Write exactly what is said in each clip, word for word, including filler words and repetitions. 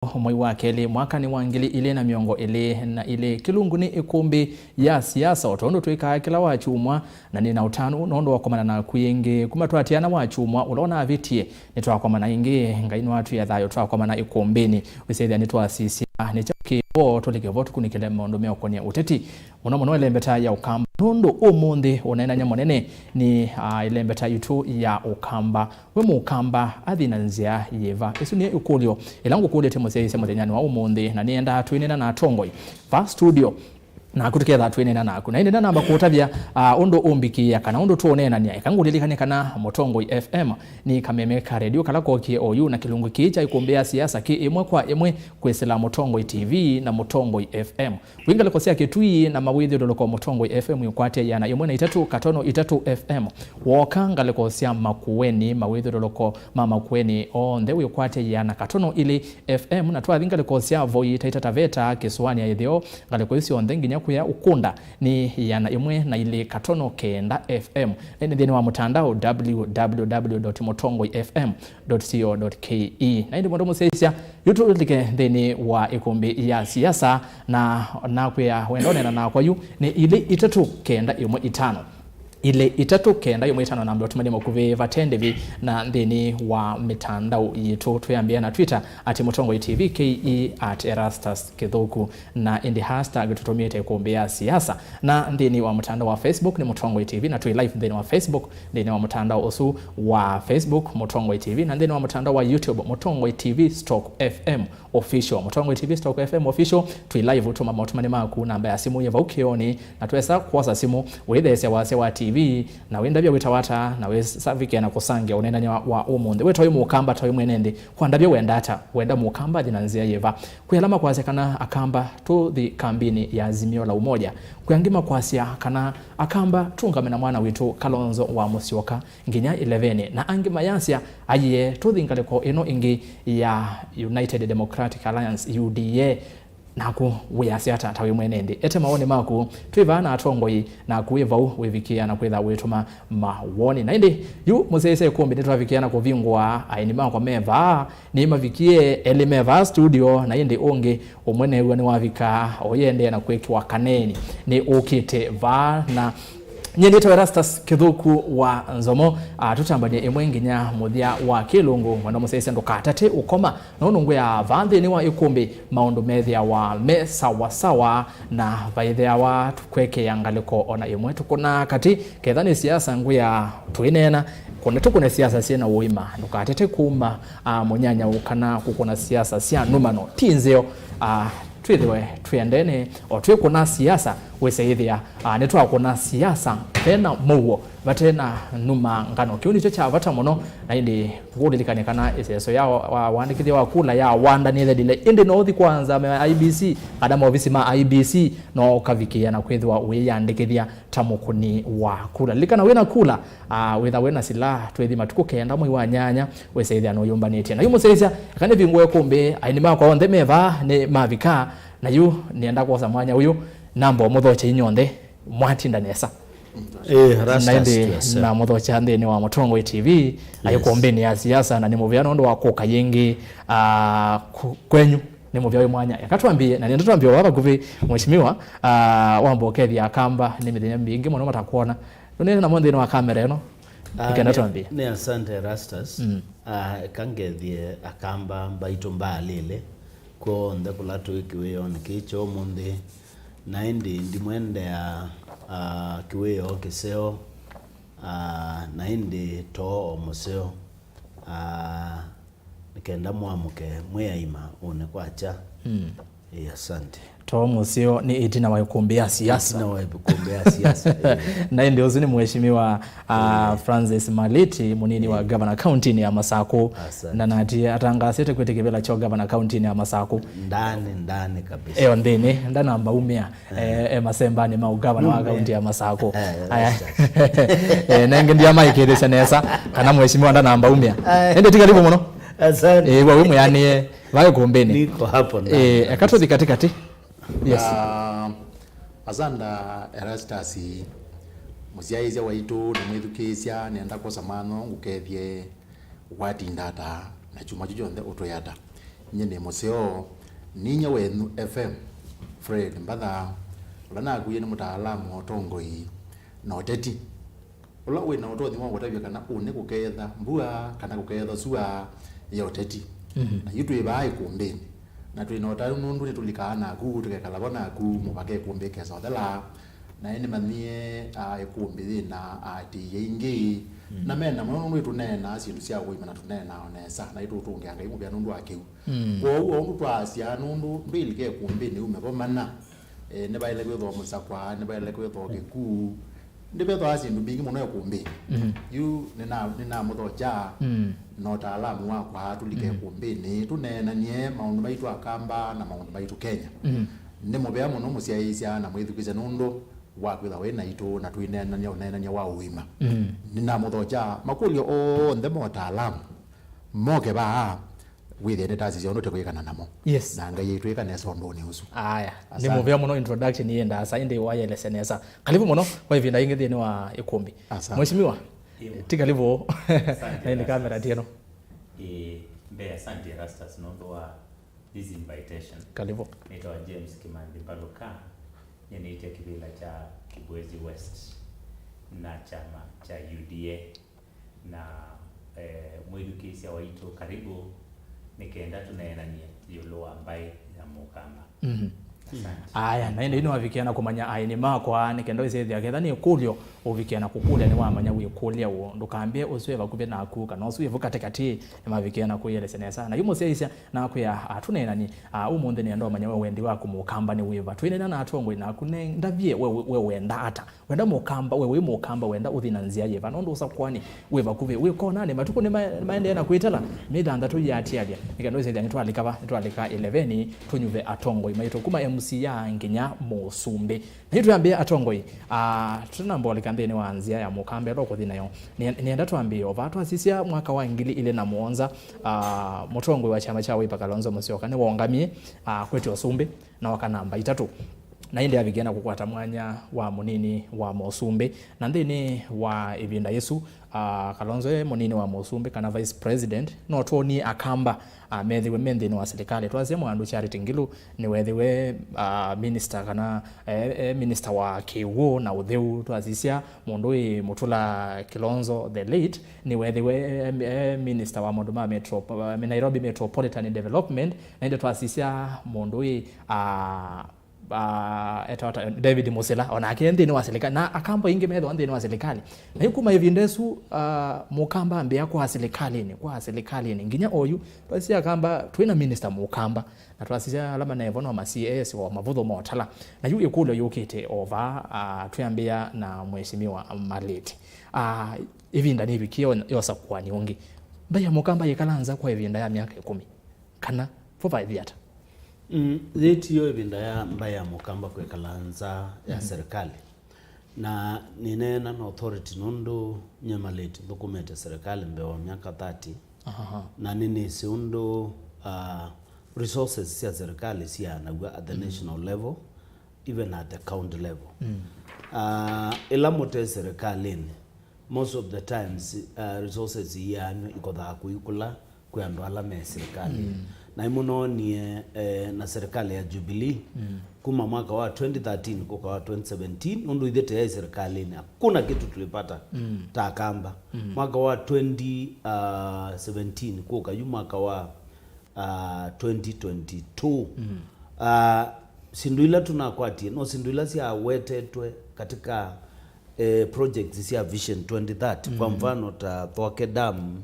mwei wa kelĩ, mwakanĩ wa ngili ilĩ na mĩongo ĩlĩ na ilĩ. Kĩlungu nĩ ĩkũmbĩ ya siasa, o tondũ twĩkaa kĩla wakyumwa, na nĩ na ũtanu nũndũ wa kũkomana naku ĩngĩ. Kuma twatiana wakyumwa ũla ũnavĩtie, nĩtwakomana ĩngĩ. Ngai nĩwatwĩa thayũ twakomana ĩkũmbĩnĩ. Wĩsĩthĩa nĩtwasisya nĩ kyaũ kĩvo, tũlike vo tũkunĩkĩle maũndũ meũkonie ũteti. Mũno mũno ĩlembeta ya Ũkamba, nũndũ ũmũnthĩ ũneenany'a mũnene nĩ, ah, ĩlembeta yitũ ya Ũkamba. We Mũkamba athi na nzĩa yĩva? Ĩsu nĩ ĩkũlyo ĩla ngũkũlĩte mũsyaĩĩsya mũthenyanĩ wa ũmũnthĩ, na nĩendaa twĩneena na atongoi va studio, naku tũketha twĩneena naku. Na ĩndĩ ndanamba kũũtavya, ah, ũndũ ũmbĩkĩĩa kana ũndũ tũũneenany'a, eka ngũlilikane kana Mũtongoi F M nĩ kameme ka redio kala kokie oyu, na kĩlungu kĩĩ kya ĩkũmbĩ ya siasa kĩ ĩmwe kwa ĩmwe kwĩsĩla Mũtongoi T V na Mũtongoi F M. Wĩ ngalĩko sya Kĩtui na mawĩthyũlũlũko, Mũtongoi F M wĩkwatya ĩana ĩmwe na itatũ katono itatũ F M. Wooka ngalĩko sya Makueni, mawĩthyũlũlũko ma Makueni onthe wĩkwatya ĩana katono ilĩ F M. Na twathi ngalĩko sya Voi, Taita Taveta, Kĩsũanĩ ya Ĩtheo, ngalĩko isu syonthe nginya kũya Ukunda nĩ ĩana ĩmwe na ilĩ katono kenda F M. Na ĩndĩ nthĩnĩ wa mũtandao, W W W dot mutongoi F M dot co dot K E. Na ĩndĩ mũndũ mũsyaĩĩsya, yu tũlike nthĩnĩ wa ĩkũmbĩ ya siasa, na nakwĩa wenda ũneena nakwa yu nĩ ilĩ itatũ kenda ĩmwe itano. Ilĩ itatũ kenda ĩmwe itano, namba ũtũmani makuvĩ vate ndĩvi na nthĩnĩ wa mĩtandao yitũ. Twĩambĩa na Twitter at Mũtongoi T V, K E at Erastus Kĩthũku, na ĩndĩ hashtag tũtũmĩte ĩkũmbĩ ya siasa. Na nthĩnĩ wa mũtandao wa Facebook nĩ Mũtongoi T V, na twĩ live nthĩnĩ wa Facebook, nthĩnĩ wa mũtandao ũsu wa Facebook, Mũtongoi T V, na nthĩnĩ wa mũtandao wa YouTube, Mũtongoi T V stroke F M Official. Mũtongoi T V stroke F M Official, twĩ live, ũtũma maũtũmani maku, namba ya simũ yĩ vau kĩonĩ, na twesa kwosa simũ, wĩtheesya wasya wa T V, na wĩndavya wĩtawa ata, na wĩsavĩkĩa na kũsangĩa ũneenany'a wa, wa ũmũnthĩ. We ta wĩ Mũkamba, ta wĩ mwene nthĩ, kwa ndavya wenda ata? Wenda Mũkamba athi na nzĩa yĩva? Kwĩ ala makwasya kana Akamba tũthi kambinĩ ya Azimio la Umoja. Kwĩ angĩ makwasya kana Akamba tũũngame na mwana witũ Kalonzo wa Musyoka nginya ĩlevenĩ. Na angĩ mayasya, aiee, tũthi ngalĩko ĩno ĩngĩ ya United Democratic Alliance, U D A. Naku wĩasya ata ta wĩ mwene nthĩ? Ete mawoni maku. Twĩ vaa na atongoi, naku wĩ vau wĩvikĩa na kwĩtha wĩtũma mawoni. Na ĩndĩ yu mũsyaĩĩsya ĩkũmbĩ nĩtwavikĩa na kũvingũa. Aeni makwa me vaa, nĩmavikie, elĩ me vaa studio, na ĩndĩ ũngĩ ũmwe neew'a nĩwavika, ũyendee na kwĩkĩwa kaneeni nĩ ũkĩte vaa. Na nyie nĩtawa Erastus Kĩthũku wa Nzomo. Ah, tũtambanie ĩmwe nginya mũthya wa kĩlungu. Mwana mũsyaĩĩsya, ndũkatate ũkoma, nũndũ ngwĩaa vaa nthĩnĩ wa ĩkũmbĩ maũndũ methĩawa me sawasawa, na vaĩthĩawa tũkwekeea ngalĩko ona ĩmwe tũkũnaa katĩ. Ketha nĩ siasa ngwĩa tũineena, kũne tũkũne siasa syĩ na ũima. Ndũkatete kuma, ah, mũnyanyau kana kũkũna siasa sya nũmano. Ti nzeo, ah, twĩthĩwe twĩendene o twĩkũna siasa, wĩse ĩthĩa, ah, nĩtwakũna siasa vena mũuo, vate na numa ngano. Kĩu nĩkyo kya vata mũno, na ĩndĩ ngũlilikane kana ĩseso ya wa-, wa-, wandĩkĩthya wa kula ya wanda nĩthelile, ĩndĩ no ũthi kwa nzama ya I B C kana maovisi ma I B C, no ũkavikĩĩa na kwĩthĩwa ũyĩyandĩkĩthya ta mũkũni wa kula. Lilikana, wĩna kula, ah, wĩtha wĩna silaha, twĩthi matukũ kenda mwei wa nyanya, wĩsĩthĩa nũyũmbanĩtye. Na yu mũsyaĩĩsya, eka nĩvingũe ĩkũmbĩ, aini makwa onthe me vaa nĩmavika, na yu nĩenda kwosa mwanya ũyũ, namba ũmũthokya inyonthe, mwatinda nesa. Eh, na Rastas ĩndĩ tu, asa. Na mũthokya nthĩnĩ wa Mũtongoi T V, yes, ĩkũmbĩnĩ ya siasa, na nĩ mũvea nũndũ wa kũka yĩngĩ, ah, ku-, kwenyu. Nĩ mũvea wĩ mwanya. Eka twambie, na nĩenda twambie o vakuvĩ, Mheshimiwa, ah, wamba ũkethya Akamba, nĩ mĩthenya mingĩ mũno matakwona. Nũnene namo nthĩnĩ wa kamera ĩno. Ah, nĩkenda nĩ, twambie. Nĩ asante Erastus. Mm. Ah, eka ngethye Akamba mbaitũ mbaalĩle, kw'onthe kũla twĩ kĩwĩonĩ kĩĩ kya ũmũnthĩ. Na ĩndĩ ndimwendea, ah, kĩwĩoo kĩseo, ah, na ĩndĩ too o mũseo. Ah, nĩ kenda mwamũke mwĩ aima ũnĩ kwakya. Mm. Ĩĩ, asante. Too mũseo nĩ ĩtina wa ĩkũmbĩ ya siasa. Ĩtina wa ĩkũmbĩ ya siasa, ĩĩ. Na ĩndĩ ũsu nĩ Mheshimiwa, ah, ĩĩ, Francis Maliti, mũnini wa, ĩĩ, gavana kauntinĩ ya Masakũ. Asante. Na nati atangasĩte kwĩtĩkĩvĩla kyo gavana kauntinĩ ya Masakũ. Ndani, ndani kabisa. Eo nthĩnĩ, ndanamba umĩa. Eh, e masembanĩ ma ũgavana wa kaunti ya Masakũ. Eh, aya. Eh, nenge ndia maikĩthĩsya nesa kana mheshimiwa ndanamba umĩa. Aya. Ende ti karibu mũno. Asante. Eh, wa wĩ mwĩanĩe, vaĩ kũmbĩnĩ. Niko hapo ndani. Eh, eka tũthi katikati. Yes. Ah, asanda Erastus, mũsyaĩĩsya waitũ, na mwĩthukĩĩsya, nenda kwosa mano ngũkethye watinda ata, na kyumwa kyu kyonthe ũtwĩ ata. Nyie nĩ mũseo, ninyie wenyu F M, Fred Mbatha, ũla nakuie nĩ mũtaalamu wa ũtongoi na ũteti, ũla wĩ na ũtonyi wa kũtavya kana ũnĩ kũkeetha mbua kana kũkeetha sua ya ũteti. Mhm. Na yu twĩ vaa ĩkũmbĩnĩ, na twĩ na ũtanu nũndũ nĩtũlikaa naku, tũkekala vo naku mũvaka ĩkũmbĩ ĩkesa ũthela. Na nĩmanyie, ah, ĩkũmbĩ yĩ na aatĩĩi aingĩ, mm, na me namo nũndũ nĩtũneenaa syĩndũ sya ũima na tũneenaa o nesa, na nĩtũũtũngĩa Ngai mũvea nũndũ wa kĩu. Mm. Kwoou o ũndũ twaasya, nũndũ ndwĩlika ĩkũmbĩnĩ ume vo mana, eh, nĩvaĩle kwĩthwa mũsakwa, nĩvaĩle kwĩthwa kĩkuu, nĩvethwa syĩndũ mbingĩ mũno ĩkũmbĩnĩ. Mhm. Yu nĩna-, nĩnamũthokya, mm, na ũtaalamu wakwa tũlike, mm, ĩkũmbĩnĩ, tũneenanie maũndũ maitũ Akamba na maũndũ maitũ Kenya. Mhm. Nĩ mũvea mũno mũsyaĩĩsya na mwĩthukĩĩsya nũndũ wa kwĩtha wĩ naitũ na twĩneenany'a ũneenany'a wa ũima. Mm. Nĩnamũthokya makũlyo onthe ma ũtaalamu moke vaa, wĩthĩe nĩtasisya ũndũ tũkwĩkana namo. Yes. Na Ngai aitwĩka nesa ũndũnĩ ũsu. Aya, nĩ, asante, mũvea mũno introduction yĩ ndaasa, ĩndĩ wayelesya nesa. Karibu mũno kwa ĩvinda yĩngĩ nthĩnĩ wa ĩkũmbĩ. Asante. Mheshimiwa, ĩĩ, ti karibu. Asante, na nĩ kamera Erastus. Tieno. Ĩĩ, mbee, asante Erastus nũndũ wa this invitation. Karibu. Nĩtawa James Kimanthi Mbaluka, nyanĩte kĩvĩla kya Kibwezi West na kyama kya U D A. Na, eh, mwĩthukĩĩsya waitũ, karibu, nĩ kenda tũneenanie ĩũlũ wa mbaĩ ya Mũkamba. Mhm. Asante. Aya, na ĩndĩ nĩwavikia na kũmanya aeni makwa, nĩ kenda wĩsĩthĩa ketha nĩ ĩkũlyo ũvikia na kũkũlya, nĩwamanya wĩkũlya ũũ. Ndũkambĩe ũsu wĩ vakuvĩ naku, kana ũsu wĩ vu katĩkatĩ, nĩmavikia na kwĩelesya nesa. Na yu mũsyaĩĩsya, nakwĩa, ah, tũneenanie, ah, ũmũnthĩ nĩenda ũmanya we wendi waku Mũkamba nĩ wĩva. Twĩneena na atongoi naku, ne ndavye we, we, we wenda ata? Wenda Mũkamba, we wĩ Mũkamba, wenda ũthi na nzĩa yĩva? Nũndũ ũsakũani wĩ vakuvĩ, wĩ konanĩ, matukũ nĩma-, nĩmaendee na kwĩtala, mĩ thanthatũ yĩatialya. Nĩ kenda wĩsĩthya nĩtwalika va, nĩtwalika ĩleveni, tũnyuve atongoi maitũ kuma M C A nginya mũsumbĩ. Na yu twĩambĩe atongoi, ah, tũtanamba ũlika nthĩnĩ wa nzĩa ya Mũkamba ĩla ũkũthi nayo. Nĩ-, nĩenda twambĩe o vaa twasisya mwaka wa ngili ilĩ na mũonza, ah, mũtongoi wa kyama kya Wiper Kalonzo Musyoka nĩwaũngamie, ah, kwĩtya ũsumbĩ na oka namba itatũ. Na ĩndĩ avikie na kũkwata mwanya wa mũnini wa mũsumbĩ. Na nthĩnĩ wa ĩvinda yĩsu, ah, Kalonzo e mũnini wa mũsumbĩ kana vice president, no twonie Akamba, ah, methĩwe me nthĩnĩ wa silikalĩ. Twasisya Mwandũ Charity Ngilu nĩwethĩwe, ah, minister kana, eh, eh, minister wa kĩw'ũ na ũtheu. Twasisya mũndũ wĩ Mutula Kilonzo the late nĩwethĩwe, eh, eh, minister wa maũndũ ma metro-, eh, Nairobi Metropolitan Development. Na ĩndĩ twasisya mũndũ wĩ, ah, ah, etawa ata, David Musila, o nake e nthĩnĩ wa silikalĩ, na Akamba aingĩ methĩwa nthĩnĩ wa silikalĩ. Na yu kuma ĩvinda ĩsu, ah, Mũkamba ambĩa kwa silikalĩnĩ, kwa silikalĩnĩ, nginya oyu, twasisya Akamba, twĩ na minister Mũkamba, na twasisya ala manaevo no ma C A S o mavũthũ motala. Na yu ĩkũlyo yũkĩte o vaa, ah, twĩambĩa na Mheshimiwa Malĩti. Ah, ĩvinda nĩvikie yo-, yosakũani ũngĩ. Mbaĩ ya Mũkamba yĩkala nza kwa ĩvinda ya myaka ĩkũmi. Kana vo vaĩthi ata? Mm, yĩtiyo ĩvinda ya mbaĩ ya Mũkamba kwĩkala nza ya, mhm, serikali. Na nĩneena na authority nũndũ nyie Malĩti nthũkũmĩte serikali mbee wa myaka thirty. Aha. Na nĩnĩsĩ ũndũ, ah, resources sya serikali siaanaw'a at the, mm, national level, even at the county level. Mm. Ah, ĩla mũte serikalĩnĩ, most of the times, uh, resources ianyu ikothaa kũikũla kwĩ andũ ala me silikalĩ. Mm. Na imũnonie, eh, na serikali ya Jubilee, mm, kuma mwaka wa twenty thirteen kũka wa twenty seventeen, nũndũ ithyĩ tũyaĩ silikalĩnĩ, hakuna kitu tulipata, mm, ta Akamba. Mm. Mwaka wa twenty seventeen kũka yu mwaka wa, uh, twenty twenty-two. Mm. Uh, sindu ila tunakwatie no sindu ila syawetetwe katika eh, projects sya Vision twenty thirty. Kwa, mm, mfano ta Thwake Dam,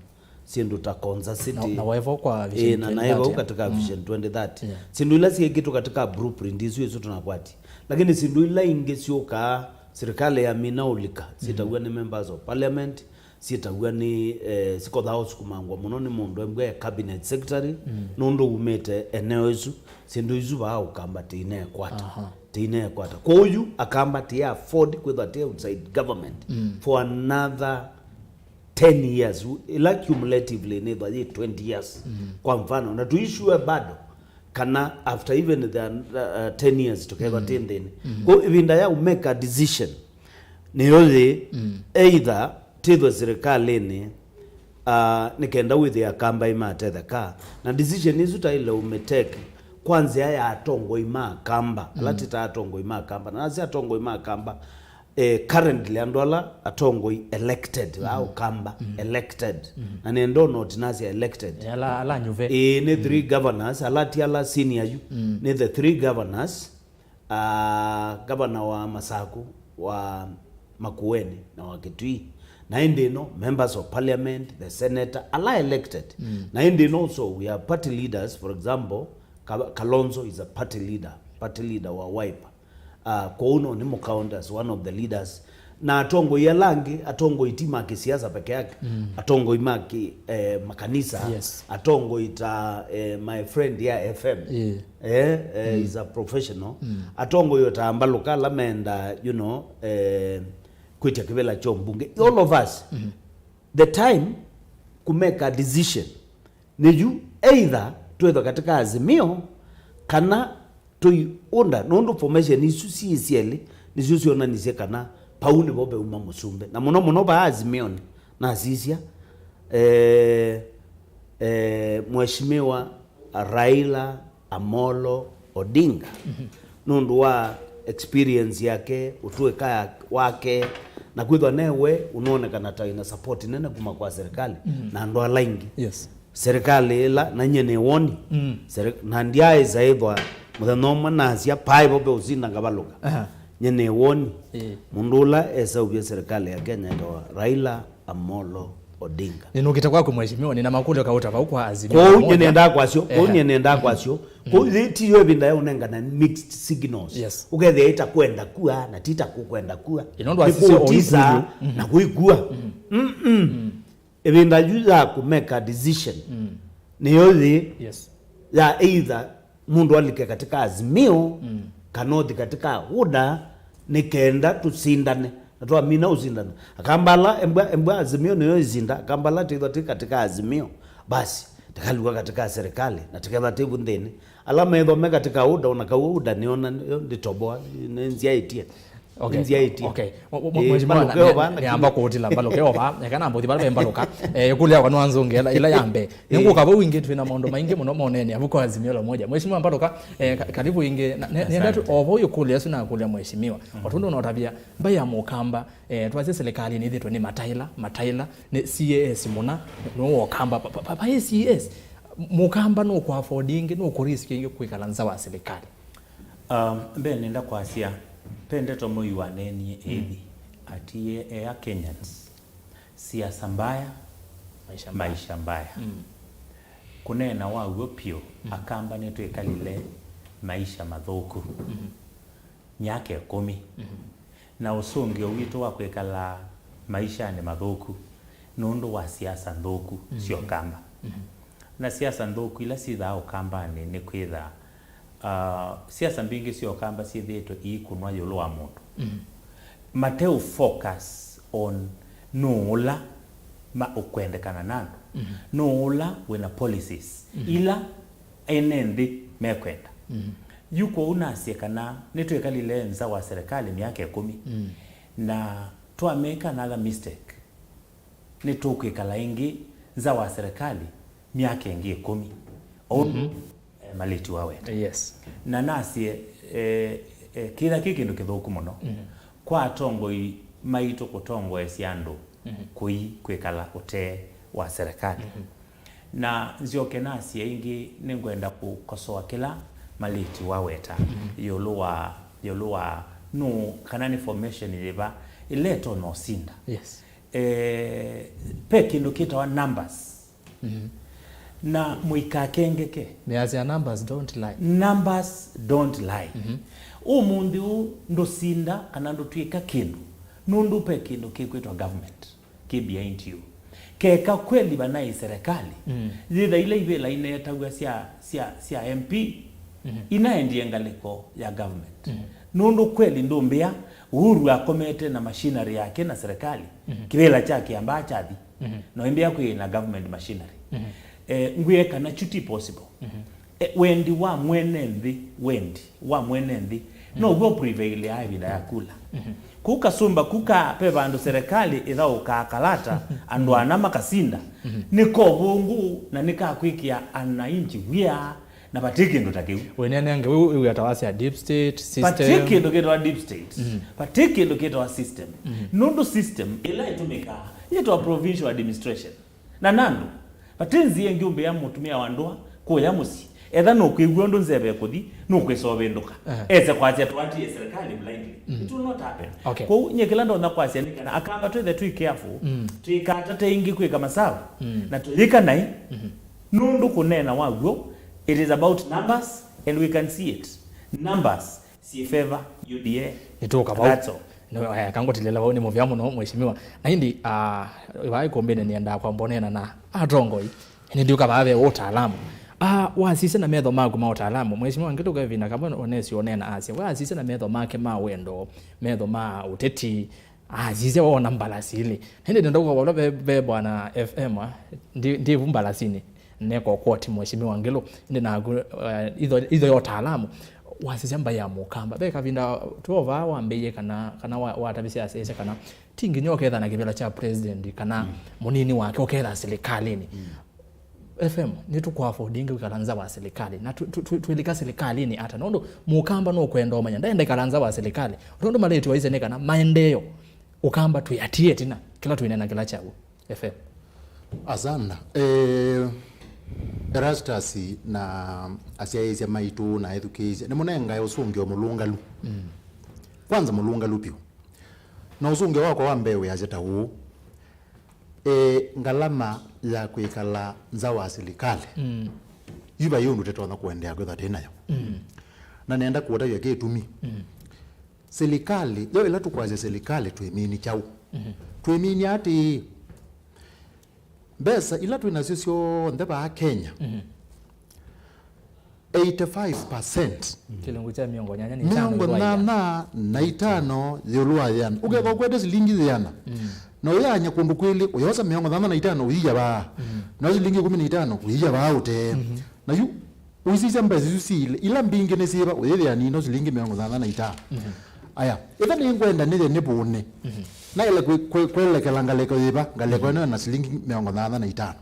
syĩndũ ta Konza City. Na, na waevo kwa Vision, eh, na twenty thirty, naevo katika, mm, Vision twenty thirty. Yeah. Syĩndũ ila syĩkĩtwe katika blueprint isu, isu tunakwati. Lakini syĩndũ ila ingĩ syũkaa, serikali ya mina ũlika, syĩtaw'a, mm, nĩ members of parliament, syĩtaw'a nĩ, eh, sikothaa ũsukumangwa mũno nĩ mũndũ embwe cabinet secretary, mm, nũndũ umĩte eneo isu. Syĩndũ isu vaa Ũkamba tĩinekwata. Aha. Tĩinekwata. Kwoou yu Akamba tĩ afford kwĩthwa tĩ outside government, mm, for another ten years, ila cumulatively nĩthwa yĩ twenty years, mm, kwa mfano, na tuisue bado kana after even the, uh, uh, ten years tũkethwa, mm, tĩ nthĩnĩ. Mm. Kwoou ĩvinda ya umeka decision nĩyo yĩ, mm, either tĩthwe silikalĩnĩ uh, nĩ kenda wĩthĩa Akamba imatetheka. Na decision isu taile ũmĩteke kwa nzĩa ya atongoi ma Akamba, ala ti ta atongoi ma Akamba. Na nasya atongoi ma Akamba, eh, currently andũ ala atongoi elected, a Ũkamba, elected. Na nenda ũnoti nasya elected. Eh, ala, ala nyuve. Ĩĩ, nĩ three governors, ala ti ala senior yu. Nĩ the three governors, uh, governor wa Masaku, wa Makueni, na wa Kitui. Na ĩndĩ ĩno, members of parliament, the senator, ala elected. Na ĩndĩ ĩno also, we are party leaders, for example, Ka-, Kalonzo is a party leader, party leader wa Wiper. Uh, kwoou no nĩ mũ count as one of the leaders. Na atongoi ala angĩ, atongoi ti ma kĩsiasa peke yake, atongoi ma ki, eh, makanisa, Yes. atongoi ta, eh, my friend ya F M. Yeah. Eh, eh, is a professional. Atongoi o ta Mbaluka ala menda, you know, eh, kwĩtya kĩvĩla kyo mbunge. All of us, the time kumeka decision nĩ yu, either twĩthwa katika Azimio kana tũi UDA, nũndũ formation isu syĩ syelĩ nĩsyo syonanisye kana pau nĩvo veuma mũsumbĩ. Na mũno mũno vaa Azimioni nasisya, eh, eh, Mheshimiwa Raila Amolo Odinga, nũndũ wa experience yake, ũtũĩka ya-, wake, na kwĩthwa newe ũnonekana ta ina support nene kuma kwa serikali na andũ ala aingĩ. Yes. Serikali ĩla, na nyie nĩ woni. Seri-, na ndyaĩsa ĩthwa mũthenya ũmwe nasya paĩ vo ve ũsinda ngavalũka. Aha. Nyie nĩ woni. Ĩĩ. Mũndũ ũla eseũvye serikali ya Kenya etawa Raila Amolo Odinga. Nĩnũkĩte kwaku, mheshimiwa, nĩna makũlyo kauta vau kwa Azimio la Umoja. Kwoou nyie nĩendaa kwasyo, kwoou nyie nĩendaa kwasyo. Kwoou yĩ ti yo ĩvinda ya ũnengana mixed signals. Yes. Ũkethĩa ĩta kwenda kua na ti ta kũkwenda kua. Ĩno ndwasisya ũyũ kũutisa kũyũ. Na kũikua. Ĩvinda yu ya kũmeka decision nĩyo yĩ. Yes. Ya either mũndũ alike katika Azimio kana ũthi katika UDA, nĩ kenda tũsindane na twamina ũsindana. Akamba ala embwa, embwa Azimio nĩyo ĩsinda, Akamba ala tĩthwa tĩ katika Azimio, basi tĩkalukwa katika serikali na tĩketha tĩ vu nthĩnĩ. Ala methwa me katika UDA, ona kau UDA nĩona nĩyo ndĩtoboa, nĩnzyaĩtie. Okay. Nzyaĩtie. Okay. Mwe-, mwe-, eh, mheshimiwa, mbaluka na-, ova, na-, lakini nĩamba kũũtĩla mbaluka ova, eka na mbothi vala ve mbaluka. Eh, kũlya kwa nwanzunge ila, ila ya mbee. Eh. Nĩngũka vau ingĩ, twĩna maũndũ maingĩ mũno monene avu kwa Azimio la Umoja. Mheshimiwa mbaluka, eh, ka-, karibu ingĩ. Na, ne-, nenda tu, asante, o vau ĩkũlyo ĩsu na kũlya mheshimiwa. Mm. O tondũ ũnotavya, mbai ya Mũkamba, eh, twasye serikali nĩthĩtwe nĩ mataila, mataila, nĩ C A S mũna, nĩ Ũkamba, pa, pa, pa, pa C A S. Mũkamba nũkũ afford ingĩ, nũkũ risk ingĩ kwĩkala nza wa serikali. Um, mbee nenda kwasya, pe ndeto mũyu waneenie ĩthi, atiie, ea Kenyans, siasa mbaya, maisha mbaya. Maisha mbaya. Mm. Kũneena wa w'o pyũ, Akamba nĩtwĩkalile maisha mathũku myaka ĩkũmi. Na ũsũngĩo witũ wa kwĩkala maishanĩ mathũku nũndũ wa siasa nthũku sya Ũkamba. Na siasa nthũku ila syĩthaa Ũkambanĩ nĩ kwĩtha, uh, siasa mbingĩ sya Ũkamba syĩthĩĩtwe iikũnwa ĩũlũ wa mũndũ. Mateũ focus on nũũ ũla ma ũkwendekana na andũ, nũũ ũla wĩna policies ila ene nthĩ mekwenda. Yu kwoou nasye kana nĩtwĩkalile nza wa serikali myaka ĩkũmi, na twameka another mistake, nĩtũkwĩkala ĩngĩ nza wa serikali myaka ĩngĩ ĩkũmi. Ou, eh, malĩti waweta. Yes. Na nasye, eh, eh, kĩla kĩ kĩndũ kĩthũku mũno kwa atongoi maitũ kũtongoesya andũ kũi kwĩkala ũtee wa serikali. Na nzyoke nasye ĩngĩ, nĩngwenda kũkosoa kĩla malĩti waweta ĩũlũ wa, ĩũlũ wa nũ kana nĩ formation yĩva ĩla ĩtonya ũsinda. Yes. Eh, pe kĩndũ kĩtawa numbers. Na mũikakengeke. Measya numbers don't lie. Numbers don't lie. Ũmũnthĩ ũũ ndũsinda kana ndũtw'ĩka kĩndũ nũndũ pe kĩndũ kĩkwĩtwa government kĩ behind you. Keka kweli vanaĩ serikali, yĩtha ila ivĩla ineetaw'a sya, sya, sya M P, inaendie ngalĩko ya government. Nũndũ kweli ndũmbĩa Uhuru akomete na machinery yake na serikali, kĩvĩla kya kĩambaa kyathi, na ũimbĩa kwĩ na government machinery. Eh, ngwĩe kana chuti possible. Eh, wendi wa mwene nthĩ, wendi wa mwene nthĩ, no w'o prevailaa ĩvinda ya kula. Kũu kasũmba kũu ka ve vandũ serikali ĩthaũkaa kalata andũ ana makasinda, nĩ kovũngũ na nĩ ka kwĩkĩa anainchi wia, na vati kĩndũ ta kĩu. Wĩnenenge wĩ wĩ ata wasya deep state system. Vati kĩndũ kĩtawa deep state. Vati kĩndũ kĩtawa system. Nũndũ system ĩla ĩtũmĩkaa yĩtawa provincial administration. Na nandũ, vati nzĩa ĩngĩ ũmbĩa mũtumĩa wa ndũa kũya mũsyĩ. Etha nũkwĩw'a ũndũ nzeve ĩkũthi, nũkwĩsa ũvĩndũka. Ese kwasya tũatie serikali blindly. It will not happen. Okay. Kwoou nyie kĩla ndonya kwasya nĩ kana Akamba twĩthe twĩ careful, tũikatate ĩngĩ kwĩka masavu, na tũyĩka naĩ, nũndũ kũneena wa w'o, it is about numbers and we can see it. Numbers si favor U D A. Nĩtũũka vau. That's all. Nĩ, eh, kangũtilĩla vau nĩ mũvea mũno, mheshimiwa. Na ĩndĩ, ah, vaa ĩkũmbĩnĩ nĩendaa kwamba ũneena na atongoi. Ĩndĩ ndiũka vaa ve ũtaalamu. Ah, wasisya na metho maku ma ũtaalamu, mheshimiwa Ngĩtũ Kevin Akamba onesi ũneena asya. Wasisya na metho make ma wendo, metho ma ũteti, asisya wona mbalasi ilĩ. Ĩndĩ nenda kũka vala ve, ve bwana F M, ah, ndi, ndi vu mbalasinĩ. Neka ũkwoti Mheshimiwa Ngĩlũ, ĩndĩ naku, eh, itho, itho ya ũtaalamu, wasisya mbaĩ ya Mũkamba. Ve kavinda twovaa wambĩie kana, kana wa- watavisye asisya kana ti nginya ũketha na kĩvĩla kya president kana mũnini wake ũketha silikalĩnĩ. F M, nĩtũkũafford ĩngĩ kwĩkala nza wa silikalĩ, na tũ- tũ- tũ- twĩlika silikalĩnĩ ata? Nũndũ Mũkamba nũkwenda ũmanya, ndaenda ĩkala nza wa silikalĩ. Ũndũ malĩtwe aisye nĩ kana maendeeo Ũkamba twĩatie ĩtina, kĩla twĩneena kĩla kyaw'o. F M. Asanda. Eh, Erastus na asyaĩĩsya maitũ na ethukĩĩsya, nĩmũnengae ũsũngĩo mũlũngalu. Kwanza mũlũngalu vyũ. Na ũsũngĩo wakwa wa mbee wĩasya ta ũũ. Eh, ngalama ya kwĩkala nza wa silikalĩ, yu vai ũndũ tũtonya kũendeea kwĩthwa twĩ nayo. Na nenda kũũtavya kĩtumi. Silikalĩ, yo ĩla tũkwasya silikalĩ twĩmini kyaũ? Twĩmini atĩĩ, mbesa ila twĩ nasyo syonthe vaa Kenya, eighty-five percent, kĩlungu kya mĩongo nyanya na itano mĩongo ĩũlũ wa ĩana. Nyanya na itano ĩũlũ wa ĩana. Ũkethwa ũkwete silingi ĩana, na ũyanya kũndũ kwĩlĩ, ũyosa mĩongo nyanya na itano ũiya vaa, na silingi ĩkũmi na itano ũiya vaa ũtee. Na yu ũisisya mbesa isu siilĩ, ila mbingĩ nĩ syĩva, ũyĩthĩa nino silingi mĩongo nyanya na itano. Aya, ĩtha nĩngwenda nĩthe nĩvũne. Naĩle kwĩ- kwĩ- kwelekela ngalĩko yĩva? Ngalĩko ĩno na silingi mĩongo nyanya na itano.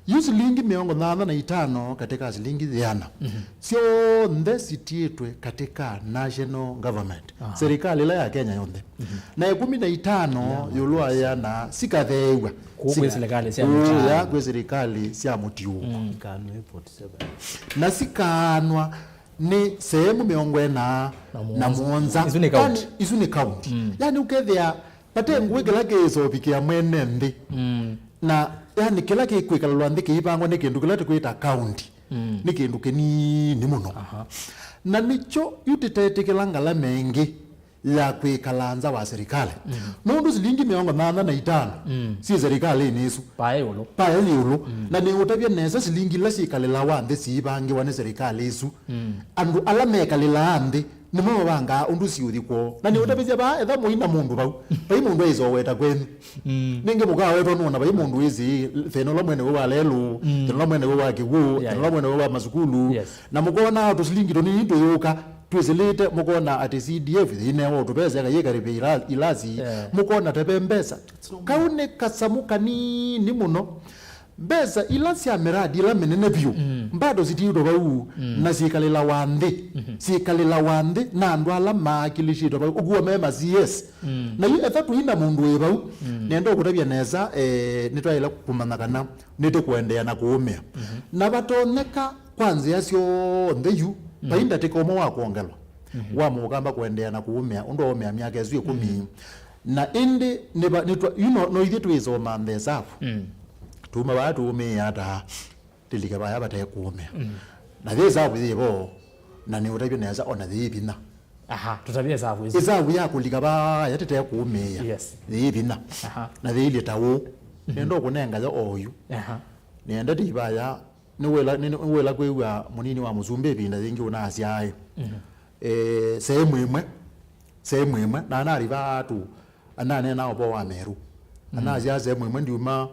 Yu silingi mĩongo nyanya na itano katĩ ka silingi ĩana, syonthe sitiĩtwe katĩ ka national government, serikali ĩla ya Kenya yonthe. Na ĩkũmi na itano ĩũlũ wa ĩana sikatheew'a. Kũu kwĩ silikalĩ sya mĩtaa. Kũya kwĩ silikalĩ sya mũtiũko. Ikanwa forty-seven. Na sikaanwa nĩ sehemu mĩongo ĩna na mũonza. Isu nĩ kaunti. Yani, isu nĩ kaunti. Yani, ũkethĩa vate ngũĩ kĩla kĩĩsovikĩa mwene nthĩ. Na, yani, kĩla kĩkwĩkalĩlwa nthĩ kĩivangwa nĩ kĩndũ kĩla tũkwĩta kaunti. Nĩ kĩndũ kĩnini mũno. Na nĩkyo yu tĩtetĩkĩla ngalama ĩngĩ ya kwĩkala nza wa serikali. Nũndũ silingi mĩongo nyanya na itano syĩ serikalĩnĩ ĩsu. Paya ĩũlũ. Paya yĩ ĩũlũ. Na nĩũtavya nesa silingi ila syĩkalĩlawa nthĩ siivangĩwa nĩ serikali ĩsu. Andũ ala mekalĩlaa nthĩ nĩmo mavangaa ũndũ siũthi kwoo. Na nĩũtavĩsya vaa, etha mũi na mũndũ vau, vai mũndũ aisoweta kwenyu. Nĩngĩ mũkawetwa nũona vai mũndũ wĩsĩ thĩna ũla mwene wĩ wa lelũ, thĩna ũla mwene wĩ wa kĩw'ũ, thĩna ũla mwene wĩ wa masukulu. Na mũkona tũsilingi tũnini tũyũka, twĩsĩlĩte, mũkona atĩ C D F yĩnewa ũtũvesa kayĩkarĩvya ila- ilasi, mũkona teve mbesa. Kau nĩ kasamũ kanini mũno. Mbesa ila sya miradi ila mĩnene vyũ, bado sitiĩtwe vau, na syĩkalĩlawa nthĩ, syĩkalĩlawa nthĩ na andũ ala maakilishĩtwe vau, ũkuwa me ma C S. Na yu etha tũi na mũndũ wĩ vau, nenda ũkũtavya nesa, eh, nĩtwaĩle kũmanya kana nĩtũkũendeea na kũũmĩa. Na vatonyeka kwa nzĩa syonthe yu, vai ndatĩka ũmwe wa kwongelwa wa Mũkamba kũendeea na kũũmĩa ũndũ waũmĩa myaka ĩsu ĩkũmi. Na ĩndĩ nĩva- nĩtwa- yu no- no ithyĩ twĩsoma nthĩ ĩsavu. Tuma vaa tũũmĩĩa ata, tĩlike vaya vate kũũmĩa. Na yĩ ĩsavu yĩ vo, na nĩũtavye nesa ona yĩ vinya. Aha, tũtavye ĩsavu ĩsu. Ĩsavu ya kũlika vaya tĩte kũũmĩĩa. Yes. Yĩ vinya. Aha. Na yĩilye ta ũũ. Nenda ũkũnenga yo oyu. Aha. Nenda tĩivaya, nĩwĩla, nĩ- nĩwĩla kwĩw'a mũnini wa mũsumbĩ ĩvinda yĩngĩ ũnasyaĩ. Eh, sehemu ĩmwe, sehemu ĩmwe, na anari vaa tu, ananena ũvoo wa Meru. Anasya sehemu ĩmwe ndiuma,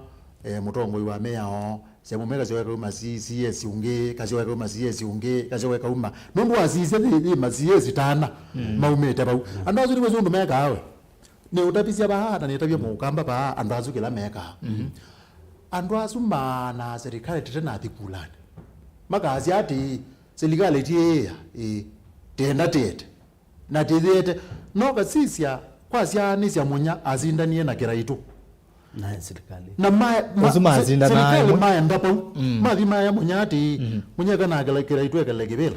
eh, mũtongoi wa mĩao, sehemu ĩmwe kasyoka kauma C- CS ũngĩ, kasyoka kauma CS ũngĩ, kasyoka kauma. Nũndũ wasisya yĩ- yĩ ma CS tana maumĩte vau. Andũ asu nĩwĩsĩ ũndũ mekaa we. Nĩũtavisya vaa na nĩtavya mũkamba vaa andũ asu kĩla mekaa. Andũ asu maanaa serikali tete nathi kulanĩ. Makasya atĩĩ, serikali tiĩĩa, ĩĩ, tĩenda tĩete. Na tĩyĩete. No kasisya kwasyaanĩsya Munya asindanie na Kĩraitũ. Na serikali. Na ma, ma, Ũsu masindanaa serikali ĩmwe. Maenda vau. Mathi maya Munya atĩĩ, Munya kana kĩla Kĩraitũ ekele kĩvĩla.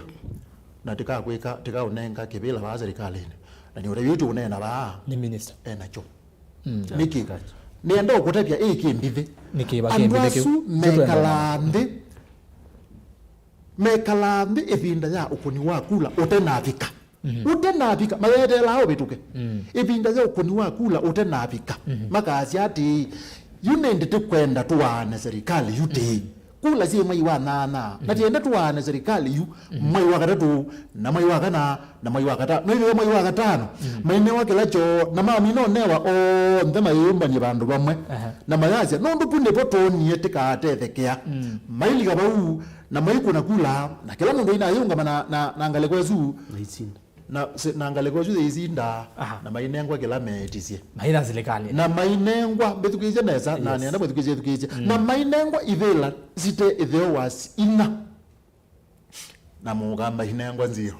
Na tikakwĩka, tikaũnenga kĩvĩla vaa serikalĩnĩ. Na nĩ ũtavya ũtũũneena vaa. Nĩ minister. Enakyo. Nĩkĩ? Nĩenda ũkũtavya ĩ kĩmbithi. Nĩkĩ va kĩmbithi kĩu? Andũ asu mekalaa nthĩ, mekalaa nthĩ ĩvinda ya ũkũni wa kula ũtenavika. Ũtenavika, mayeteelaa ũvĩtũke. Ĩvinda ya ũkũni wa kula ũtenavika, makasya atĩĩ, yu nĩndĩ tũkwenda tũaane serikali yu tĩĩ. Kula syĩ mwai wa nyanya, na tienda tũaane serikali yu mwai wa katatũ, na mwai wa kana, na mwai wa katano. No ĩthĩwa mwai wa katano, mainewa kĩla kyoo, na mamina ũnewa onthe mayĩyũmbany'e vandũ vamwe. Na mayasya, nũndũ vu nĩvo twonie tĩkatethekea. Mailika vau, na maikũna kula, na kĩla mũndũ ainayĩũngama na, na, na ngalĩko ĩsu. Na isinda. Na, si, na ngalĩko ĩsu yĩisinda, na mainengwa kĩla meetisye. Maitha silikalĩ. Na mainengwa, mbĩthukĩĩsye nesa, na nĩenda mwĩthukĩĩsye, thukĩĩsye. Na mainengwa ivĩla site ĩtheo wa s-, ina. Na mũkamba inengwa nziro.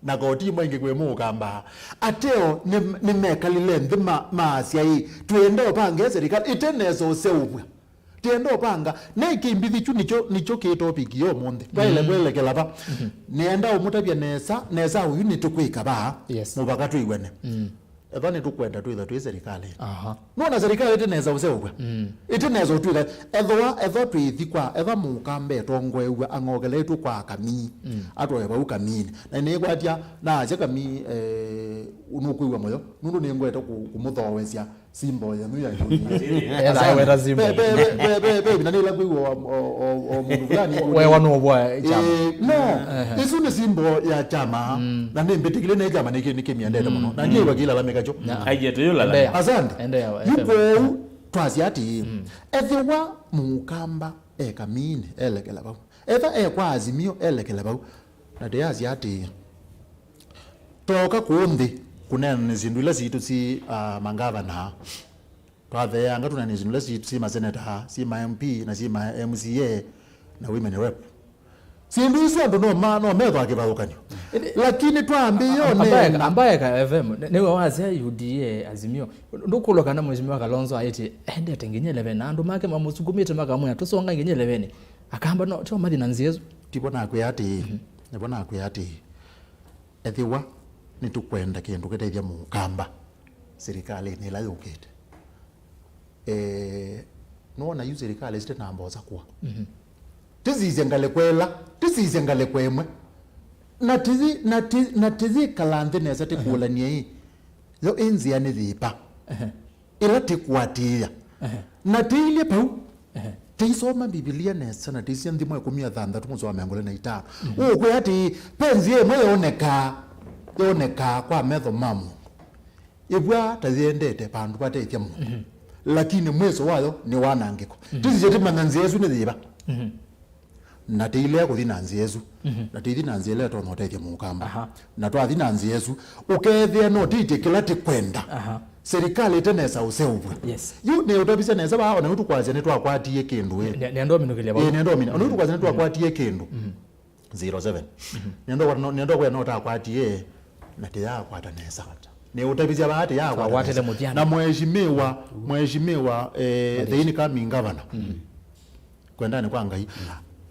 Na koti imwe ingĩ kwĩ mũkamba. Ateo nĩ, nĩmekalile nthĩ ma, maasya ĩ, twĩenda ũpange serikali, ĩte nesa ũseũvw'a. Tienda ũpanga. Ne kĩmbithi kyu nĩkyo, nĩkyo kĩ topic ya ũmũnthĩ. Twaĩle kwelekela va. Nĩenda ũmũtavya nesa, nesa ũyu nĩtũkwĩka vaa. Yes. Mũvaka twĩw'ane. Ethwa nĩtũkwenda twĩtha twĩ serikalĩ. Aha. Nona serikali ĩte nesa ũseũvw'a. Ĩte nesa ũtwĩka. Ethwa, ethwa twĩthi kwa, ethwa mũkamba etongoew'a ang'okeletwe kwa kamii. Atwae vau kamiinĩ. Na nĩkwatya, na asya kamii, eh, nũkwĩw'a mũyo. Nũndũ nĩngwete kũ-, kũmũthooesya. Symbol yenyu ya U D A. Ethwa weta symbol. Ve, ve, ve, ve, ve, ve, na nĩla kwĩw'a o, o, o, o mũndũ fulani wewa nũvwa kyama. Eh, no, ĩsu nĩ symbol ya kyama, na nĩmbĩtĩkĩle nĩ kyama nĩkĩ, nĩkĩmyendete mũno. Na ndiwa kĩlalamĩka kyo. Aiye, tũyũlala. Endelea. Asante. Endelea, yu kwoou twasya atĩ, ethĩwa mũkamba e kamini, elekela vau. Etha e kwa Azimio, elekele vau. Na ndĩyasya atĩ, twoka kũũ nthĩ kũneena nĩ syĩndũ ila sitũ si, ah, mangavana. Twatheeanga tũneena nĩ syĩndũ ila sitũ si maseneta, si ma M P, na si ma M C A, na women rep. Syĩndũ isu andũ no ma, no methwa kĩvathũkanyo. Ĩndĩ lakini twambĩĩa ambaye, ũneena. Ambaye ka F M, nĩ, nĩwe wasya U D A Azimio. Ndũkũlwa kana Mheshimiwa Kalonzo aĩtye endete nginya eleven, na andũ make mamũsukumĩte makamwĩa, "Tũsonga nginya eleven." Akamba, "No, tyo mathi na nzĩa ĩsu." Tivo nakwĩa atĩĩ, nĩvo nakwĩa atĩĩ, ethĩwa nĩtũkwenda kĩndũ kĩtethya mũkamba silikalĩnĩ ĩla yũkĩte, eh, nũona yu silikalĩ site na mbosa kũa. Tĩsisye ngalĩko ĩla, tĩsisye ngalĩko ĩmwe. Na tĩyĩ, na tĩ, na tĩyĩkala nthĩ nesa tĩkũlany'e ĩ, yo ĩ nzĩa nĩ yĩva? Ĩla tĩkũatĩĩa. Na tĩilye vau, tĩisoma Mbivilia nesa na tĩisya Nthimo ĩkũmi na thanthatũ mũsoa wa mĩongo ĩlĩ na itano. Ũkwĩa atĩĩ, ve nzĩa ĩmwe yonekaa, yonekaa kwa metho ma mũndũ. Ĩvw'a ta yĩendete vandũ vatethya mũndũ. Lakini mwĩso wayo nĩ wanangĩko. Tĩsisye tĩmanya nzĩa ĩsu nĩ yĩva. Na tĩilea kũthi na nzĩa ĩsu. Na tĩithi na nzĩa ĩla ĩtonya ũtethya mũkamba. Na twathi na nzĩa ĩsu, ũkeethĩa no tĩitye kĩla tĩkwenda. Serikali ĩte nesa ũseũvw'a. Yes. Yu nĩ ũtavisya nesa vaa, ona yu tũkwasya nĩtwakwatie kĩndũ ĩ. Nĩ, nĩ, nĩenda ũminũkĩlya vau. Ĩ, nĩenda ũmina. Ona yu tũkwasya nĩtwakwatie kĩndũ. Zero seven. Nĩenda kwa-, no, nĩenda kwĩa no ũtakwatie, na tĩyaakwata nesa. Nĩ ũtavisya vaa tĩyaakwata nesa. Mũthyanĩ. Na mheshimiwa, mheshimiwa, eh, the incoming governor. Kwendanĩ kwa Ngai.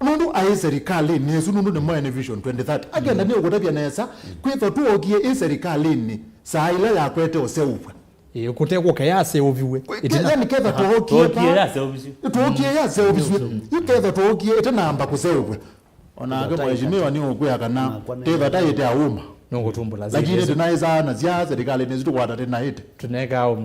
Nũndũ aĩ serikalĩnĩ ĩsu, nũndũ nĩ mwene Vision twenty thirty. Akenda nĩ ũkũtavya nesa, kwĩthwa twokie ĩ serikalĩnĩ saa ila yakwete ũseũvw'a. Ĩĩ, kũte kũke yaseũviw'e. Kwe-, ĩtina. Yani ketha twookie. Twokie yaseũvisye. Twookie yaseũvisye. Yu ketha twookie ĩtanamba kũseũvw'a. Onake mheshimiwa nĩ ũkwĩa kana tĩvata ĩte auma. Nũkũtumbũla. Lakini tũnaĩsaa na sya serikalĩnĩ ĩsu tũkwata tĩnaĩte. Tũnekaa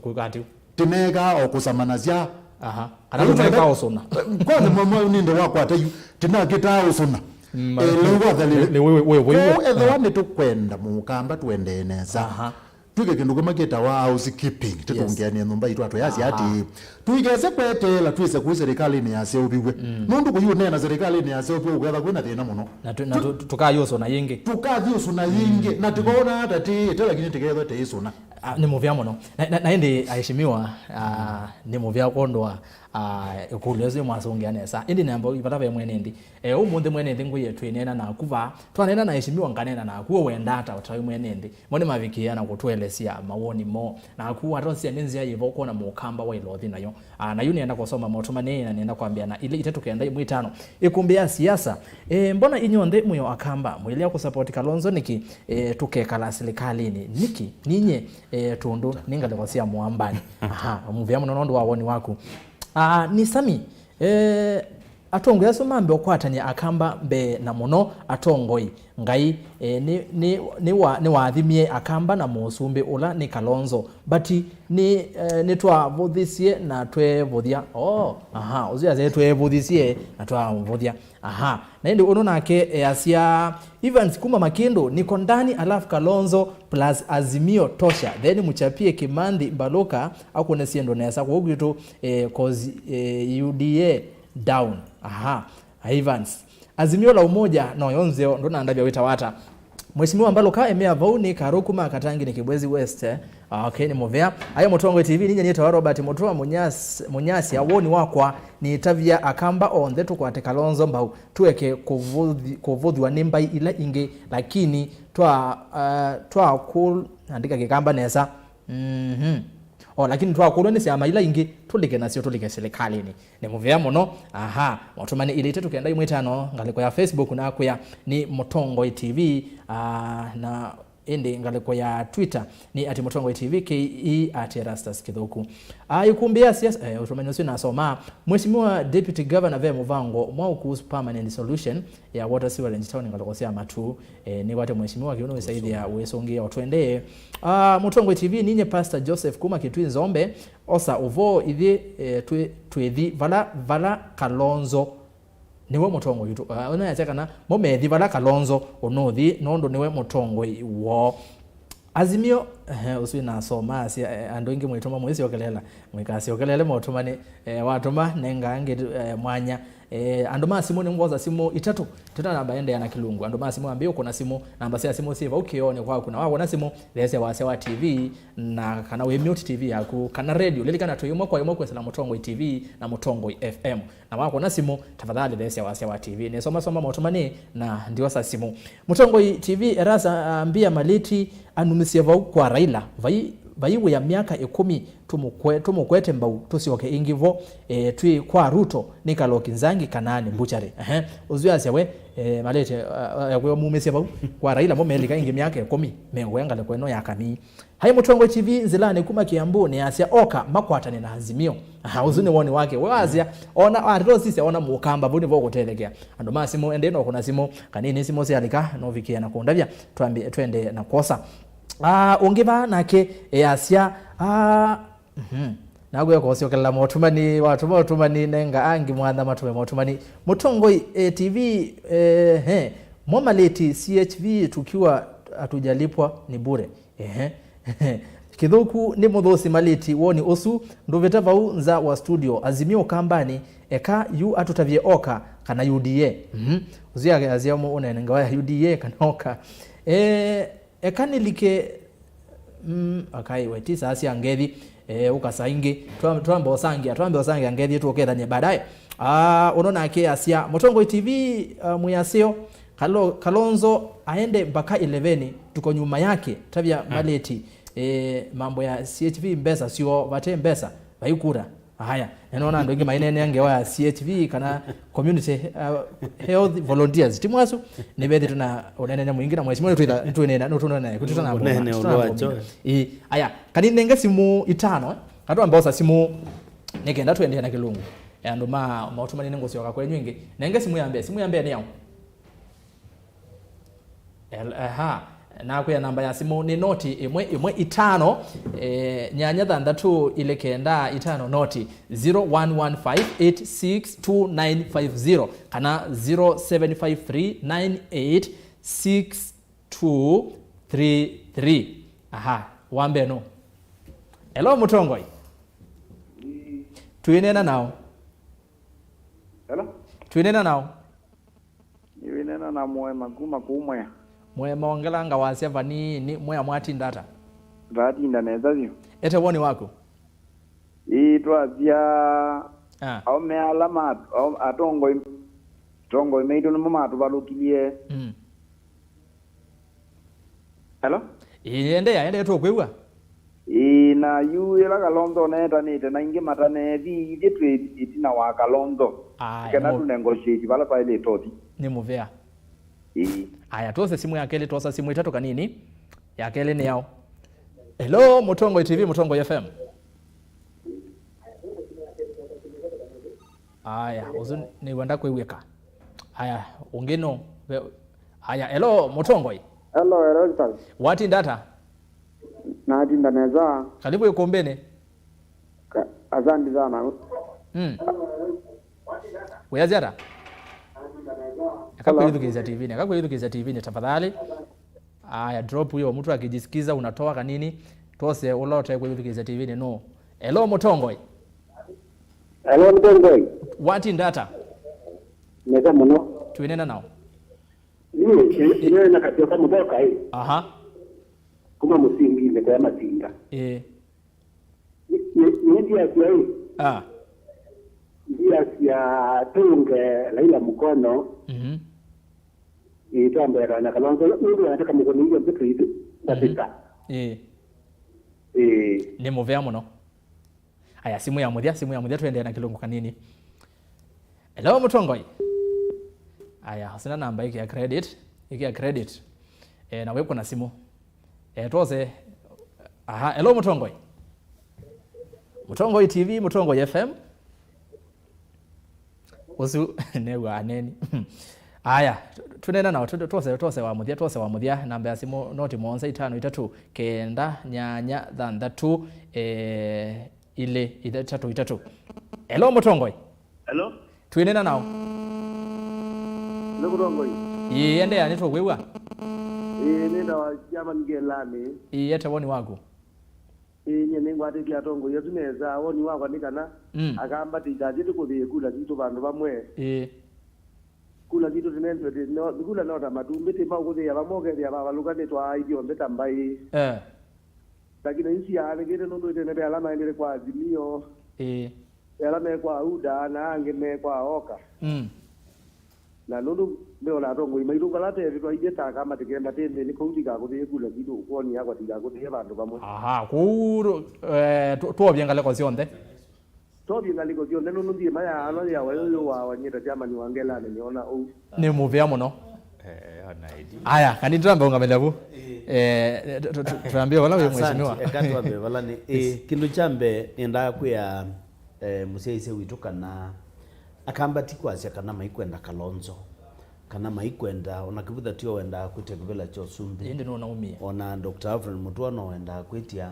kũkati. Tĩneekaa o kũsamanasya. Aha. Kana tũneekaa ũsũna. Kwanza mama nĩnde wakwata yu, tĩnakĩtaa ũsũna. Eh, lĩu wathalĩle. Nĩ wĩ, wĩ, wĩ, wĩ. Kwoou ethĩwa nĩtũkwenda mũkamba tũendee nesa. Aha. Twĩke kĩndũ kĩmwe kĩtawa housekeeping, tũtũngĩanĩe nyũmba itũ atũyasya atĩĩ, tũikese kweteela twĩse kũu serikalĩnĩ yaseũviw'e. Nũndũ kũi ũneena serikalĩnĩ yaseũviw'e ũketha kwĩna thĩna mũno. Na tũ-, na tũ-, tũkathi ũsũna yĩngĩ. Tũkathi ũsũna yĩngĩ, na tĩkoona ata tĩĩte, lakini tĩkethwa tĩisũna. Ah, nĩ mũvea mũno. Na, na, na ĩndĩ aheshimiwa, ah, nĩ mũvea kwondũ wa, ah, ĩkũlyo ĩsu mwasũngĩa nesa. Ĩndĩ namba vala ve mwene nthĩ. Eh, ũmũnthĩ mwene nthĩ ngwĩe twĩneena naku vaa. Twaneena na aheshimiwa nganena naku, we wenda ata ũtaĩ mwene nthĩ. Mo nĩmavikĩĩa na kũtũelesya mawoni moo. Naku watosia nĩ nzĩa yĩva ũkwona mũkamba waĩle ũthi nayo. Ah, na yu nĩenda kũsoma motũmanĩe na nĩenda kwambĩa na ilĩ itatũ kenda imwe itano. Ĩkũmbĩ ya siasa. Eh, mbona inyonthe mwĩo akamba? Mwĩlea kũsapoti Kalonzo nĩkĩ? Eh, tũkekala silikalĩnĩ. Nĩkĩ? Ninye, eh, tũndũ nĩ ngalĩko sya mũambanĩ. Aha, mũvea mũno nũndũ wa woni waku. Ah, nĩ Sami. Eh, atongoi asu mambe ũkwatany'a akamba mbee na mũno atongoi. Ngai, eh, nĩ, nĩ, nĩ wa, nĩwathimie akamba na mũsumbĩ ũla nĩ Kalonzo. But nĩ, eh, nĩtwavũthisye na tweevũthya. Oh, aha, ũsu yasya tweevũthisye na twavũthya. Aha, na ĩndĩ ũno nake easya Evans kuma Makĩndũ, niko ndani alafu Kalonzo plus Azimio tosha. Then mchapie Kimanthi Mbaluka akũne syĩndũ nesa kũu kwitũ, eh, cause, eh, U D A down. Aha. Evans. Azimio la Umoja noyo nzeo, ndũnandavya wĩtawa ata. Mheshimiwa Mbaluka, emea vau nĩ Karu kuma Katangi nĩ Kibwezi West, eh. Ah, okay, nĩ mũvea. Ayo Mũtongoi T V, ninye nĩtawa Robert Mutua Munyas-, Munyasya, woni wakwa nĩtavya akamba onthe tũkwate Kalonzo mbau, tũeke kũvũthi-, kũvũthw'a nĩ mbai ila ingĩ, lakini twa, ah, twa kũ-, andĩka Kĩkamba nesa. Mhm. O, lakini twakũlwa nĩ syama ila ingĩ, tũlike nasyo, tũlike silikalĩnĩ. Nĩ mũvea mũno. Aha, motũmani ilĩ itatũ kenda imwe itano, ngalĩko ya Facebook nakwĩa nĩ Mũtongoi T V, ah, na ĩndĩ ngalĩko ya Twitter nĩ at Mũtongoi T V, K E at Erastus Kĩthũku. Ah, ĩkũmbĩ ya siasa, eh, ũtũmani ũsu nasoma, Mheshimiwa Deputy Governor ve mũvango mwaũ kuhusu permanent solution ya water sewerage town ngalĩko sya Matuu? Eh, nĩkwate Mheshimiwa kĩu nĩwĩsaithĩa wĩsũngĩa o twendee. Ah, Mũtongoi T V, ninye Pastor Joseph kuma Kitui Nzombe, osa ũvoo ithyĩ, eh, twĩ, twĩthi vala, vala Kalonzo nĩwe mũtongoi witũ. Ah, ona yasya kana mo methi vala Kalonzo ũnũthi nũndũ nĩwe mũtongoi woo. Azimio, ehe, ũsu nasoma asya, eh, andũ aingĩ mwĩtũma mwĩsyokelela, mwĩkasyokelele motũmani, eh, watũma nenga angĩ, eh, mwanya. Eh, andũ ma simũ nĩngwosa simũ itatũ tũtanamba endeea na kĩlungu. Andũ ma simũ ambĩĩa ũkũna simũ, namba sya simũ syĩ vau kĩoonĩ kwaku, na wakũna simũ, theesya wasya wa T V, na kana wĩ mute T V yaku, kana radio. Lilikana twĩ ĩmwe kwa ĩmwe kwĩsĩla Mũtongoi T V na Mũtongoi F M. Na wakũna simũ, tafadhali theesya wasya wa T V. Nĩsomasoma motũmani na ndiosa simũ. Mũtongoi T V, Erasa ambĩa Malĩti anumisye vau kwa Raila, vai, vai wĩa myaka ĩkũmi, tũmũkwe-, tũmũkwete mbau, tũsyoke ĩngĩ vo, e, twĩ kwa Ruto, nĩ Kaloki Nzangi kana nĩ mbuchari. Ehe, ũsu asya we, e, Malĩti, a, a, akwĩwa mumĩsye vau kwa Raila, mo melika ĩngĩ myaka ĩkũmi, mewĩa ngalĩko ĩno ya kamii. Hai Mũtongoi T V nzĩlanĩ kuma Kiambu nĩasya oka makwatane na Azimio. Aha, ũsu nĩ woni wake. We wasya, ona, atĩtosisya ona mũkamba, vau nĩvo ũkũtethekea. Andũ ma simũ, ende no kũna simũ, kanini simũ syalika, novikie na kũndavya, twambi, twende na kwosa. Ah, ũngĩ vaa nake, easya, ah, mhm. Nakwĩa kũsyokelela motũmani, watũma ũtũmani, nenga angĩ mwanya matũme motũmani. Mũtongoi, eh, T V, eh, he, mo Malĩti C H V tukiwa hatujalipwa ni bure. Ehe. Kĩthũku nĩ mũthũsi Malĩti woni ũsu, ndũvĩta vau nza wa studio, Azimio Ũkambanĩ, eka yu atũtavye oka kana U D A. Mhm. Ũsu yake asya mo ũnene ngawa ya U D A kana oka. Eh, eka nĩlike, mm, akai we, ti saa sya ngethi, eh, ũkasa ingĩ. Twa-, twambe ũsangĩa, twambe ũsangĩa ngethi tũkethanie baadaye. Ah, ũno nake asya, Mũtongoi T V, ah, mwĩasyo, Kalo-, Kalonzo aende mpaka eleveni, tuko nyuma yake, tavya Malĩti, eh, mambo ya C H V mbesa syo, vate mbesa, vai kura. Haya, nĩnona andũ aingĩ maineenea ngewa ya C H V kana community, uh, health volunteers. Ti mwasu, nĩvethĩtwe na ũneenea mwingĩ na mheshimiwa nĩtwĩtha-, nĩtwĩneena, nĩtũneena, kũtũtana ũnene ũlũ wa Joy. Ĩĩ, aya, kani nenge simũ itano, eh? Katwambe osa simũ, nĩkenda tũendee na kĩlungu. Eh, andũ ma, maũtũmani nĩngũsyoka kwenyu ĩngĩ. Nenge simũ ya mbee, simũ ya mbee nĩ yaũ? El-, aha. Nakwĩa namba ya simũ nĩ noti ĩmwe ĩmwe itano, eh, nyanya thanthatũ ilĩ kenda itano noti, zero one one five eight six two nine five zero kana zero seven five three nine eight six two three three. Aha, wa mbee nũ? Hello, Mũtongoi. Twĩneena nao. Hello? Twĩneena nao. Nĩwĩneena na Mũema kuma kũu Mwea. Mũema, ongelanga wasya vanini, Mwea mwatinda ata? Ndatinda nesa vyũ. Ete woni waku. Ĩĩ, twasya Ah. aũme ala ma-, ao-, atongoi, atongoi maitũ nĩmo matũvalũkilyĩ. Mm. Hello? Ĩĩ, endeea, endeea, tũkwĩw'a. Ĩĩ, na yu ĩla Kalonzo neetanĩte na ingĩ matanethi, ithyĩ twĩ ĩtina wa Kalonzo. Aya, kana nĩ mũ- tũnegotiate vala twaĩlĩte ũthi. Nĩ mũvea. Ĩĩ. Aya, twose simũ ya kelĩ, twosa simũ itatũ kanini. Ya kelĩ nĩ yaũ? Hello, Mũtongoi T V, Mũtongoi F M. Aya, ũsu nĩw'o ndakwĩw'ĩka. Aya, ũngĩ nũ? Ve-, aya, hello, Mũtongoi. Hello, hello, Elton. Watinda ata? Natinda nesa. Karibu ikumbini. Ka-, asante sana. Mm. Wĩasya ata? Hello. Akakwĩthukĩĩsya T V-nĩ, akakwĩthukĩĩsya T V-nĩ, tafadhali. Aya, drop hiyo, mtu akijisikiza unatoa kanini, twose ũla ũtekwĩthukĩĩsya T V-nĩ nũ? Hello, Mũtongoi. Hello, Mũtongoi. Watinda ata? Nesa mũno. Twĩnena nao. Niĩ, niĩ, niĩ na Katioka Mũthoka, ĩ. Aha. Kuma Mũsinginĩ kwa Matinda. Ĩĩ. Nĩ, nĩ, nĩ ndiasya, ĩ. Ah. Ndiasya tũnge Raila mũkono. Mhm. Ĩĩ, twambe na Kalonzo, nũndũ anataka mũkono hiyo mbetu hivi. Mhm. Ndafika. Ĩĩ. Ĩĩ. Nĩ mũvea mũno. Aya, simũ ya mũthya, simũ ya mũthya, tũendee na kĩlungu kanini. Hello, Mũtongoi. Aya, sina namba, ĩkĩa credit, ĩkĩa credit. Eh, na wĩkũna simũ. Eh, twose. Aha, hello, Mũtongoi. Mũtongoi T V, Mũtongoi F M. Ũsu nĩw'a aneni. Aya, tũ-, tũnena nao, tũ-, twose, twose wa mũthya, twose wa mũthya, namba ya simũ noti mũonza itano itatũ kenda nyanya thanthatũ, eh, ilĩ ithatũ itatũ. Hello, Mũtongoi. Hello? Twĩnena nao. Nĩ Mũtongoi. Ĩĩ, endeea, nĩtũkwĩw'a. Ĩĩ, nĩ ndawa cia mangelani. Ĩĩ, ete woni waku. Ĩĩ, nyie nĩngwatĩtye atongoi asu nesa. Woni wakwa nĩ kana, mm, Akamba tĩikathiĩ tũkũthĩe kula sitũ vandũ vamwe. Ĩĩ. Kula sitũ tĩnenziwe tĩ, no, kula no ta matumbĩ, tĩ maũkũthĩĩa vamwe, ũkethĩa vavalũka nĩ twaa ithyonthe ta mbaĩ. Eh. Lakini isu syaanĩkĩte nũndũ ĩtene ve ala maendete kwa Azimio. Ĩĩ. Ve ala me kwa UDA, na angĩ me kwa Oka. Mm. Na nũndũ meona atongoi maitũ vala tethĩtwa ithyĩ ta Akamba tĩkenda tĩ nthĩnĩ kũu tikakũthĩe kula sitũ, kwoni yakwa tikakũthĩe vandũ vamwe. Aha, kwoou, eh, tũ-, twovye ngalĩko syonthe. Tovye ngalĩko syonthe nũndũ nthĩ ĩma ya ala ya wayo yo wa wanyita chairman wa ngelani nĩona ũu. Nĩ mũvea mũno. Eh, ona ĩndĩ. Aya, kani tũrambe ũngamĩle vu. Eh, tu-, tu-, tu-, tũrambie vala wĩ. Asante, mheshimiwa. Eka twambe vala nĩ, eh, kĩndũ kya mbee nĩendaa kwĩa, eh, mũsyaĩĩsya witũ kana Akamba ti kwasya kana maikwenda Kalonzo, kana maikwenda, ona Kivutha tio wendaa kwĩtya kĩvĩla kya ũsumbĩ. Ĩndĩ nũnaumie. Ona Doctor Alfred Mutua no wendaa kwĩtya.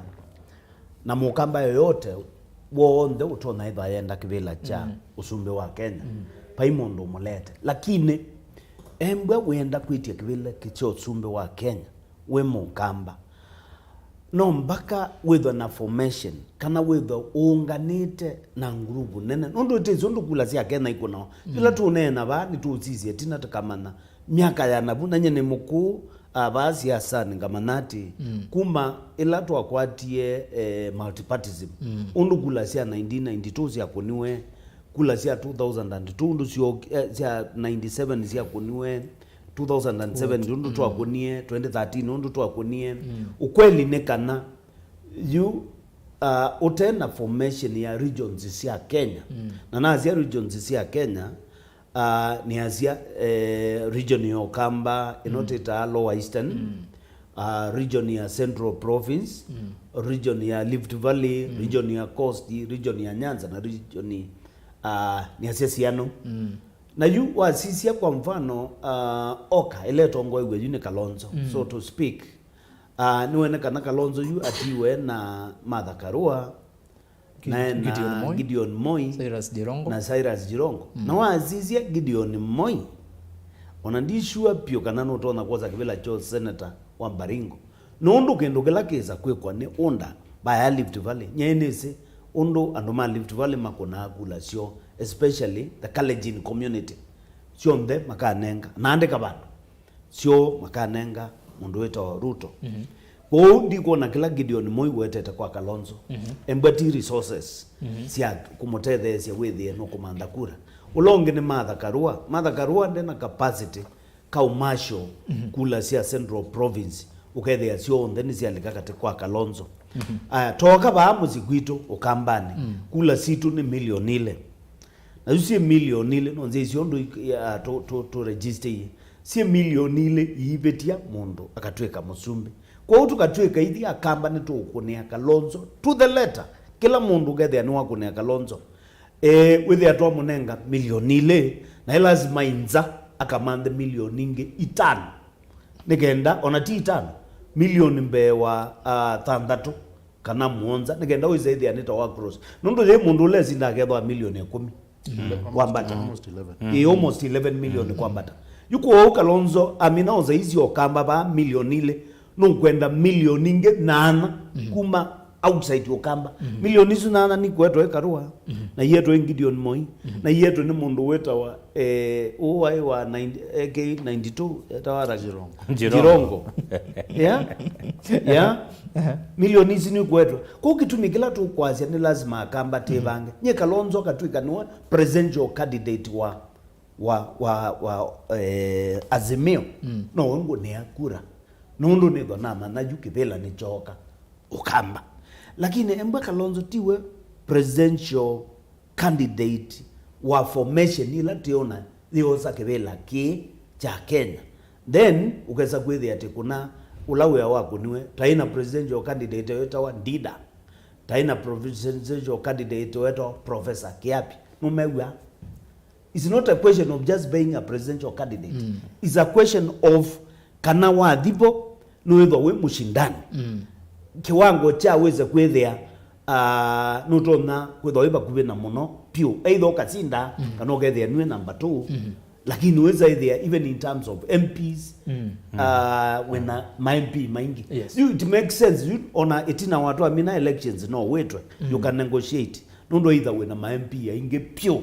Na mũkamba yoyote w'onthe ũtonya ĩthwa yenda kĩvĩla kya, mm, ũsumbĩ wa Kenya, mm, vai mũndũ ũmũlete. Lakini embwa wĩenda kwĩtya kĩvĩla kĩ-, kya ũsumbĩ wa Kenya, wĩ mũkamba, no mpaka wĩthwe na formation, kana wĩthwe ũũnganĩte na nguruvu nene. Nũndũ ĩtĩsĩ ũndũ kula sya Kenya ikũnawa. Mm. Yĩla tũneena vaa, nĩtũũsisye ĩtina tũkamanya myaka ya navu, na nyie nĩ mũkũũ, ah, vaa siasanĩ ngamanya atĩ, mm, kuma ĩla twakwatie, eh, multipartism, mm, ũndũ kula sya nineteen ninety-two syakũniwe, kula sya two thousand and two ũndũ syo-, eh, sya ninety-seven syakũniwe, two thousand and seven ũndũ twakũnie, twenty thirteen ũndũ twakũnie. Mm. Ukweli nĩ kana yu, ah, ũte na formation ya regions sya Kenya. Mm. Na nasya regions sya Kenya, ah, nĩasya, eh, region ya Ukamba, ĩno, mm, twĩtaa Lower Eastern, mm, ah, region ya Central Province, mm, region ya Rift Valley, mm, region ya Coast, region ya Nyanza, na region, ah, nĩasya Siano. Mm. Na yu wasisya, kwa mfano, ah, Oka, ĩla ĩtongoew'e yu nĩ Kalonzo, mm, so to speak, ah, nĩwene kana Kalonzo yu atiwe na Martha Karua, Gi-, nae na Gideon Moi, Gideon Moi, Cyrus Jirongo. Na Cyrus Jirongo. Mm. Na wasisya Gideon Moi, ona ndisua pyũ kana nũtonya kwosa kĩvĩla kya senator wa Baringo. Nũndũ kĩndũ kĩla kĩsa kwĩkwa nĩ UDA vaya Rift Valley. Nyie nĩsĩ ũndũ andũ ma Rift Valley makũnaa kula syoo, especially the Kalenjin community. Syonthe makanenga, naandĩka vandũ, syoo makanenga mũndũ wĩtawa Ruto. Mhm. Kwoou ndikwona kĩla Gideon Moi wetete kwa Kalonzo. Mhm. Embwa ti resources Mhm. sya kũmũtetheesya wĩthĩe nũkũmantha kura. Ũla ũngĩ nĩ Martha Karua. Martha Karua ndena capacity commercial Mhm. kula sya Central Province, ũkethĩa syonthe nĩsyalika katĩ kwa Kalonzo. Mhm. Aya, tooka vaa mũsyĩ kwitũ Ũkambanĩ, Mm. kula sitũ nĩ milioni ilĩ. Na yu syĩ milioni ilĩ, no nzĩ icio ũndũ ik-, ya, tũ, tũ, tũ register ii. Syĩ milioni ilĩ iivĩtya mũndũ akatw'ĩka mũsumbĩ. Kwoou tũkatw'ĩka ithi Akamba nĩtũũkũnĩa Kalonzo to the letter. Kĩla mũndũ ũkethĩa nĩwakũnĩa Kalonzo. Eh, wĩthĩa twamũnenga milioni ilĩ, na ĩ lazima inza akamanthe milioni ingĩ itano. Nĩ kenda, ona ti itano, milioni mbee wa, ah, thanthatũ kana mũonza, nĩ kenda wĩsa ĩthĩa nĩ ta wa cross. Nũndũ yĩ mũndũ ũla esinda akethwa milioni ĩkũmi Mm. kwambata. Almost eleven. Ĩ almost eleven million kwambata. Yu kwoou Kalonzo amina oza icio Ũkamba vaa milioni ilĩ, nũkwenda milioni ingĩ nana kuma outside Ũkamba. Milioni isu nana nikuetwe ĩ Karua, na ietwe ĩ Gideon Moi, na ietwe nĩ mũndũ wĩtawa, eh, ũũ waĩ wa ninety, A K ninety-two, etawa ata? Jirongo. Jirongo. Jirongo. Yeah? Yeah? Milioni isu nikuetwe. Kũu kĩtumi kĩla tũkwasya nĩ lazima Akamba tĩvange. Nye Kalonzo akatw'ĩka nĩwe presidential candidate wa, wa, wa, wa, eh, Azimio. No ngũnĩa kura. Nũndũ nĩthwa namanya yu kĩvĩla nĩkyooka Ũkamba. Lakini embwa Kalonzo tiwe presidential candidate wa formation ila tĩona yĩosa kĩvĩla kĩĩ kya Kenya. Then ũkesa kwĩthĩa atĩ kũna ũla wĩa wakũniwe, taĩ na presidential candidate wetawa Ndida, taĩ na presidential candidate wetawa Professor Kiapi. Nũmew'a? It's not a question of just being a presidential candidate. It's a question of kana wathi vo nĩwĩthwa wĩ mũshindani. Kĩwango kya wĩse kwĩthĩa, ah, nũtonya kwĩthwa wĩ vakuvĩ na mũno piũ. Either ũkasinda, kana ũkethĩa nue number two, lakini wĩsa ĩthĩa even in terms of M Ps, ah, wĩna ma M P maingĩ. Yes. You, it makes sense. You, ona ĩtina watwamina elections no wĩtwe. You can negotiate. Nũndũ either wĩna ma M P aingĩ piũ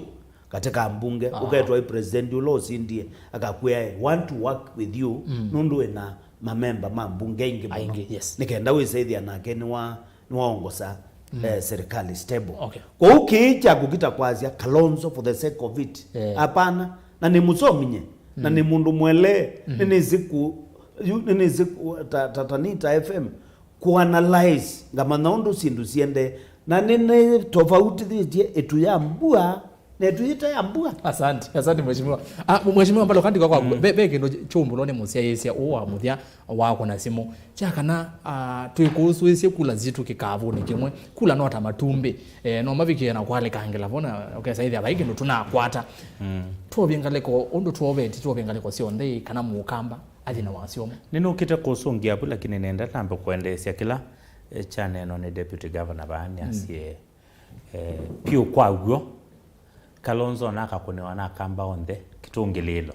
katika mbunge, ũketwa ĩ president ũla ũsindie, akakwĩa, "I want to work with you," nũndũ wĩna mamemba ma mbunge aingĩ mũno. Aingĩ, yes. Nĩ kenda wĩsaithia nake nĩwa, nĩwaongosa, eh, serikali stable. Okay. Kwoou kĩĩ kya kũkita kwasya Kalonzo for the sake of it. Eh. Hapana. Na nĩ mũsomi nye. Na nĩ mũndũ mwelee. Nĩnĩsĩ ku, yu, nĩnĩsĩ ku, ta, ta, ta, nĩ ta F M. Kũanalyze, ngamanya ũndũ syĩndũ siendee, na nĩ, nĩ tovautĩthĩtye ĩtu ya mbua na ĩtu ĩte ya mbua. Asante, asante mheshimiwa. Ah, mheshimiwa Mbalo, kandi kwa kwaku, ve, ve kĩndũ kyũmbũlwa nĩ mũsyaĩĩsya ũũ wa mũthya wa kũna simũ. Kya kana, ah, twĩkũsũĩsye kula sitũ kĩkavũnĩ kĩmwe, kula no ta matumbĩ. Eh, no mavikie na kwalĩkangĩla vo na ũkesa ĩthĩa vai kĩndũ tũnakwata. Twovye ngalĩko, ũndũ twoveti, twovye ngalĩko syonthe kana mũkamba athi na wasyomo. Nĩnũkĩte kũsũngĩa vu, lakini nenda nambe kwendeesya kĩla, eh, kyaneenwa nĩ Deputy Governor vaa, nĩasye, eh, piũ kwa w'o, Kalonzo nakakũnĩwa na Akamba onthe kĩtũngĩlĩĩlo.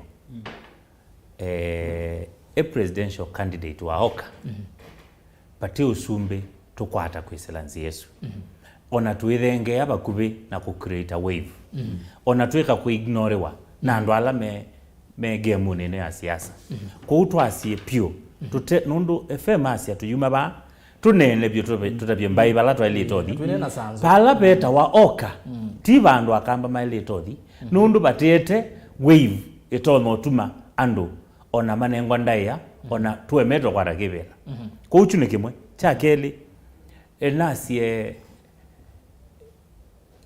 Eh, e presidential candidate wa oka, vati ũsumbĩ tũkwata kwĩsĩla nzĩa ĩsu. Ona twĩthengeea vakuvĩ na kũ create a wave. Ona twĩka kũignoriwa na andũ ala me, me gemunĩ ĩno ya siasa. Kwoou twasie piũ. Tũte, nũndũ F M asya tũyuma vaa, tũneene vyũ, tũtavye, tũtavye mbaĩ vala twaĩlĩte ũthi. Twĩneena sanzo. Vala vetawa oka, ti vandũ Akamba maĩlĩte ũthi. Nũndũ vatĩete wave ĩtonya ũtuma andũ ona manengwa ndaĩa, ona tũemetwe kwata kĩvĩla. Kwoou kyu nĩ kĩmwe. Kya kelĩ, e, nasye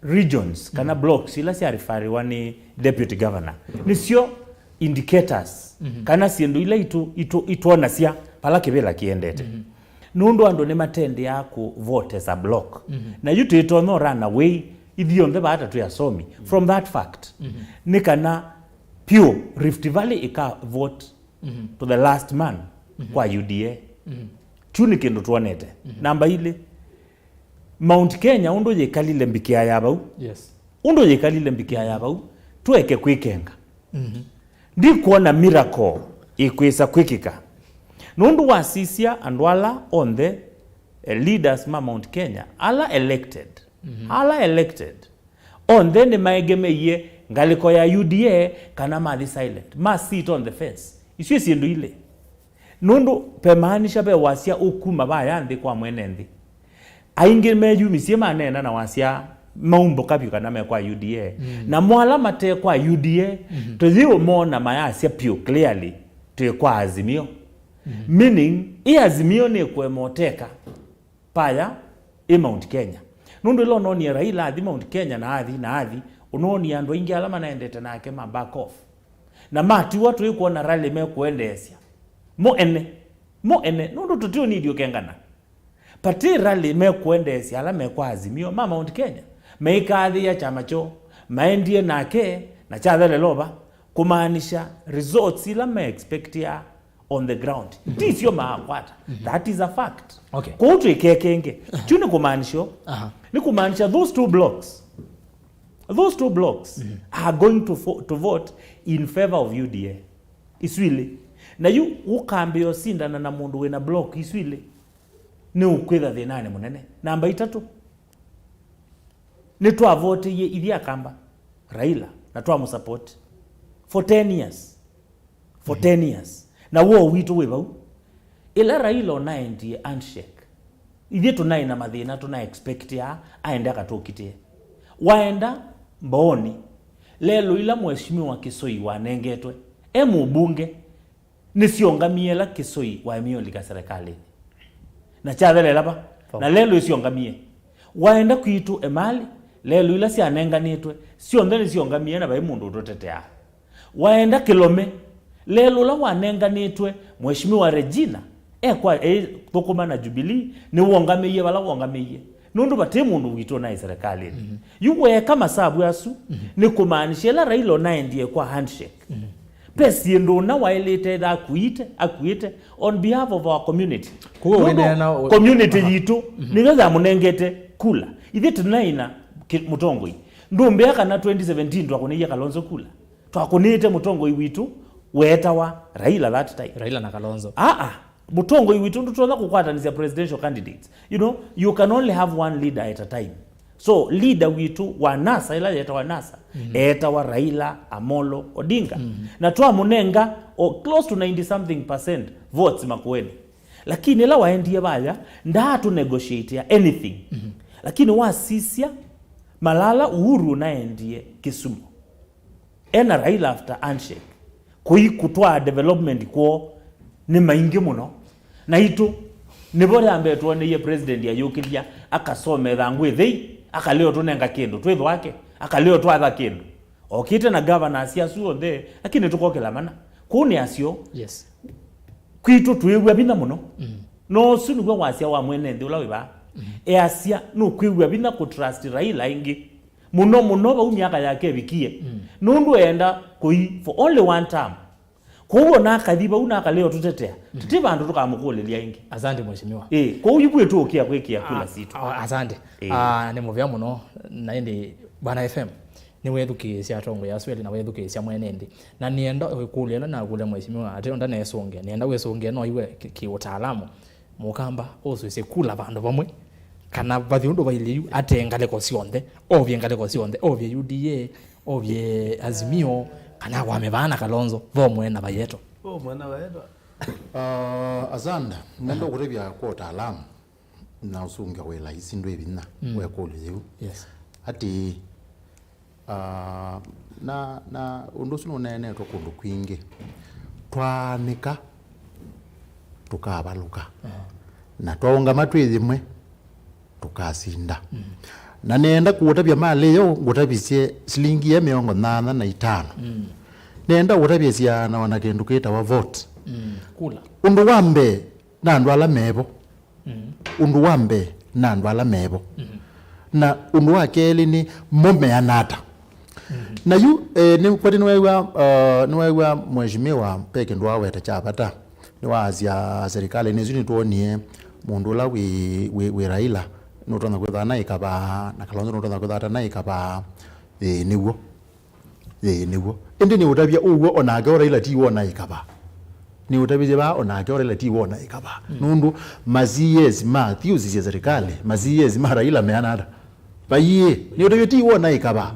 regions kana blocks ila syarifariwa nĩ deputy governor, nĩsyo indicators kana syĩndũ ila itũ, itũ, itwonasya vala kĩvĩla kĩendete. Nũndũ andũ nĩmatendĩaa kũvote as a block. Na yu twĩtonya run away ithyonthe vaata twĩ asomi from that fact. Nĩ kana piũ Rift Valley ĩka vote to the last man kwa U D A. Kyu nĩ kĩndũ twonete. Namba ilĩ, Mount Kenya ũndũ yĩkalile mbikĩa ya vau. Yes. Ũndũ yĩkalile mbikĩa ya vau, tũeke kwĩkenga. Ndikwona miracle ĩkwĩsa kwĩkĩka. Nũndũ wasisya andũ ala onthe, eh, leaders ma Mount Kenya, ala elected, ala elected, onthe nĩmaegemeie ngalĩko ya U D A kana mathi silent, ma sit on the fence. Isu syĩndũ ilĩ. Nũndũ vemaanisha ve wasya ũkuma vaya nthĩ kwa mwene nthĩ. Aingĩ meyumisye maneena na wasya maumbũka vyũ kana me kwa U D A. Mm. Namo ala mate kwa U D A, mm-hmm, tũyĩũmona mayasya vyũ clearly twĩ kwa Azimio. Mm-hmm. Meaning, ĩ Azimio nĩ kũema ũteka vaya ĩ Mount Kenya. Nũndũ ĩla ũnoonie Raila athi Mount Kenya na athi na athi, ũnoonie andũ aingĩ ala manaendete nake ma back off. Na matiwa tũikwona rally mekũendeesya. Mo ene. Mo ene. Nũndũ tũtiũnidi ũkengana. Vati rally mekũendeesya ala me kwa Azimio ma Mount Kenya. Meikathĩĩa kyama kyoo. Maendie nake na kyathelelova. Kũmaanisha results ila me expectia on the ground. Mm-hmm. Ti syo maakwata. Mm-hmm. That is a fact. Okay. Kwoou twĩkekenge. Kyu nĩ kũmaanisha, aha, nĩ kũmaanisha those two blocks, those two blocks, mm-hmm, are going to, fo- to vote in favor of U D A. Isu ilĩ. Na yu ũkambĩa ũsindana na mũndũ wĩna block isu ilĩ, nĩ ũkwĩtha thĩnanĩ mũnene. Namba itatũ, nĩtwavoteie ithyĩ Akamba Raila na twamũsupport for ten years. For ten years. Na woo witũ wĩ vau. Ĩla Raila ũnaendie handshake, ithyĩ tũnaĩ na mathĩna tũna expectia aende akatũkitĩe. Waenda mbooni, lelũ ila Mheshimiwa Kisoi wanengetwe e mũmbunge, nĩsyongamie ĩla Kisoi waemie ũlika serikalĩnĩ. Na kyathelela va? Na lelũ isyongamie. Waenda kwitũ Emali, lelũ ila syanenganĩtwe, syonthe nĩsyongamie na vai mũndũ ũtũteteaa. Waenda Kĩlome, lelũ ũla wanenganĩtwe Mheshimiwa Regina, ekwa ethũkũma na Jubilee, nĩwongamĩie vala wongamĩie. Nũndũ vati mũndũ witũ ũnaĩ serikalĩnĩ. Mhm. Yu weeka masavu asu, mhm, nĩ kũmaanisha ĩla Raila ũnaendie kwa handshake. Mhm. Ve syĩndũ ũna waĩlĩte etha akuĩte, akuĩte on behalf of our community. Kwoguo nũndũ wĩneena ũ- community, aha, yitũ, mhm, nĩyo yamũnengete kula. Ithyĩ tũnaĩ na ki- mũtongoi. Ndũmbĩa kana twenty seventeen twakũnĩie Kalonzo kula. Twakũnĩte mũtongoi witũ weetawa Raila that time. Raila na Kalonzo. Aa, mũtongoi witũ ndũtonya kũkwatanisya presidential candidates. You know, you can only have one leader at a time. So, leader witũ wa NASA, ĩla yetawa NASA, mm, eetawa Raila Amolo Odinga. Mm. Na twamũnenga o close to ninety something percent votes Makueni. Lakini ĩla waendie vaya, ndaatũnegotiatea anything. Mm. Lakini wasisya, malala Uhuru ũnaendie Kisumu. Ena Raila after handshake. Kũi kũtwaa development kwoo nĩ maingĩ mũno. Naitũ, nĩvo ya mbee twoneie president ayũkĩlya, akasoma ĩthangũ ĩthei, akalea ũtũnenga kĩndũ, twĩthwa ake, akalea ũtwatha kĩndũ. Okĩte na governors asu onthe, lakini tũkokĩla mana. Kũu nĩ asyo. Yes. Kwitũ twĩw'a vinya mũno. Mm. No ũsu nĩw'o wasya wa mwene nthĩ ũla wĩ vaa. Mm. Easya nũkwĩw'a vinya kũtrust Raila ĩngĩ. Mũno mũno vau myaka yake ĩvikie. Mm. Nũndũ eenda kũi for only one term. Kwoou ona akathi vau na akalea ũtũtetea. Mm. Tũti vandũ tũkamũkũlĩlya ĩngĩ. Asante, Mheshimiwa. Ĩĩ, kwoou yu vwĩtũ ũkĩa kwĩkĩa kula sitũ. Ah, asante. Ĩĩ. Ah, nĩ mũvea mũno, na ĩndĩ Bwana F M, nĩwethukĩĩsya atongoi asu elĩ na wethukĩĩsya mwene nthĩ. Na nĩenda ũkũlya ĩla nakũlya Mheshimiwa, atĩ onda nesũngĩa, nĩenda wĩsũngĩe no iwe kĩ- kĩũtaalamu. Mũkamba ũsũĩsye kula vandũ vamwe, kana vathi ũndũ vailye yu, ate ngalĩko syonthe, ovye ngalĩko syonthe, ovye U D A, ovye Azimio, kana kwame vaa na Kalonzo, vomwe na vayeto. Vomwe na vayeto. Ah, asante. Nenda kũtavya kwa ũtaalamu na ũsũngĩa wĩ laisi ndwĩ vinya, mm, wekũlyo yĩu. Yes. Ati, ah, na, na ũndũ ũsu nũneenetwe kũndũ kwingĩ. Twaanĩka, tũkavalũka. Aha. Na twaũngama twĩ yĩmwe, tũkasinda. Mm. Na nenda kũũtavya malĩ yo, ngũtavisye silingi ya mĩongo nyanya na itano. Mm. Nenda ũtavye syana ona kĩndũ kĩtawa vote. Mm. Kula. Ũndũ wa mbee, na andũ ala mevo. Mm. Ũndũ wa mbee, na andũ ala mevo. Mm. Na ũndũ wa kelĩ nĩ mo meana ata. Mm. Na yu, eh, nĩ, kwati nĩwew'a, uh, nĩwew'a Mheshimiwa ve kĩndũ waweta kya vata. Nĩwaasya serikali nĩsu nĩtwonie mũndũ ũla wĩ, wĩ, wĩ Raila nũtonya kwĩthaa na ĩkavaa, na Kalonzo nũtonya kwĩthaa ata na ĩkavaa. Ĩĩ, nĩw'o. Ĩĩ, nĩw'o. Ĩndĩ nĩũtavya ũw'o onake o Raila ti wona ĩkavaa. Nĩũtavisye vaa onake o Raila ti wona ĩkavaa. Mm. Nũndũ ma C As ma thiũsisye serikali, ma C As ma Raila meana ata? Vaiĩ, nĩũtavya ti wona ĩkavaa.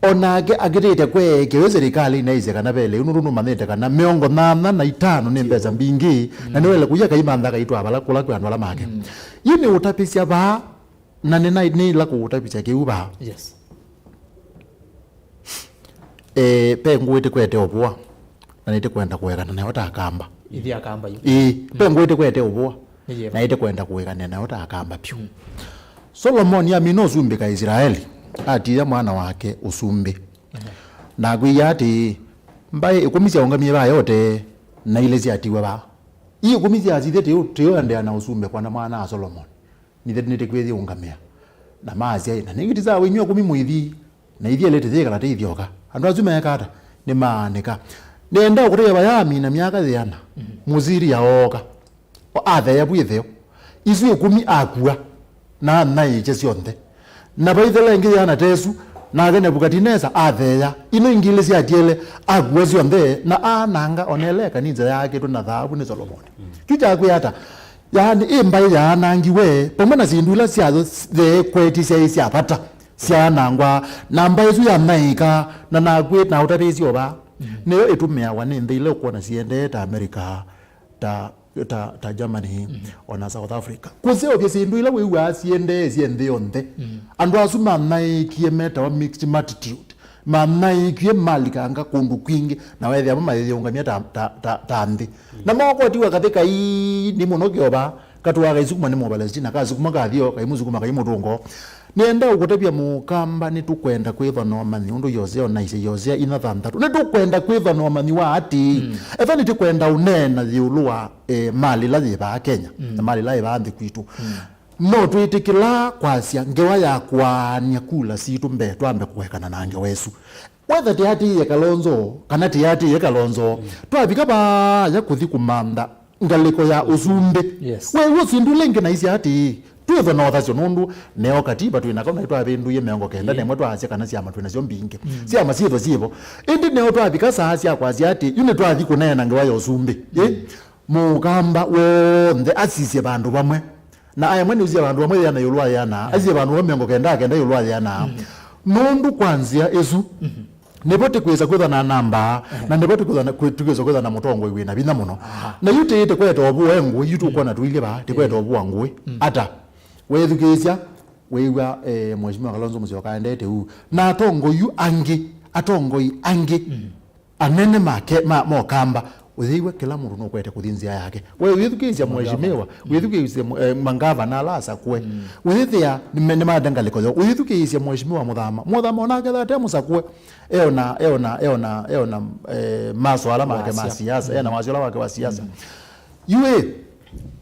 O nake akĩtĩte kweekya ũyũ serikali inaisye kana ve lĩu, nũndũ nũmanyĩte kana mĩongo nyanya na itano nĩ mbesa mbingĩ, na nĩwaĩle kũya kaimantha kaitwaa vala kũla kwĩ andũ ala make. Yu nĩũtavĩsya vaa, na nĩna-, nĩĩla kũũtavĩsya kĩu vaa. Yes. Eh, ve ngũĩ tĩkwete ũvũa, na nĩtĩkwenda kũekana nayo ta Akamba. Ithyĩ Akamba yu. Ĩĩ, ve ngũĩ tĩkwete ũvũa, na nĩtĩkwenda kũekana nayo ta Akamba vyũ. Solomoni amina ũsumbĩ ka Isilaeli, atiĩa mwana wake ũsumbĩ. Na akwĩie atĩĩ, mbaĩ ĩkũmi syaũngamie vaa yote, na ilĩ syatiwa vaa. Ii ĩkũmi syasisye tĩũ-, tĩũendeea na ũsumbĩ kwana mwana wa Solomoni. Nithe nĩtĩkwĩthĩ ũngamĩa. Na masya, na nĩngĩ tisaa wĩnywa kũmi mũithi, na ithyĩ lĩtĩ yĩkala tĩ ithyoka. Andũ asu meeka ata? Nĩmaanĩka. Nĩenda ũkũtavya vaya amina myaka yĩana, Mũsiria ooka. O atheea vu ĩtheo. Isu ĩkũmi akua, na anyaĩĩkye syonthe. Na vaithela ĩngĩ yĩana ta ĩsu, nake Nevukatinesa atheea. Ino ingĩ ilĩ sya tiele, akua syonthe, na aananga, o na ĩla ĩkanisa yaakĩtwe na thaavu nĩ Solomoni. Kyu kyakwĩa ata? Yaani, ĩ mbaĩ yaanangiwe, vamwe na syĩndũ ila syayo yeekwetie syaĩ sya vata, syaanangwa, na mbaĩ ĩsu yanyaĩĩka, na nakwĩ na ũtavĩĩsye o vaa. Nĩyo ĩtũmĩawa nĩ nthĩ ila ũkwona siendee ta America, ta, ta, ta Germany, o na South Africa. Kũseũvya syĩndũ ila wĩw'aa siendee syĩ nthĩ yonthe. Andũ asu manyaĩĩkie metawa mixed multitude. Manyaĩĩkie malikanga kũndũ kwingĩ, na weethĩa mo mayĩyĩũngamya ta, ta, ta, ta nthĩ. Na makotiwa kathĩ kaini mũno kĩova, katũaa kaisukuma nĩ Mũpalestina, kasukuma kathi o, kaimũsukuma, kaimũtũnga o. Nĩenda ũkũtavya Mũkamba, nĩtũkwenda kwĩthwa na ũmanyi, ũndũ Yosea onaisye, Yosea ina thanthatũ. Nĩtũkwenda kwĩthwa na ũmanyi wa atĩĩ, ethwa nĩtĩkwenda ũneena ĩũlũ wa, eh, mali ĩla yĩ vaa Kenya, na mali ĩla yĩ vaa nthĩ kwitũ. No twĩtĩkĩla kwasya ngewa ya kũaany'a kula sitũ mbee twambe kũekana na ngewa ĩsu. Wetha tĩatĩĩe Kalonzo, kana tĩatĩĩe Kalonzo, twavika vaaya kũthi kũmantha ngalĩko ya ũsumbĩ. Yes. Weew'a syĩndũ ila ingĩ naisye atĩĩ, twĩthwe na ũthasyo nũndũ neo katiba twĩ nako naĩ twavĩndũie mĩongo kenda na ĩmwe twaasya kana syama twĩ nasyo mbingĩ. Syama syĩthwe syĩvo. Ĩndĩ neo twavika saa sya kwasya atĩĩ, yu nĩtwathi kũneena ngewa ya ũsumbĩ. Ĩ? Mũkamba w'onthe asisye vandũ vamwe. Na aya mwe nĩũsisye vandũ vamwe yĩana ĩũlũ wa yĩana, asisye vandũ vamwe mĩongo kenda na kenda ĩũlũ wa yĩana. Nũndũ kwa nzĩa ĩsu, nĩvo tĩkwĩsa kwĩthwa na namba, na nĩvo tĩkwĩsa na, kwĩ-, tĩkwĩsa kwĩthwa na mũtongoi wĩ na vinya mũno. Na yu tĩĩ tĩkwete ũvũa ngũĩ, yu tũkwona tũilye vaa, tĩkwete ũvũa ngũĩ. Ata? Weethukĩĩsya, wĩw'a, eh, Mheshimiwa Kalonzo Musyoka aendete ũu. Na atongoi yu angĩ, atongoi angĩ. Anene make, ma, ma Ũkamba, ũyĩw'a kĩla mũndũ nũkwete kũthi nzĩa yake. We ũyĩthukĩĩsya mheshimiwa, ũyĩthukĩĩsye mũ-, eh, mangavana ala asakũe. Ũyĩthĩa nĩme-, nĩmaete ngalĩko yoo. Ũyĩthukĩĩsye mheshimiwa Mũthama. Mũthama onake ethate mũsakũe. Eona, eona, eona, eona, eh, maso ala make ma siasa, ena wasyo ala wake wa siasa. Yu ĩ,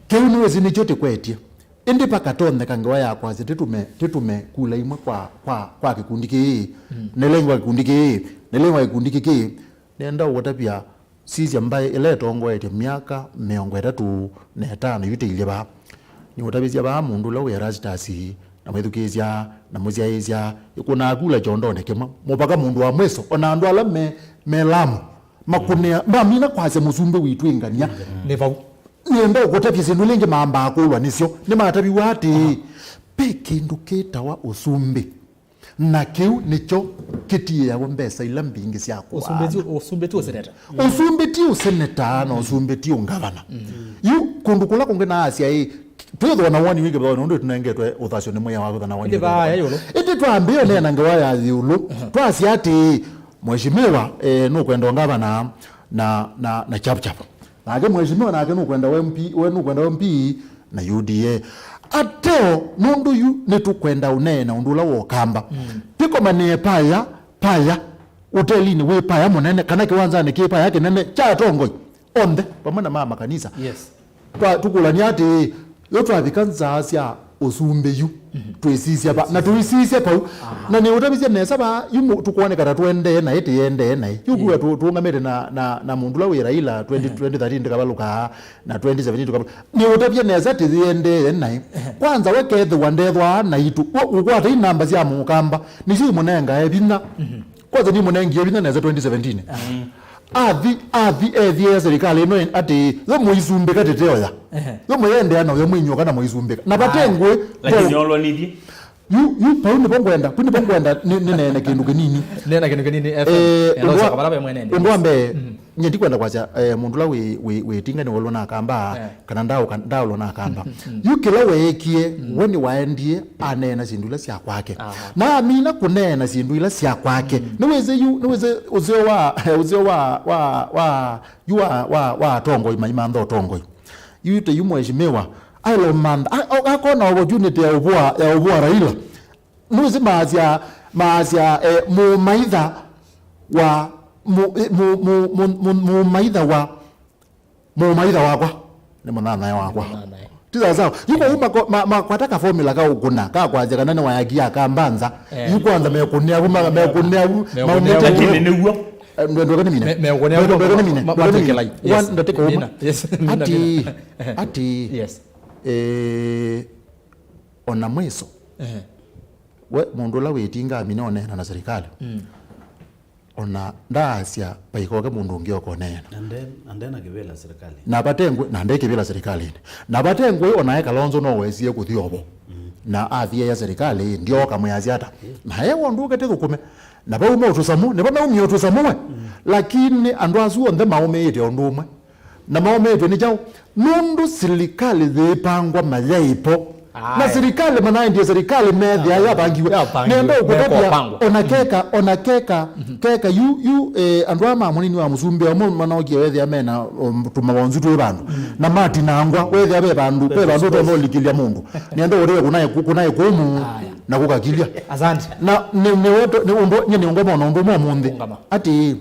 kĩu nĩwĩsĩ nĩkyo tĩkwetye. Ĩndĩ vakatonyeka ngewa ya kwasya tĩtume, tĩtume kula imwe kwa, kwa, kwa kĩkundi kĩĩ, na ĩla ĩngĩ kwa kĩkundi kĩĩ, na ĩla ĩngĩ kwa kĩkundi kĩkĩ. Nĩenda ũũtavya, sisya mbaĩ ĩla ĩtongoetye myaka mĩongo ĩtatũ na ĩtano yu tĩilye vaa. Nĩũtavĩsya vaa mũndũ ũla wĩ Erastus, na mwĩthukĩĩsya, na mũsyaĩĩsya, ĩkũnaa kula kyondonĩ kĩmwe. Mũvaka mũndũ wa mwĩso, o na andũ ala me, me Lamu, makũnĩa, mamina kwasya mũsumbĩ witũ ĩngania. Nĩ vau. Nĩenda ũkũtavya syĩndũ ila ingĩ mambaa kũlwa nĩsyo. Nĩmataviw'a atĩĩ, ve kĩndũ kĩtawa ũsumbĩ, na kĩu nĩkyo kĩtiĩawa mbesa ila mbingĩ sya kũaa. Ũsumbĩ ti, ũsumbĩ ti ũseneta. Ũsumbĩ ti ũseneta, na ũsumbĩ ti ũngavana. Yu kũndũ kũla kũngĩ naasya ĩ, twĩthwa na woni wingĩ vau nũndũ tũnengetwe ũthasyo nĩ mwĩa wa kwĩthwa na woni. Ĩndĩ vaa ya ĩũlũ. Ĩndĩ twambĩĩe ũneena ngewa ya ĩũlũ, twasya atĩĩ, mheshimiwa, eh, nũkwenda ũngavana na, na, na chap chap. Nake mheshimiwa nake nũkwenda wa M P, we nũkwenda wa M P na U D A. Ateo, nũndũ yu nĩtũkwenda ũneena ũndũ ũla wa Ũkamba. Tĩkomanĩe paya, paya, ũtelinĩ wĩ paya mũnene, kana kĩwanzanĩ kĩ paya kĩnene kya atongoi onthe, vamwe na ma makanisa. Yes. Twa-, tũkũlany'a atĩĩ, yo twavika nzaa sya ũsumbĩ yu, twĩsisya va, na tũisisye vau. Na nĩũtavisye nesa vaa, yu mũ-, tũkwoneka ta tũendee naĩ, tĩendee naĩ. Yu kuwa tũ-, tũũngamĩte na, na, na mũndũ ũla wĩ Raila twenty, twenty thirteen tũkavalũka, na twenty seventeen tũkavalũka. Nĩũtavye nesa tĩyĩendee naĩ. Kwanza we kethĩwa ndethwaa naitũ, we ũkwata inamba sya Mũkamba, nĩsyo imũnengae vinya. Kwanza nĩmũnengie vinya nesa twenty seventeen. Athi, athi ethĩe serikali ĩno atĩ yo mũisumbĩka tĩteoya. Yo mũyendea na yo mwĩnyũka na mũisumbĩka. Na vate ngũĩ. Lakini olwa nithi. Yu, yu, vau nĩvo ngwenda, vau nĩvo ngwenda nĩ- nĩneene kĩndũ kĩnini. Nena kĩndũ kĩnini, F M. Eh, Eh, no ũndũ wa- ũcoka vala ve mwene. Ũndũ wa mbee, nye ndikwenda kwasya, eh, mũndũ ũla wĩ- wĩ- wĩtinga nĩwolwa na kamba, eh, kana ndaũka- ndaũlwa na kamba. Yu kĩla weekie, we nĩwaendie aneena syĩndũ ila sya kwake. Aha. Na amina kũneena syĩndũ ila sya kwake. Nĩwĩsĩ yu, nĩwĩsĩ ũseo wa, ũseo wa, wa, wa, yu wa, wa, wa atongoi, maimantha ũtongoi. Yu te yu mheshimiwa, aĩla ũmantha, a- a- akona opportunity ya ũvũa, ya ũvũa Raila. Nũsĩ maasya, maasya, eh, mũmaitha wa, mũ- eh, mũ- mũ- mũ- mũ- mũmaitha wa, mũmaitha wakwa nĩ mũnyanyae wakwa. Mũnyanyae. Ti sawa sawa. Yu kwoou mako- ma- makwata ka formula ka ũkũna, ka kwasya kana nĩwayakia akambanza. Eh. Yu kwanza mekũnĩa vu, ma- mekũnĩa vu, maumĩte. Lakini nĩw'o. Eh, ndweka nĩ mine. Me- mekũnĩa vu, ndweka nĩ mine. Ma- ndweka nĩ mine. Yes. One, ndatĩka ũmwe. Mina. Yes. Mina, ati, mina. Ati, yes. Eh, ona mwiso. Ehe. We, mũndũ ũla wĩtinga amina ũneena na serikali. Mm. Ona ndaasya vaikoke mũndũ ũngĩ okoneena. Na nde- na ndena kĩvĩla serikali. Na vate ngwĩ, na nde kĩvĩla serikalini. Na vate ngwĩ, onae Kalonzo no wesie kũthi ovo. Mm. Na athiea serikali, ndioka mwĩasya ata. Yes. Na e wondu ũkete thũkũme. Na vau me ũtũsamũ, nĩvo meumie ũtũsamũ we. Mm. Lakini andũ asu onthe maũmĩĩte ũndũ ũmwe. Na maũmĩĩtwe nĩ kyaũ? Nũndũ silikalĩ yĩĩpangwa mayaĩpo. Na silikalĩ manaendie silikalĩ methĩa yapangiwe. Yapangiwe. Nenda ũkũtavya ona keka, ona keka, keka yu, yu, eh, andũ aa ma mũnini wa mũsumbĩ amwe manokie wethĩa mena, um, tũmawonzu twĩ vandũ. Na matinangwa, wethĩa ve vandũ, ve vandũ ũtonya ũlikĩlya mũndũ. Nenda ũtĩe kũnae kũmũ na kũkakilya. Asante. Na nĩ- nĩ weto- nĩ ũndũ nye nĩũngoma ona ũndũ ũmwe ũmũnthĩ. Ũngama. Ati,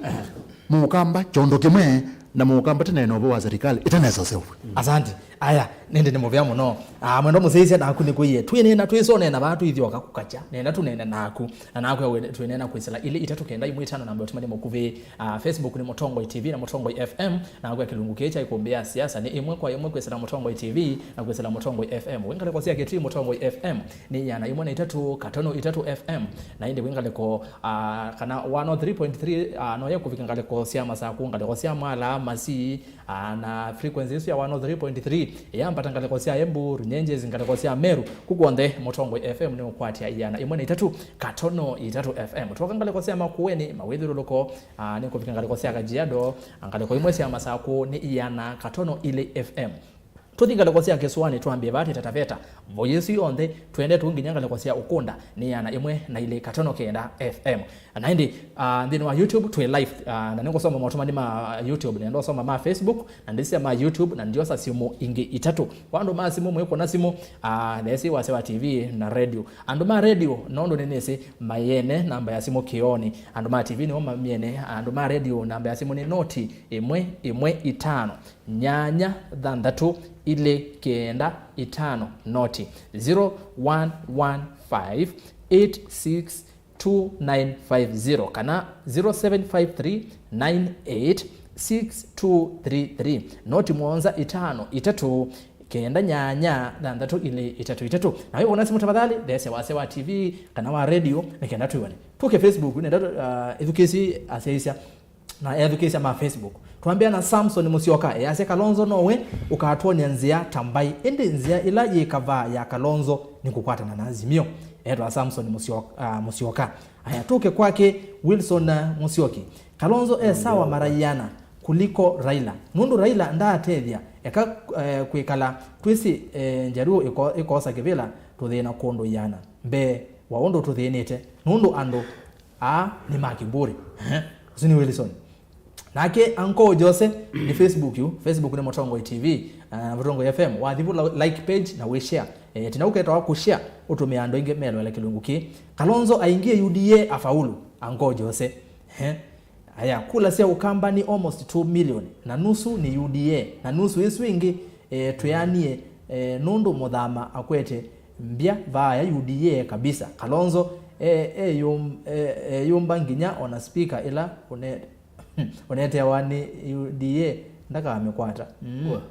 mũkamba kyondo kĩmwe na mũkamba tene na ũvũ wa serikali ĩtenesosewe. Asante. Aya, nĩndĩ nĩ mũvea mũno. Ah, mwendo mũsyaĩĩsya naku nĩkwĩie. Twĩneena twĩsonena vaa twĩthyoka kũkakya. Nenda tũneene naku. Na naku twĩneena kwĩsĩla ilĩ itatũ kenda imwe itano namba ũtũmani mũkuvĩ. Ah, Facebook nĩ Mũtongoi T V na Mũtongoi F M. Naku kĩlungu kĩĩ kya ĩkũmbĩ ya siasa nĩ ĩmwe kwa ĩmwe kwĩsĩla Mũtongoi T V na kwĩsĩla Mũtongoi F M. Wĩ ngalĩko sya Kitui Mũtongoi F M nĩ ĩana ĩmwe na itatũ katono itatũ F M. Na ĩndĩ wĩ ngalĩko, ah, kana one oh three point three, ah, no yekũvika ngalĩko sya Masaku, ngalĩko sya Mwala, Masii, ah, na frequency ĩsu ya one oh three point three yambata ngalĩko sya Embu, Runyenjes, ngalĩko sya Meru, ku kw'onthe Mũtongoi F M nĩ ũkwatya ĩana ĩmwe na itatũ katono itatũ F M. Twoka ngalĩko sya Makueni, mawĩthyũlũlũko, ah, nĩ kũvika ngalĩko sya Kajiado, ngalĩko imwe sya Masaku nĩ ĩana katono ilĩ F M. Tũthi ngalĩko sya Kĩsũanĩ twambie vaa twĩ Taita Taveta. Vo yĩsu yonthe, twende tũu nginya ngalĩko sya Ukunda, nĩ ĩana ĩmwe na ilĩ katono kenda F M. Na ĩndĩ, ah, nthĩnĩ wa YouTube twĩ live, ah, na nĩngũsoma motũmani ma YouTube, nenda ũsoma ma Facebook, na ndĩsya ma YouTube, na ndiosa simũ ingĩ itatũ. Kwa andũ ma simũ, mwĩkũna simũ, ah, theesĩ wasya wa T V na radio. Andũ ma radio, nũndũ nĩnĩsĩ mayene namba ya simũ kĩoonĩ. Andũ ma T V nĩmo mamyene, andũ ma radio namba ya simũ nĩ noti ĩmwe ĩmwe itano. Nyanya thanthatũ ilĩ kenda itano noti, zero one one five eight six two nine five zero kana zero seven five three nine eight six two three three, noti mũonza itano itatũ kenda nyanya thanthatũ ilĩ itatũ itatũ. Na wĩkũna simũ tafadhali theesya wasya wa T V kana wa radio nĩ kenda twĩw'ane. Tũke Facebook nenda, uh, ĩthukĩĩsye asyaĩĩsya na ethukĩĩsya ma Facebook. Twambĩa na Samson Musyoka, easya Kalonzo nowe ũkatwony'a nzĩa ta mbaĩ, ĩndĩ nzĩa ĩla yĩ kavaa ya Kalonzo nĩ kũkwatana na Azimio. Etwa Samson Musyoka, ah, Musyoka. Aya, tũke kwake Wilson, ah, Musyoki. Kalonzo e sawa mara iana kuliko Raila. Nũndũ Raila ndaatethya, eka, eh, kwĩkala twĩsĩ, eh, Njaruo ĩko- ĩkosa kĩvĩla tũthĩna kũndũ iana mbee wa ũndũ tũthĩnĩte. Nũndũ andũ aa nĩ ma kĩmbũrĩ. Ehe. Ũsu nĩ Wilson. Nake Uncle Jose nĩ Facebook yu. Facebook nĩ Mũtongoi T V, uh, Mũtongoi F M. Wathi vu like page na wĩ share. Eh, tina ũketawa kũ share, ũtũmĩa andũ aingĩ meloele kĩlungu kĩĩ. Kalonzo aingie U D A afaulu, Uncle Jose. Ehe. Aya, kula sya Ũkamba nĩ almost two million, na nusu nĩ U D A, na nusu ĩsu ĩngĩ, eh, twĩanie, eh, nũndũ Mũthama akwete mbya vaaya U D A kabisa. Kalonzo, eh, eyũm- eh, eyũmba nginya ona speaker ĩla ũne- ũneteawa nĩ U D A ndakamĩkwata. Mm. Wa.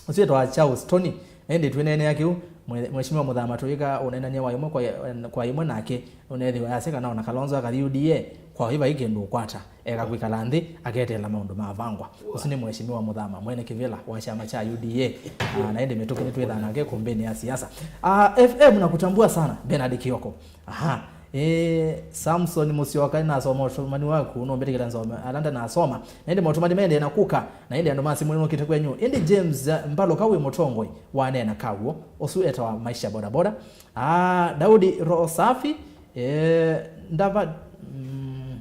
Ũsu wĩtawa Charles Tony. Ĩndĩ twĩneenea kĩu, mwe-, Mheshimiwa Mũthama tũyĩka ũneenany'a wa ĩmwe kwa, kwa ĩmwe nake, ũneethĩwa yasya kana ona Kalonzo akathi U D A, kwa ĩvai kĩndũ ũkwata, eka kwĩkala nthĩ, aketeela maũndũ mavangwa. Ũsu nĩ Mheshimiwa Mũthama, mwene kĩvĩla wa kyama kya U D A. Ah, na ĩndĩ mĩtũkĩ nĩtwĩthaa nake kũmbĩnĩ ya siasa. Ah, F M nakutambua sana, Bernard Kioko. Aha. Ĩĩ, Samson Musyoka, nĩnasoma ũtũmani waku, nũmbĩtĩkĩla nsome ala ndanasoma. Na ĩndĩ maũtũmani maendee na kũka, na ĩndĩ andũ ma simũ nĩmokĩte kwenyu. Ĩndĩ James, eh, Mbalũka wĩ mũtongoi, waneena kaw'o, ũsu etawa Maisha Bodaboda. Ah, Daudi Roho Safi, eh, ndava, mm,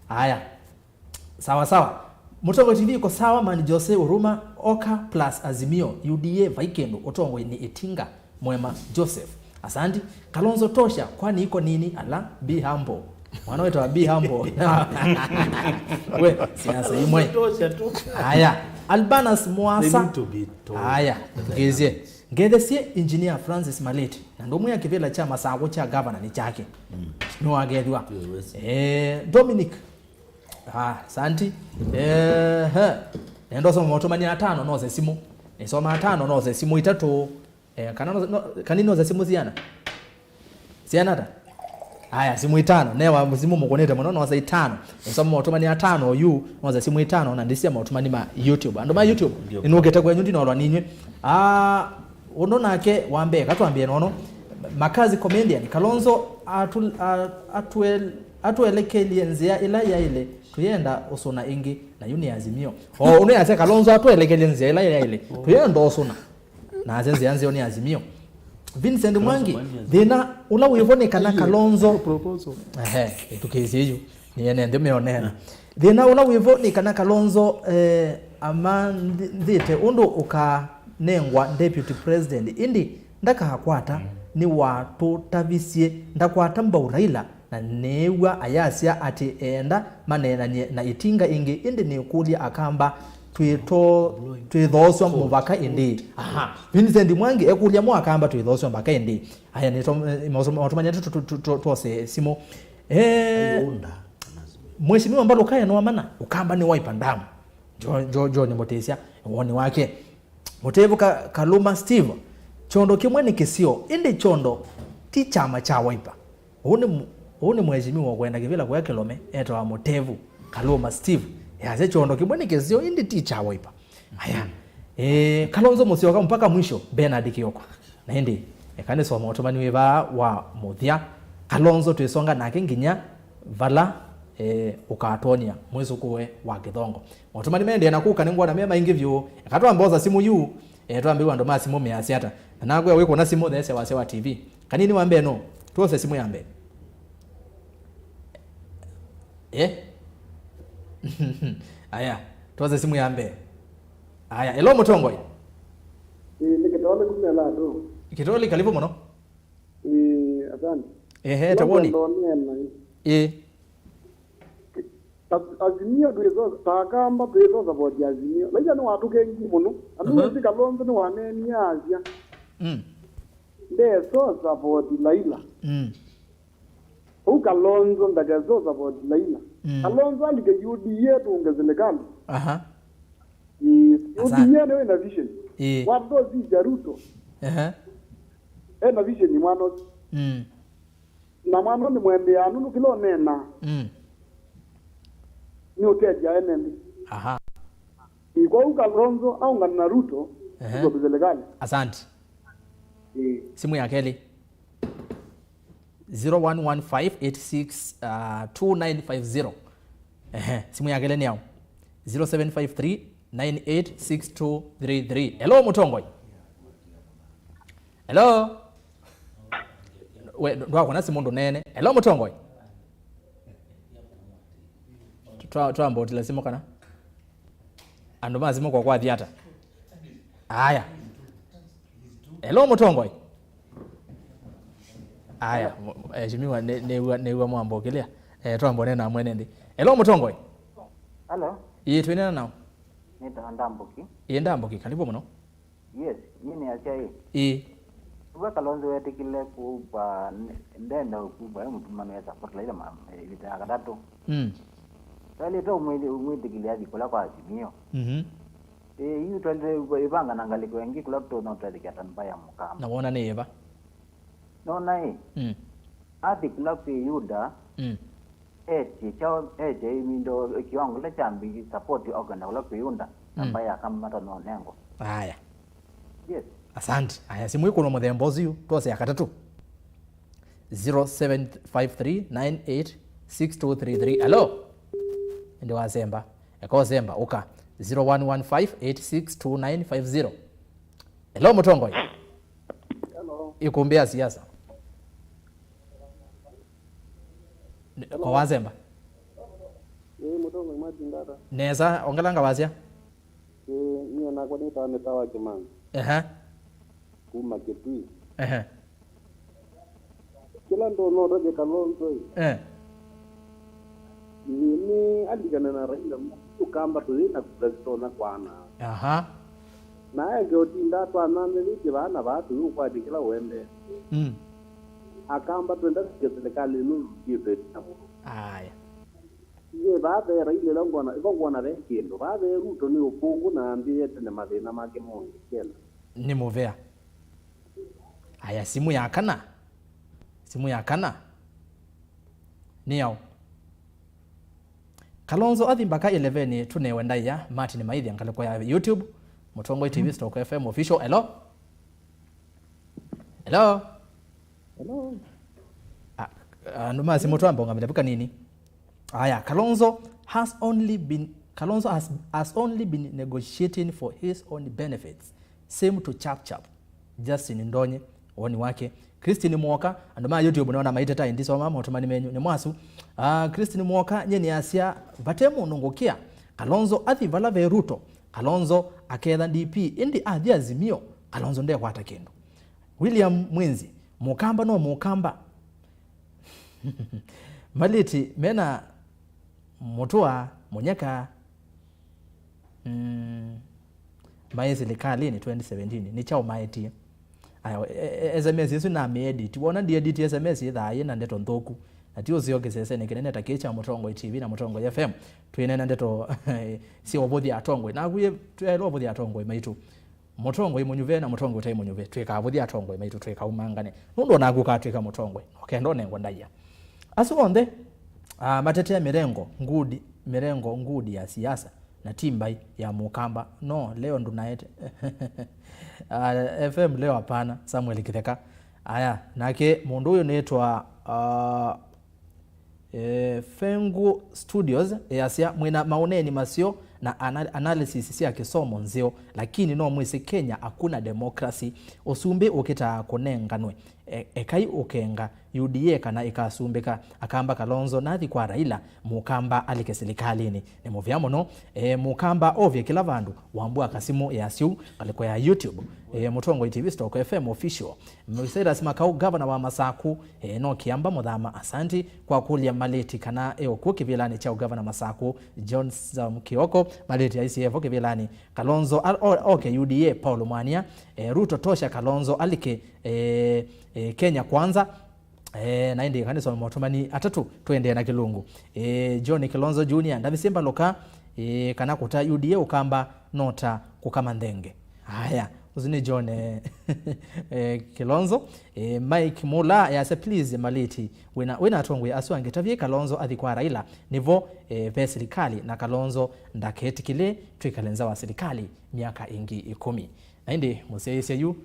aya. Sawa sawa. Mũtongoi T V iko sawa, man Jose Uruma, Oka plus Azimio, U D A vai kĩndũ, ũtongoi nĩ Itinga, Mwema Joseph. Asanti. Kalonzo tosha, kwani iko nini? Ala, be humble. Mwana wetu wa be humble. We, siasa imwe. Tosha tu. Aya, Albanus Mwasa. They need to be told. Aya, ngezie. Ngethesie Engineer Francis Maleti. Na ndũmwĩa kĩvĩla kya Masago kya governor nĩ kyake. Mm. Nĩwagethwa. Eh, Dominic Ah, asanti. Ehe. Nenda ũsoma maũtũmani atano nose simũ. Nisoma atano nose simũ itatũ. Eh, kana no, no, kani nose simũ siana? Siana ta? Aya, simũ itano. Newa simũ mũkũnĩte mũno nose itano. Nisoma maũtũmani atano yu nose simũ itano na ndisia maũtũmani ma YouTube. Andũ ma YouTube, ndio, ninũkĩte kwenyu ndinolwa ninywe. Ah, ũno nake wa mbee, katwambie nono. Makazi Comedian, Kalonzo atu, a, atuel, atũelekelye nzĩa ĩla yaĩle, tũyenda ũsũna ĩngĩ, na yu nĩ Azimio. O, ũnĩ asya Kalonzo atũelekelye nzĩa ĩla yaĩle, tũyenda ũsũna. Na asya nzĩa nzeo nĩ Azimio. Vincent Mwangi, thĩna ũla wĩvo nĩ kana Kalonzo. Ehe, ĩthukĩĩsye yu. Nĩene nthĩ meonena. Thĩna ũla wĩvo nĩ kana Kalonzo, eh, amanthĩte ũndũ ũkanengwa deputy president, ĩndĩ ndakakwata, nĩwatũtavisye ndakwata mbau Raila, na nĩĩw'a ayasya atĩ eenda maneenany'e na Itinga ĩngĩ, ĩndĩ nĩkũlya akamba twĩtho-, twĩthooswa mũvaka ĩndĩ. Aha, Vincent Mwangi ekũlya mo akamba twĩthooswa mpaka ĩndĩ. Aya nĩ twa-, eh, maũtũmanya twose simũ. Eh, Mheshimiwa Mbalũka eno amana, Ũkamba nĩ Wiper Dam. Jo, jo, jo nĩ mũtĩsya, woni wake. Mũtevu Ka-, Kaluma Steve, kyondo kĩmwe nĩ kĩsio, ĩndĩ kyondo ti kyama kya Wiper. Ũũ nĩ mũ-, ũũ nĩ mheshimiwa ũkwenda kĩvĩla kũya kĩlome, etawa Mũtevu Kaluma Steve. Yasya kyondo kĩmwe nĩ kĩsio, ĩndĩ ti kya Wiper. Aya. Eh, Kalonzo Musyoka mpaka mwisho, Bernard Kioko. Na ĩndĩ, eka nĩsoma ũtũmani wĩ vaa wa mũthya. Kalonzo twĩsonga nake nginya vala, eh, ũkatwonia mwĩsũkũe wa kĩthongo. Maũtũmani maendee na kũka, nĩngwona me maingĩ vyũ. Eka twambe osa simũ yu, eh, twambĩw'a andũ ma simũ measya ata. Na nakwĩa wĩkũna simũ theesya wasya wa T V. Kanini wa mbee no, twose simũ ya mbee. Eh? Aya, twose simũ ya mbee. Aya, hello mũtongoi. Ĩĩ, nĩ Kĩtoli kuma Ĩlatũ. Kĩtoli, karibu mũno. Ĩĩ, asante. Ehe, ta woni. Nĩngwenda ũneena. Ĩĩ. Az-, Azimio twĩtho-, ta Akamba twĩtho support ya Azimio. Laila nĩwatũkengie mũno. Anu, aha, wĩsĩ Kalonzo nĩwaneenie asya. Mm. Ndeso support Laila. Mm. Ũu Kalonzo ndakeso support Laila. Mm. Kalonzo alike U D A tũnge serikali. Aha. Ĩĩ, asante. U D A nĩyo ĩna vision. Ĩĩ. Watũtosisya Ruto. Aha. Ena vision mwana ũsu. Mm. Na mwana ũyũ nĩ mwendeanu nũkĩla ũnena. Mm. Nĩ ũtethya ene nthĩ. Aha. Ĩĩ, kwoou Kalonzo aũngana na Ruto, ehe, tũtoke serikali. Asante. Ĩĩ. Simũ ya kelĩ. Zero one one five eight six two nine five zero. Ehe, simũ ya kelĩ nĩ yaũ? Zero seven five three nine eight six two three three. Hello, mũtongoi. Hello? We, ndwakona simũ ndũneene. Hello, mũtongoi. Twa-, twambotile simũ kana? Andũ ma simũ kwa kwathi ata? Aya. Hello, mũtongoi. Aya, mo-, eheshimiwa, nĩ-, nĩw'a, nĩw'a mwambokĩlya. Eh, twambone na mwene nthĩ. Hello, mũtongoi. Hello. Ĩĩ, twĩnena nao. Nĩtawa Ndambuki. Ĩĩ, Ndambuki, karibu mũno. Yes, nyie nĩasya ĩ. Ĩĩ. Nĩw'a Kalonzo wetĩkĩle kũupa, n-, ndenda ũkupa, e mũtumanu esa kũtalaitha ma-, ĩvĩta ya katatũ. Mm. Twaĩlĩte ũmwĩthĩ-, ũmwĩtĩkĩlya athi kũla kwa Azimio. Mhm. Ĩĩ, yu twende ĩvanga na ngalĩko ĩngĩ kũla tũtonya ũtethekya ta mbaĩ ya Mũkamba. Na wona nĩ ĩva? Nona ĩ, mm, athi kũla kwĩ Yuda, mm, etye kyaũ, etye ĩvindo kĩwango kĩla kyambĩie support okenda kũla kwĩ Yuda, na, mm, mbaĩ ya Kamba matanonengwa. Aya. Yes. Asante. Aya, simũ ĩkũnwa mũthemba ũsu yu, twose ya katatũ. Zero seven five three nine eight six two three three. Hello? Ĩndĩ wasemba. Eka ũsemba, ũka. Zero one one five eight six two nine five zero. Hello, mũtongoi. Hello. Ĩkumbi ya siasa. Nĩ- Hello. Kwa wasemba. Ĩĩ, mũtongoi Martin Ngata. Nesa, ongelanga wasya. Ĩĩ, niĩ nakwa nĩtawa Mĩtawa Kĩmanga. Ehe. Kuma Kitui. Ehe. Kĩla ndona ũtavya Kalonzo ĩ. Eh. Ĩĩ, nĩ alikane na Raila, tũkamba tũyĩ na kura sitonya kwana. Aha. Na eke ũtinda atwananĩthĩtye vaa na vaa tũyũkwatya kĩla ũendee. Mm. Akamba twenda kũsika silikalĩ ĩno tũtiĩte na mũno. Aya. Ye vaa ve Raila ĩla ngwona, ĩvo ngwona ve kĩndũ. Vaa ve Ruto nĩ ũkũngũ na ambĩĩe tene mathĩna make monthe kenda. Nĩ mũvea. Aya, simũ ya kana. Simũ ya kana. Nĩ yaũ? Kalonzo athi mbaka ĩleveni tũnewe ndaĩa. Martin Maithya, ngalĩko ya YouTube, Mũtongoi T V, Stock F M Official. Hello? Hello? Hello? Ah, andũ ma simũ twamba ũngamĩle vu kanini. Aya, Kalonzo has only been, Kalonzo has, has only been negotiating for his own benefits. Same to Chap Chap. Justin Ndonye, woni wake. Christine Mwoka, andũ ma YouTube nona maiteta, ndisoma motũmani menyu, nĩ mwasu. Ah, Christine Mwoka, nye nĩasya, vate mũndũ ngũkĩa. Kalonzo athi vala ve Ruto. Kalonzo aketha D P, ĩndĩ athi Azimio, Kalonzo ndekwata kĩndũ. William Mwinzi, Mũkamba no Mũkamba. Malĩti mena Mũtũa, Mũnyaka, mm, maĩ silikalĩnĩ twenty seventeen, nĩ kyaũ maetie? Aya, e- e- S M S ĩsu namĩ edit. Wona ndi edit S M S ĩthaa yĩ na ndeto nthũku. Na ti ũseo kĩsesenĩ kĩnene ta kĩĩ kya Mũtongoi T V na Mũtongoi F M. Twĩneena ndeto sya ũvũthya atongoi. Naku yĩ, twaĩle ũvũthya atongoi maitũ. Mũtongoi mũnyuve na mũtongoi ũtaĩ mũnyuve, twĩkavũthya atongoi maitũ, twĩkaumangane. Nũndũ onaku ũkatw'ĩka mũtongoi, na ũkenda ũnengwa ndaĩa. Asu onthe, ah, matetea mĩrengo ngudi, mĩrengo ngudi ya siasa, na ti mbaĩ ya Mũkamba. No, leo ndũnaete. Ah, F M leo hapana, Samuel Kitheka. Aya, nake mũndũ ũyũ nĩtwa, ah, Eh, Fengu Studios, easya, mwĩna maũneeni maseo na ana- analysis sya kĩsomo nzeo, lakini no mwĩsĩ Kenya hakuna democracy. Ũsumbĩ ũkĩtaa kũnenganwe. E- ekai ũkenga U D A kana ĩkasumbĩka. Akamba Kalonzo nathi kwa Raila, Mũkamba alike silikalĩnĩ. Nĩ mũvea mũno. E, Mũkamba ovye kĩla vandũ. Wambua Kasimũ easya ũu, ngalĩko ya YouTube. E, Mũtongoi T V, Stock F M Official. Cyrus Makau, gavana wa Masaku, e, no Kĩamba Mũthama, asanti kwa kũlya Malĩti kana e ũkw'o kĩvĩlanĩ kya ũgavana Masaku. John Sam Kioko, Malĩti aisye evo kĩvĩlanĩ. Kalonzo al- o- oke U D A, Paul Mwania, e, Ruto tosha, Kalonzo alike, e, e, Kenya Kwanza. E, na ĩndĩ kana nisome motũmani atatũ, tũendee na Kĩlungu. E, John Kilonzo Junior, ndavisye mbalũka, e, kana kũta U D A Ũkamba no ta kũkama nthenge. Aya, ũsu nĩ John, eh, eh, Kilonzo. Eh, Mike Mula yasya, please, Malĩti, wĩna, wĩna atongoi asu angĩ, tavye Kalonzo athi kwa Raila, nĩvo, eh, ve silikalĩ, na Kalonzo ndaketĩkĩle twĩkale nza wa silikalĩ myaka ĩngĩ ĩkũmi. Na ĩndĩ mũsyaĩĩsya yu,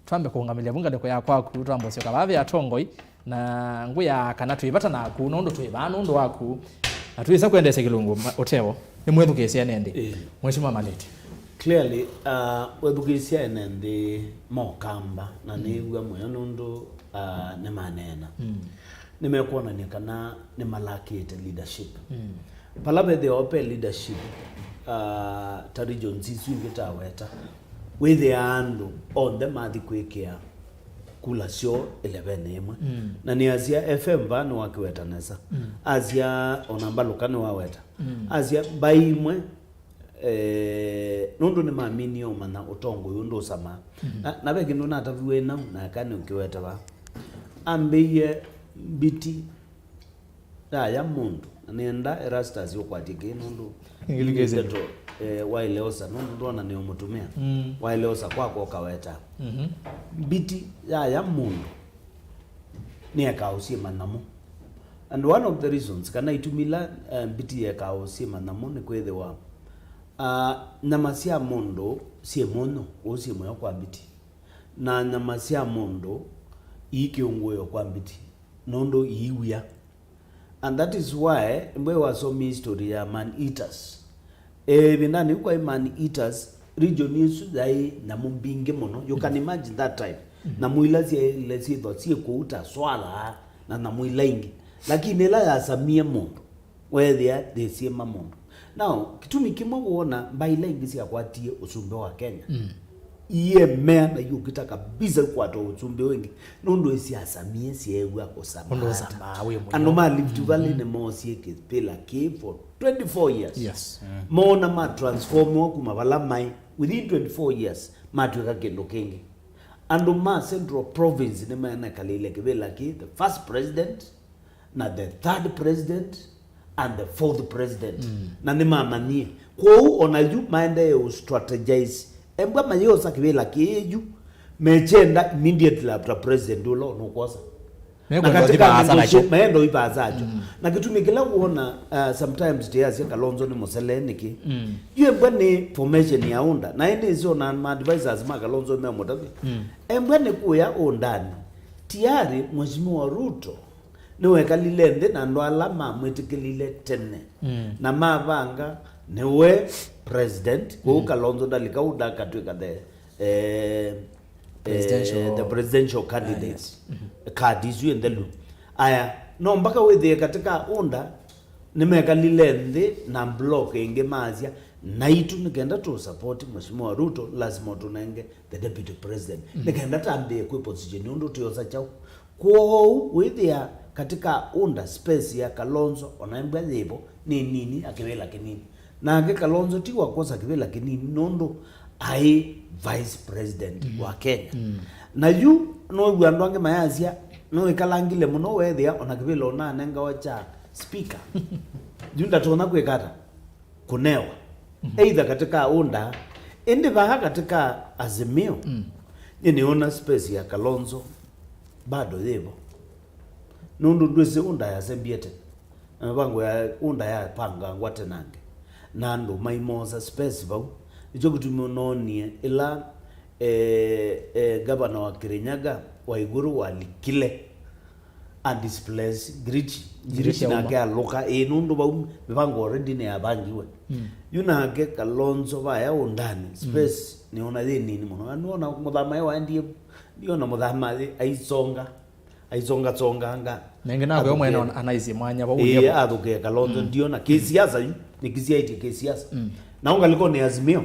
twambe kũũngamĩlya vu ngalĩko ya kwaku, twambe ũsyoka vaa ve atongoi, na ngwĩaa kana twĩ vata naku, nũndũ twĩ vaa nũndũ waku, na twĩsa kwendeesya Kĩlungu ma- ũtevo. Nĩ mwĩthukĩĩsya ene nthĩ. Ĩĩ. Mheshimiwa Malĩti. Clearly, uh, wethukĩĩsya ene nthĩ mokamba, na nĩw'a mũyo nũndũ, uh, nĩmaneena. Mm. Nĩmekwonany'a kana nĩmalakĩte leadership. Mm. Vala vethĩawa ve leadership, uh, ta regions isu ingĩ taweta, wĩthĩaa andũ onthe mathi kwĩkĩa kula syoo ĩlevenĩ ĩmwe. Mm. Na nĩasya F M vaa nĩwakĩweta nesa. Mm. Asya ona mbalũka nĩwaweta. Mm. Asya mbaĩ imwe, eh, nũndũ nĩmaminie ũmanya ũtongoi ũndũ ũsamaa. Mm. Na, na ve kĩndũ nataviwe nau, na kana ũkĩweta vaa. Ambĩie mbiti yaya mũndũ, na nĩenda Erastus ũkwatye kĩĩ nũndũ ndeto eh, waĩle osa, nũndũ ndwona nĩ ũmũtũmĩa. Mm. Waĩle osa kwakwa ũkaweta. Mhm. Mbiti yaya mũndũ nĩekaa ũsyĩma nyamũ. And one of the reasons kana itumi ila, eh, mbiti yekaa ũsyĩma nyamũ nĩ kwĩthĩwa, ah, nyama sya mũndũ syĩ mũnyũ ũũ syĩ mũyo kwa mbiti, na nyama sya mũndũ iikĩũngũĩwa kwa mbiti nũndũ iiw'ĩa. And that is why mbwe wasomi history ya man eaters. Eh, ĩvindanĩ yu kwaĩ man eaters, region ĩsu yaĩ nyamũ mbingĩ mũno. You can imagine that time. Mhm. Nyamũ ila syaĩle syĩthwa syĩ kũu ta swala na nyamũ ila ingĩ. Lakini ĩla yasamie mũndũ, weethĩa ndĩsyĩma mũndũ. Now, kĩtumi kĩmwe wona mbaĩ ila ingĩ syakwatie ũsumbĩ wa Kenya, mm, iemea na iũkita kabisa ikwata ũsumbĩ ũngĩ, nũndũ isyasamie syeew'a ũsama. Ũndũ ũsamaa wĩ mũyo. Andũ ma Rift Valley, mm, nĩmoosie kĩpĩla kĩĩ for twenty-four years. Yes. Mm. Moona ma transformiwa kuma vala maĩ. Within twenty-four years, matw'ĩka kĩndũ kĩngĩ. Andũ ma Central Province nĩmanekalĩile kĩvĩla kĩĩ, the first president, na the third president and the fourth president. Mm. Na nĩmamanyie. Kwoou ona yu maendee ũ strategize. Embwa mayĩosa kĩvĩla kĩĩ yu, mekyenda immediately after president ũla nũkwosa. Na mekwenda katika ũthi vaasa nakyo. Negotiate, maenda ũthi vaasa nakyo. Mm. Na kĩtumi kĩla wona, uh, sometimes tĩyasya Kalonzo nĩ mũsele nĩkĩ? Mm. Yu embwa nĩ formation ya UNDA. Na ĩndĩ ĩsĩ ona ma advisors ma Kalonzo memũtavya. Mm. Embwa nĩ kũya ũndani. Tayari Mheshimiwa Ruto nĩwekalile nthĩ na andũ ala mamwĩtĩkĩlile tene, mm, na mavanga nĩwe president, kwoou, mm, Kalonzo ndalika ũũ ndakatw'ĩka the, eh, presidential, eh, the presidential candidate. Ah, yes. Mhm. Card isu ĩnthelu. Aya, no mpaka wĩthĩe katika UNDA nĩmekalile nthĩ na block ĩngĩ maasya, naitũ nĩkenda tũ support Mheshimiwa Ruto, lazima ũtũnenge the deputy president. Mm. Nĩkenda tambĩe kwĩ position ũndũ twĩosa kyaũ. Kwoou wĩthĩa katika UNDA space ya Kalonzo, ona embwa yĩvo nĩ nini, akĩvĩla kĩnini. Nake Kalonzo ti wa kwosa kĩvĩla kĩnini nũndũ aĩ vice president, mm, wa Kenya. Mm. Na yu now'o andũ angĩ mayasya, nĩwĩkalangile mũno weethĩa ona kĩvĩla ũnanengawa kya speaker. Yu ndatonya kwĩka ata? Kũnewa. Mhm. Either katika UNDA, ĩndĩ vaa katika Azimio, mm, nĩ nĩona space ya Kalonzo bado yĩvo. Nũndũ ndwĩsĩ UNDA yasembie tene. Na mĩvango ya UNDA yapangangwa tenange. Na andũ maimosa space vau. Nĩkyo kĩtumi noonie ĩla, eh, eh, gavana wa Kirinyaga Waiguru walikile a displace Ngirichi. Ngirichi nake alũka, ĩĩ, nũndũ vau mĩvango already nĩyavangiwe. Mm. Yu nake Kalonzo vaya ũndani, mm, space nĩona yĩ nini mũno. Na nĩwona mũthamae waendie, nĩona mũthamae aisonga, aisongasonganga. Nenge nawe mwene athũkĩe. Anaisye mwanya vau. Ĩĩ, nĩvo athũkĩe Kalonzo, mm, ndiona. Kĩsiasa yu, nĩkĩsyaĩtye kĩsiasa. Mm. Na ũngalĩkonĩ Azimio,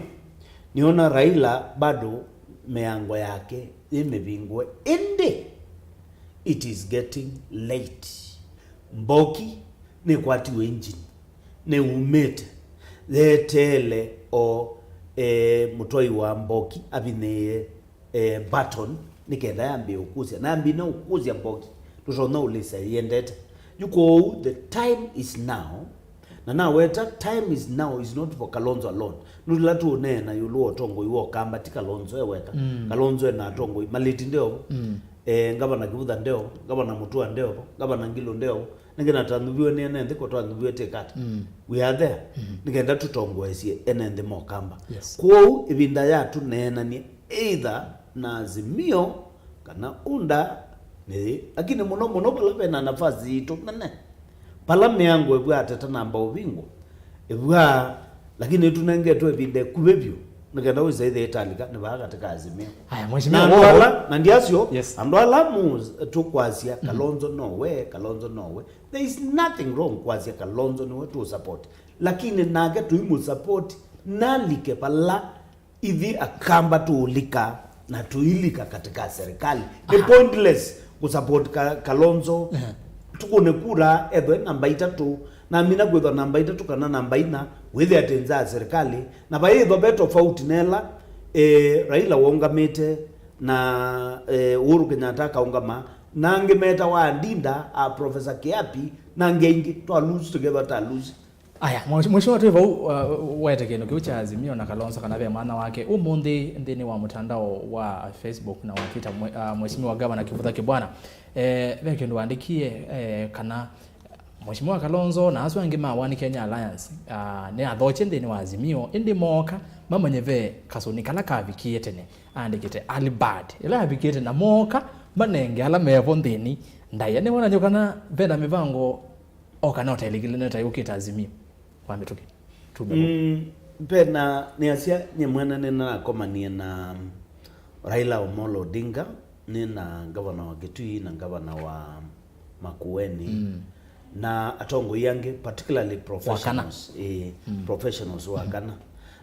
nĩona Raila bado mĩango yake yĩ mĩvingũe. Ĩndĩ it is getting late. Mboki nĩkwatiwe engine, nĩumĩte, yeteele o, eh, mũtwai wa Mboki avinyĩĩe, eh, button nĩ kenda yambĩe ũkũsya. Na yambĩe na ũkũsya Mboki, ndũtonya ũlĩsya yĩendete. Yu kwoou, the time is now. Na naweta, time is now is not for Kalonzo alone. Nũndũ ĩla tũũneena ĩũlũ wa ũtongoi wa Ũkamba, ti Kalonzo e weka. Mm. Kalonzo ena atongoi, Malĩti ndeovo. Mm. Eh, Ngavana Kĩvutha ndeovo, Ngavana Mũtua ndeovo, Ngavana Ngilu ndeovo. Nĩngĩ na twanyuviwe nĩ ene nthĩ, ko twanyuviwe tĩ kata. Mm. We are there. Mm. Nĩkenda tũtongoesye ene nthĩ ma Ũkamba. Yes. Kwoou, ĩvinda ya tũneenanie either na Azimio kana UNDA nĩ yĩ. Lakini mũno mũno vala vena nafasi yitũ nene, vala mĩango ĩvwaa tata namba ũvingwa, ĩvwaa, lakini nĩtũnengetwe ĩvinda ĩkuvĩ vyũ nĩkenda wĩsa ĩthe ĩtalika nĩ vaa katika Azimio. Aya, na Mheshimiwa, andũ ala, na ndiasyo, yes, andũ ala mu-, tũkwasya, mhm, Kalonzo nowe, Kalonzo nowe. There is nothing wrong kwasya Kalonzo nĩwe tũ support. Lakini nake tũimũ support nalike vala ithi Akamba tũũlika na tũilika katika serikali. Nĩ, aha, pointless kũsupport Ka-, Kalonzo. Ehe. Tũkũne kura ethwe namba itatũ, namina kwĩthwa namba itatũ kana namba ina, wĩthĩa atĩ nza ya serikali, na vaĩthwa ve tofauti nela, eh, Raila waũngamĩte na, eh, Uhuru Kenyatta akaũngama, na angĩ metawa Adinda, a Professor Kiapi, na angĩ aingĩ, twa lose together, ta lose. Aya, mwe- mheshimiwa, twĩ vau, uh, wete kĩndũ kĩu kya Azimio na Kalonzo kana ve mwana wake. Ũmũnthĩ nthĩnĩ wa mũtandao wa Facebook na wa Twitter, mwe- uh, mheshimiwa Gavana Kivutha Kibwana, eh, ve kĩndũ waandĩkie, eh, kana Mheshimiwa Kalonzo na asu angĩ ma One Kenya Alliance, ah, nĩ athokye nthĩnĩ wa Azimio, ĩndĩ mooka mamanye ve kasũni kala kavikie tene, aandĩkĩte early bird, ĩla yavikie tene, na mooka manenge ala mevo nthĩnĩ ndaĩa. Nĩwonany'o kana ve na mĩvango o kana ũtaĩlĩkĩle nĩta yũkĩte Azimio wa mĩtũkĩ? Tume. Mm, ve na nĩasya nyie mwene nĩnakomanie na Raila Omolo Odinga, nĩ na ngavana wa Kitui na ngavana wa Makueni, mm, na atongoi angĩ, particularly professionals, ĩĩ, mm, professionals wa kana.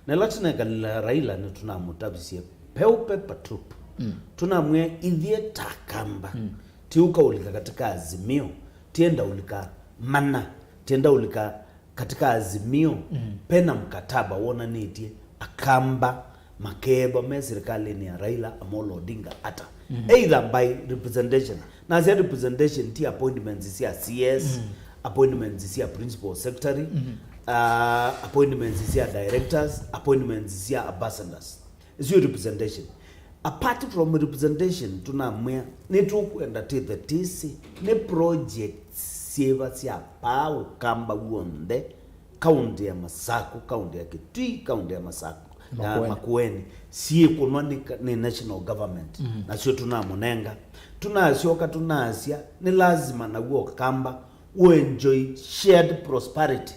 Na ĩla tũnekalile Raila nĩtũnamũtavisye peupe patupu. Mm. Tũnamwĩa ithyĩ ta Akamba, mm, tiũka ũlika katika Azimio, tienda ũlika mana, tienda ũlika katika Azimio, mm, pena mkataba wonanĩtye Akamba makeethwa me sirikalĩnĩ ya Raila Amolo Odinga ata. Mm-hmm. Either by representation. Nasya representation ti appointments sya C S, mm, appointments sya principal secretary, mm-hmm, uh, appointments sya directors, appointments sya ambassadors. Isu representation. Apart from representation, tũnamwĩa nĩtũkwenda twĩthe tĩsĩ nĩ projects syĩva sya paa Ũkamba w'onthe, kaunti ya Masaku, kaunti ya Kitui, kaunti ya Masaku, ya Makueni, syĩkũnwa nĩ ka- nĩ national government, mm, nasyo tũnamũnenga. Tũnasyoka tũnasya nĩ lazima naw'o Ũkamba ũenjoy shared prosperity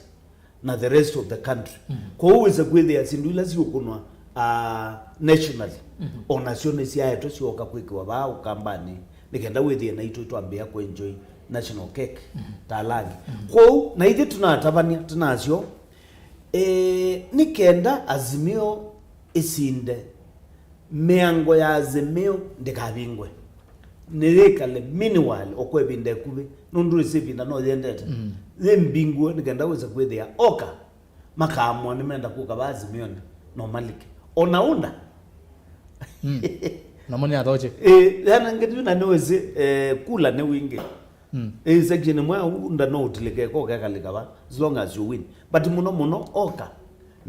na the rest of the country. Mm. Kwoou wĩsa kwĩthĩa syĩndũ ila siũkũnwa, ah, nationally, mm-hmm, o nasyo nĩsyaetwe syooka kwĩkĩwa vaa Ũkambanĩ, nĩ kenda wĩthĩe naitũ twambĩĩa kũenjoy national cake, mm-hmm, ta ala angĩ. Mm-hmm. Kwoou na ithyĩ tũnatavany'a tũnasyo, eh, nĩ kenda Azimio ĩsinde, mĩango ya Azimio ndĩkavingwe. Nĩyĩkale meanwhile o kwa ĩvinda ĩkuvĩ, nũndũ ĩsĩ ĩvinda no yĩendete. Mm. Yĩmbingũe nĩ kenda wĩse kwĩthĩa oka makaamũa nĩmenda kũka va Azimionĩ no malike. O na ũnda. Mm. Namo nĩ athokye. Ĩ, yanangĩtwe na nĩwĩsĩ, eh, kula nĩ wingĩ. Mm. Ĩ, section ĩmwe ya ũnda no ũtilĩke ko kekalĩka va, as long as you win. But mũno mũno oka,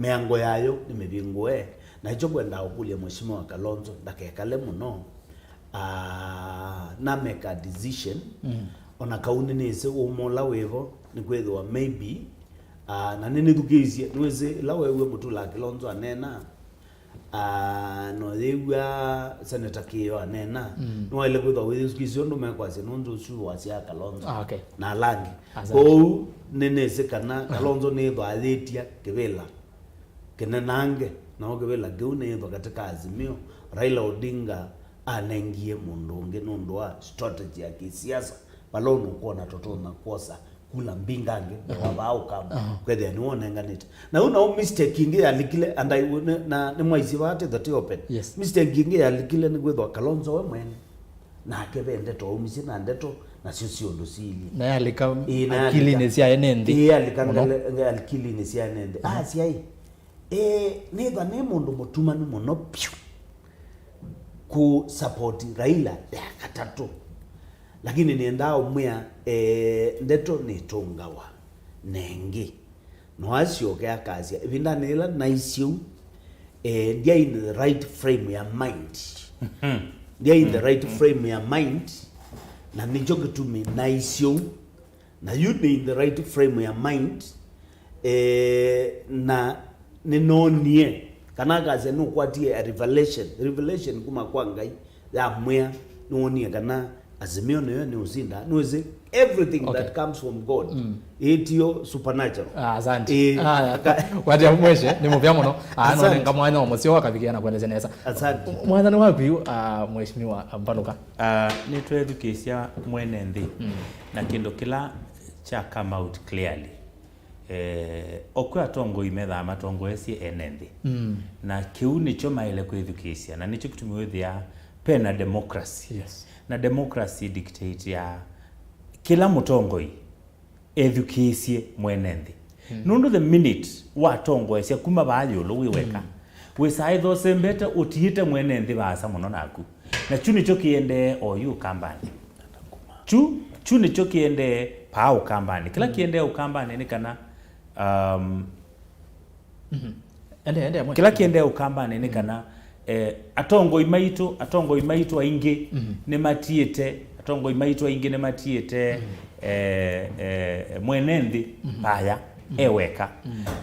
mĩango yayo nĩ mĩvingũe. Na ĩkyo kwendaa ũkũlya Mheshimiwa Kalonzo ndakekale mũno, ah, na make a decision. Mm. Ona kau nĩnĩsĩ ũmwe ũla wĩvo nĩkwĩthĩwa maybe, ah, na nĩnĩthukĩĩsye, nĩwĩsĩ ĩla weew'e Mũtula Kilonzo aneena, ah, no yĩw'a Senator Kĩo aneena, mm, nĩwaĩle kwĩthwa wĩthukĩĩsye ũndũ mekwasya nũndũ ũsu wasya Kalonzo, ah, okay, na ala angĩ. Asante. Kwoou nĩnĩsĩ kana Kalonzo nĩĩthwa ayĩtya kĩvĩla kĩnenange, nao kĩvĩla kĩu nĩĩthwa katika Azimio, Raila Odinga anengie mũndũ ũngĩ nũndũ wa strategy ya kĩsiasa, vala ũnũkwona tũtonya kwosa kula mbingange, aha, wa vaa Ũkamba, aha, kwethĩa nĩwe ũnenganĩte. Na yu nao mistake ĩngĩ yalikile, and I, na, na nĩmwaisye vaa tĩtho tĩ open. Yes. Mistake ĩngĩ yalikile nĩ kwĩthwa Kalonzo we mwene nake ve ndeto aumisye na ndeto nasyo syĩ ũndũ siilye. Na yalika, ĩĩ, na yalika akilinĩ sya ene nthĩ. Ĩĩ, yalika mũno. Ngele-, nge-, akilinĩ sya ene nthĩ. Mhm. Asya ĩ, eh, nĩthwa nĩ mũndũ mũtumanu mũno vyũ kũ support Raila ya katatũ. Lakini nĩendaa ũmwĩa, eh, ndeto nĩtũngawa nengĩ. No asyoke akasya, ĩvindanĩ yĩla naisye ũu, eh, ndyaĩ in the right frame ya mind. Ndyaĩ in the right frame ya mind, na nĩkyo kĩtumi naisye ũu. Na yu nĩ in the right frame ya mind, eh, na nĩnoonie, kana akasya nũkwatie a revelation, revelation kuma kwa Ngai, yamwĩa, nĩwonie kana Azimio nĩyo nĩũsinda. Nĩwĩsĩ everything, okay, that comes from God, mm, ĩtio supernatural. Ah, asante. Eh, aya, aka- watia mweshe, nĩ mũvea mũno. Ah, no, asante, nenga mwanya wa mũseo akavikia na kuelezea nesa. Asante. Mwathani waku yu, ah, Mheshimiwa Mbaluka. Ah, nĩtwethukĩĩsya mwene nthĩ. Mm. Na kĩndũ kĩla kya come out clearly, eh, o kwĩ atongoi methaa matongoesye ene nthĩ. Mm. Na kĩu nĩkyo maĩle kwĩthukĩĩsya, na nĩkyo kĩtumi wĩthĩa pena democracy. Yes. Na democracy dictate ya kĩla mũtongoi ethukĩĩsye mwene nthĩ. Mm. Nũndũ the minute watongoesya kuma vaa yũlũ wĩ weka, mm, wĩsaa ĩtha ũsembete ũtiĩte mwene nthĩ vaasa mũno naku. Na kyu nĩkyo kĩendee oyu Ũkambanĩ. Kyu, kyu nĩkyo kĩendee paa Ũkambanĩ. Kĩla, mm, kĩendee Ũkambanĩ nĩ kana Um, Mhm. Ende, ende, mwe. Kĩla kĩendee Ũkambanĩ nĩ kana, eh, atongoi maitũ, atongoi maitũ aingĩ nĩmatiĩte, atongoi maitũ aingĩ nĩmatiĩte, eh, eh, mwene nthĩ vaya e weka.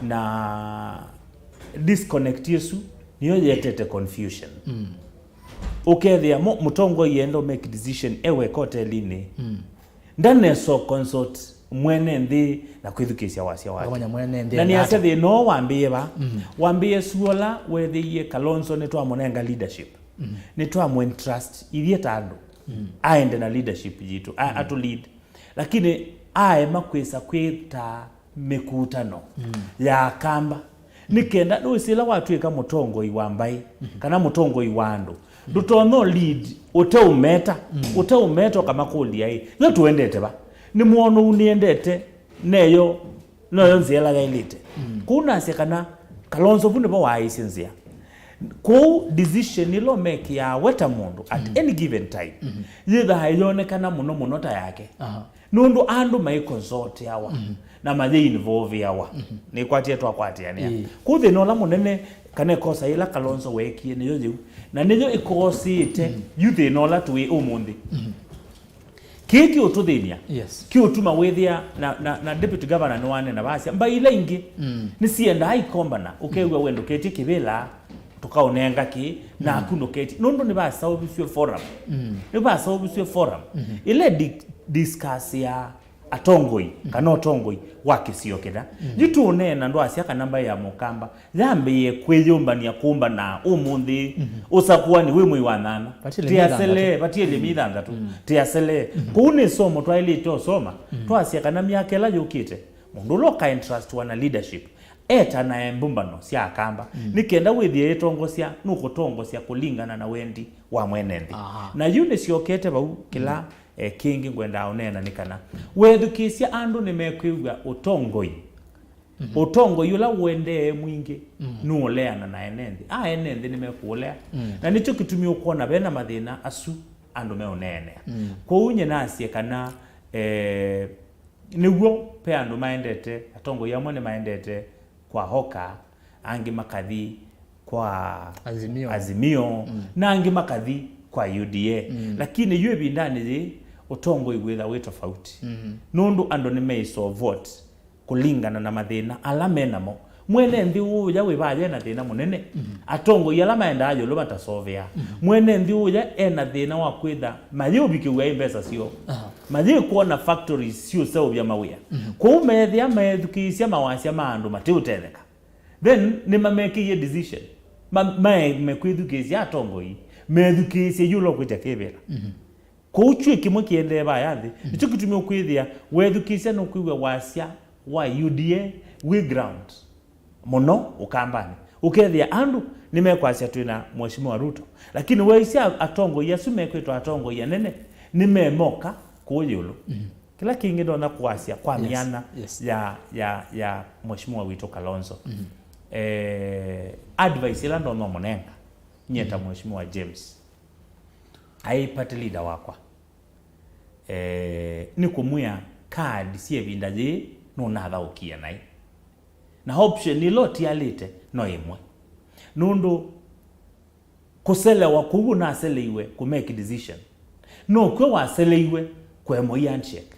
Na disconnect ĩsu nĩyo yetete confusion. Ũkethĩa mo-, mũtongoi enda make decision e weka hotelinĩ. Ndaneso consult mwene nthĩ na kwĩthukĩĩsya wasya wake. Akamanya mwene nthĩ Na nĩasya ata. Thĩna ũũ wambĩĩe va? Wambĩĩe suola weethĩie Kalonzo nĩtwamũnenga leadership. Nĩtwamũentrust ithyĩ ta andũ. Aende na leadership yitũ. A-, atũ lead. Lakini aema kwĩsa kwĩta mĩkutano ya Akamba. Nĩ kenda, nĩwĩsĩ ĩla watw'ĩka mũtongoi wa mbaĩ, kana mũtongoi wa andũ, ndũtonya lead ũteũmeta, ũteũmeta ũkamakũlya ĩ, yo tũendete va? Nĩ mwonou nĩendete, neyo, noyo nzĩa ĩla yaĩlĩte. Kũu nasya kana Kalonzo vu nĩvo waaĩsye nzĩa. Kũu decision ĩla ũmekĩaa we ta mũndũ at any given time, yĩthaa ĩyonekana mũno mũno ta yake. Aha. Nũndũ andũ maikonsũtĩawa na mayĩinvolvĩawa. Nĩkwatie twakwatĩanĩa. Ĩĩ. Kũu thĩna ũla mũnene, kana ĩkosa yĩla Kalonzo weekie nĩyo yĩu. Na nĩyo ĩkosĩte yu thĩna ũla tũĩ ũmũnthĩ. Kĩĩ kĩũtũthĩny'a, Yes. kĩũtuma wĩthĩa na, na, na deputy governor nĩwanena vasya, mbaĩ ila ingĩ nĩsiendaa ikombana, ũkew'a wendũketye kĩvĩla, tũkaũnenga kĩ, naku ndũketi. Nũndũ nĩvasaũvisw'e forum. Nĩvasaũvisw'e forum. Ĩla di-, discuss ya atongoi, kana ũtongoi wa kĩsio kĩna. Yu tũũneena ndwasya kana mbaĩ ya Mũkamba yambĩĩe kwĩyũmbany'a kũmbana ũmũnthĩ, ũsakũani wĩ mwei wa nyanya. Vatiele mĩthangatu. Tĩasele, vatiele mĩthangatu. Tĩasele. Kũu nĩ somo twaĩlĩte ũsoma, twasya kana myaka ĩla yũkĩte, mũndũ ũla ũkaentrustwa na leadership, etanae mbũmbano sya Akamba, nĩ kenda wĩthĩe ĩtongosya, nũkũtongosya kũlingana na wendi wa mwene nthĩ. Aha. Na yu nĩsyokete vau kĩla, eh, kĩngĩ ngwendaa ũneena nĩ kana, wethukĩĩsya andũ nĩmekwĩw'a ũtongoi. Ũtongoi ũla ũendee mwingĩ nũũleana na ene nthĩ. A ene nthĩ nĩmekũũlea. Na nĩkyo kĩtumi ũkwona vena mathĩna asu andũ meũneenea. Kwoou nyie nasye kana, eh, nĩw'o ve andũ maendete, atongoi amwe nĩmaendete kwa Oka, angĩ makathi kwa Azimio. Azimio, na angĩ makathi kwa U D A. Lakini yu ĩvindanĩ yĩĩ, ũtongoi wĩtha wĩ tofauti. Nũndũ andũ nĩmeĩsoo vote kũlingana na mathĩna ala me namo. Mwene nthĩ ũũya wĩ vaya ena thĩna mũnene. Atongoi ala maendaa ĩũlũ matasovea. Mwene nthĩ ũũya ena thĩna wa kwĩtha mayĩũvikĩw'a ĩ mbesa syoo. Aha. Mayĩkwona factories syũseũvya mawĩa. Kwoou meethĩa meethukĩĩsya mawasya ma andũ mateũtetheka, then nĩmamekĩie decision. Ma-, maeme kwĩthukĩĩsya atongoi, methukĩĩsye yu ũla ũkwĩtya kĩvĩla. Kwoou kyũĩ kĩmwe kĩendee vaya nthĩ. Nĩkyo kĩtumi ũkwĩthĩa wethukĩĩsya nũkwĩw'a wasya wa U D A wĩ ground mũno Ũkambanĩ. Ũkethĩa andũ nĩmekwasya twĩ na Mheshimiwa Ruto. Lakini waisya atongoi asu mekwĩtwa atongoi anene nĩmemoka kũũ ĩũlũ. Kĩla kĩngĩ ndonya kũasya kwa Yes, myana yes. ya, ya, ya Mheshimiwa witũ Kalonzo. Eh, advice ĩla ndonya ũmũnenga, nyie ta Mheshimiwa James, aĩ party leader wakwa, eh, nĩ kũmwĩa card sya ĩvinda yĩĩ nũnathaũkie naĩ. Na option ĩla ũtialĩte no ĩmwe. Nũndũ kũselewa kũu ũnaseleiwe kũ make decision, nokw'o waseleiwe kũemwa handshake.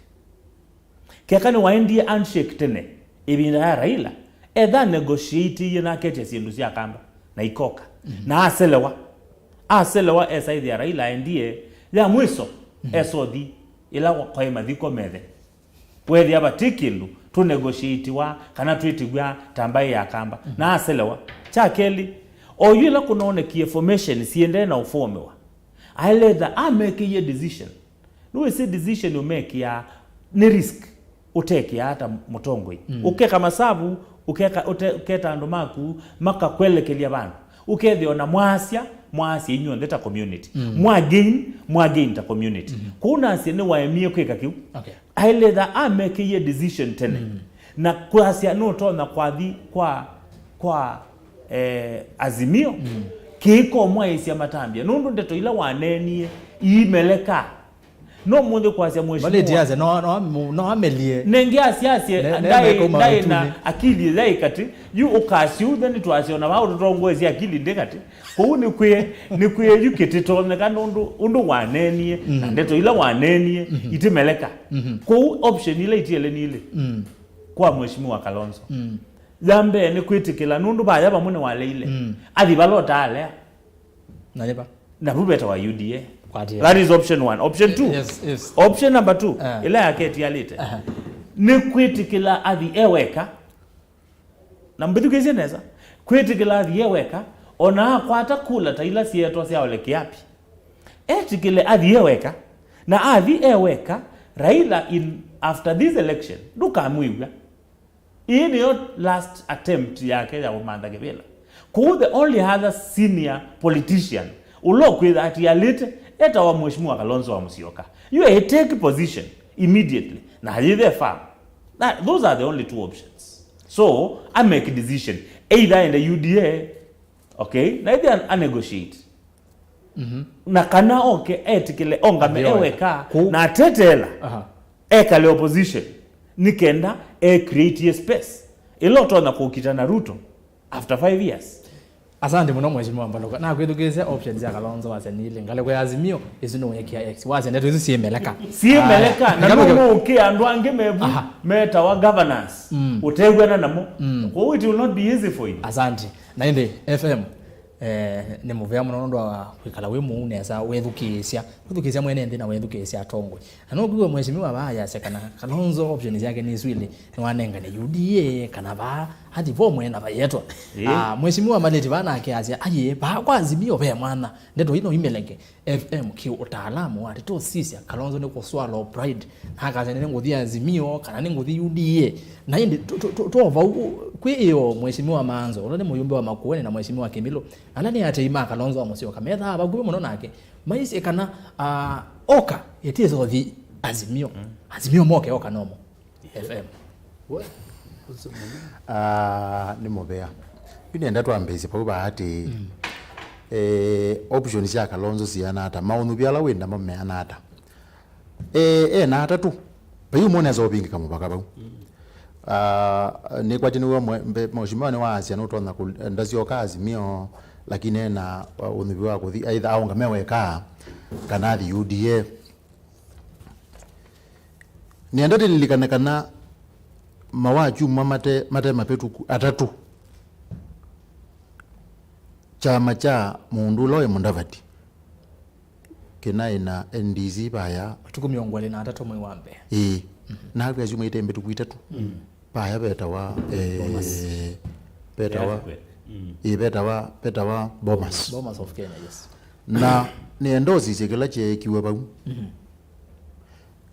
Keka nĩwaendie handshake tene, ĩvinda ya Raila, etha negotiatie na aketya syĩndũ sya Akamba, na ikoka. Na aselewa. Aselewa esaĩthĩa Raila aendie, ya mwiso, esothi, ĩla kwaĩ mathiko methe. Weethĩa vati kĩndũ tũnegotiatiwa kana twĩtĩw'a ta mbaĩ ya Akamba. Na aselewa. Kya kelĩ, o yu ĩla kũnoonekie formation siendee na ũfoomewa, aeletha amekĩie decision. Nĩwĩsĩ decision ũmekĩaa nĩ risk ũtekĩaa ta mũtongoi. Ũkeka masavu, ũkeka, ũte-, ũketa andũ maku makakwelekelya vandũ. Ũkethĩa ona mwaasya, mwaasya inyw'onthe ta community. Mwa gain, mwa gain ta community. Kũu nasya nĩwaemie kwĩka kĩu. Okay. Aeletha amekĩie decision tene. Na kwasya nũtonya kwathi kwa, kwa, eh, Azimio, kĩikomwaĩsya matambya. Nũndũ ndeto ila waneenie iimeleka. No mũnthĩ kwasya mheshimiwa. Malĩti asya, no, no, no amelie. Nenge asiasye, ne, ne ndaĩ, meka uma ndaĩ na mĩtunĩ. Akili ĩla ĩ katĩ, yu ũkasya ũu, then twasya ona vaa ũtũtongoesye akili ndĩ katĩ. Kwoou nĩkwĩe, nĩkwĩe yu kĩtitonyeka nũndũ ũndũ waneenie, na ndeto ila waneenie, itimeleka. Kwoou option ila itiele nilĩ. Mm. Kwa mheshimiwa Kalonzo. Mm. Ya mbee nĩ kwĩtĩkĩla nũndũ vaya vamwe nĩwaleile. Mm. Athi vala ũtaalea. Na nĩ va? Na vu vetawa U D A. Kwatĩĩa. That is option one. Option two. Yes, yes. Option number two, eh, ĩla yaketialĩte, aha, nĩ kwĩtĩkĩla athi e weka. Na mbĩthukĩĩsye nesa. Kwĩtĩkĩla athi e weka, ona akwata kula ta ila syeetwa sya Ole Kiapi. Etĩkĩle athi e weka, na athi e weka, Raila in, after this election, ndũkamwĩw'a. Ĩĩ nĩyo last attempt yake ya kũmantha kĩvĩla. Kũu the only other senior politician ũla ũkwĩtha atialĩte etawa Mheshimiwa Kalonzo wa Musyoka. You take position immediately na ayĩthe firm. That, those are the only two options. So, a make decision. Either aende U D A, okay? Na either a negotiate. Mhm. Na kana oke etĩkĩle ongame e weka na atetela, aha, ekale opposition nĩ kenda e create space ĩla ũtonya kũkita na Ruto after five years. Asante mũno Mheshimiwa Mbaluka. Na kwĩthukĩĩsya options ya Kalonzo wasya nilĩ ngalĩko ya Azimio, ĩsu nĩ ũyĩkĩa X. Wasya ndeto isu syĩmeleka. Syĩmeleka, ah, na nũmũũkĩa andũ angĩ mevu, aha, metawa governance. Mm. Ũtew'ana namo. Mm. Kwoou it will not be easy for you. Asante. Na ĩndĩ F M, eh, nĩ mũvea mũno nũndũ wa kwĩkala wĩ mũu nesa, wethukĩĩsya, wethukĩĩsya mwene nthĩ na wethukĩĩsya atongoi. Na no kwĩw'a Mheshimiwa vaa yasya kana Kalonzo options yake nĩ isu ilĩ, nĩwanengane U D A kana vaa athi vo mwene na vayetwa. Ĩĩ. Ah, Mheshimiwa Maleti vaa nake asya, aye, vaa kwa Azimio ve mwana, ndeto ino imeleke. F M kĩ ũtaalamu wa ndeto sisya, Kalonzo nĩ kũswalwa pride, na akasya nĩ ngũthi Azimio kana nĩ ngũthi U D A. Na ĩndĩ tũ- tũ- tũ- tũ vau kwĩ ĩo Mheshimiwa Maanzo, ũla nĩ mũyumbe wa Makueni, na Mheshimiwa Kĩmilũ, ala nĩ atei ma Kalonzo wa Musyoka, methaa vakuvĩ mũno nake, maisye kana, ah, oka ĩtĩsa ũthi Azimio. Azimio moke oka nomo. F M. We, ũsu mũno. Ah, nĩ mũvea. Yu nĩenda twambĩĩsye vau vaa atĩ, mm, eh, options sya Kalonzo siana ata, maũnyuvi ala wĩ namo meana ata. Eh, ena atatũ. Vai ũmwe nesa ũvingĩka mũvaka vau. Mm. Ah, nĩkwatĩ nĩw'o mwe- mbe- mheshimiwa nĩwaasya nũtonya kũ- ndasyoka Azimio, lakini ena, uh, ũnyuvi wa kũthi either aũngame weka kana athi U D A. Nĩenda tĩlilikane kana mawakyumwa mate, mate mavĩtũku atatũ, kyama kya mũndũ ũla wĩ Mudavadi kĩnaĩ na N D C vaya. Matukũ mĩongo ĩlĩ na atatũ mwei wa mbee. Ĩĩ. Mhm. Na akwĩ asyumwa ite mbĩtũku itatũ. Mm. Vaya vetawa, eh, vetawa, Earthquake. Mm. Ĩĩ, vetawa, vetawa Bomas. Bomas of Kenya, yes. Na nĩenda ũsisye kĩla kyeekiwe vau. Mhm.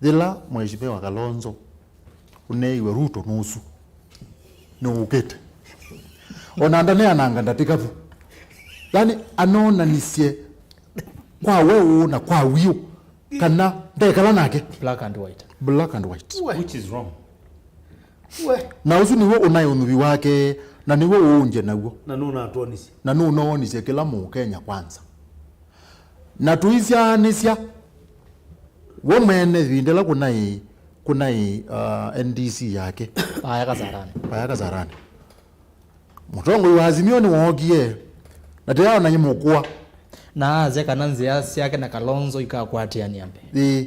Yĩla Mheshimiwa Kalonzo ũneeiwe Ruto nusu, nĩwũkĩte. Ona ndaneananga ndatĩka vu. Yani, anonanisye kwa weũ na kwa wiũ kana ndekala nake. Black and white. Black and white. Which is wrong. We. Na ũsu nĩw'o ũnaĩ ũnyuvi wake, na nĩw'o ũũngye naw'o. Na nũnatwonisye. Na nũnoonisye kĩla Mũkenya kwanza. Na tũisyaanĩsya, we mwene ĩvinda ĩla kũnaĩ, kũnaĩ, uh, N D C yake. Vaya Kasarani. Vaya Kasarani. Mũtongoi wa Azimio nĩwookie, na tĩyaona imũkũa. Na asya kana nzĩa syake na Kalonzo ikakwatĩanĩa mbee. Ĩĩ.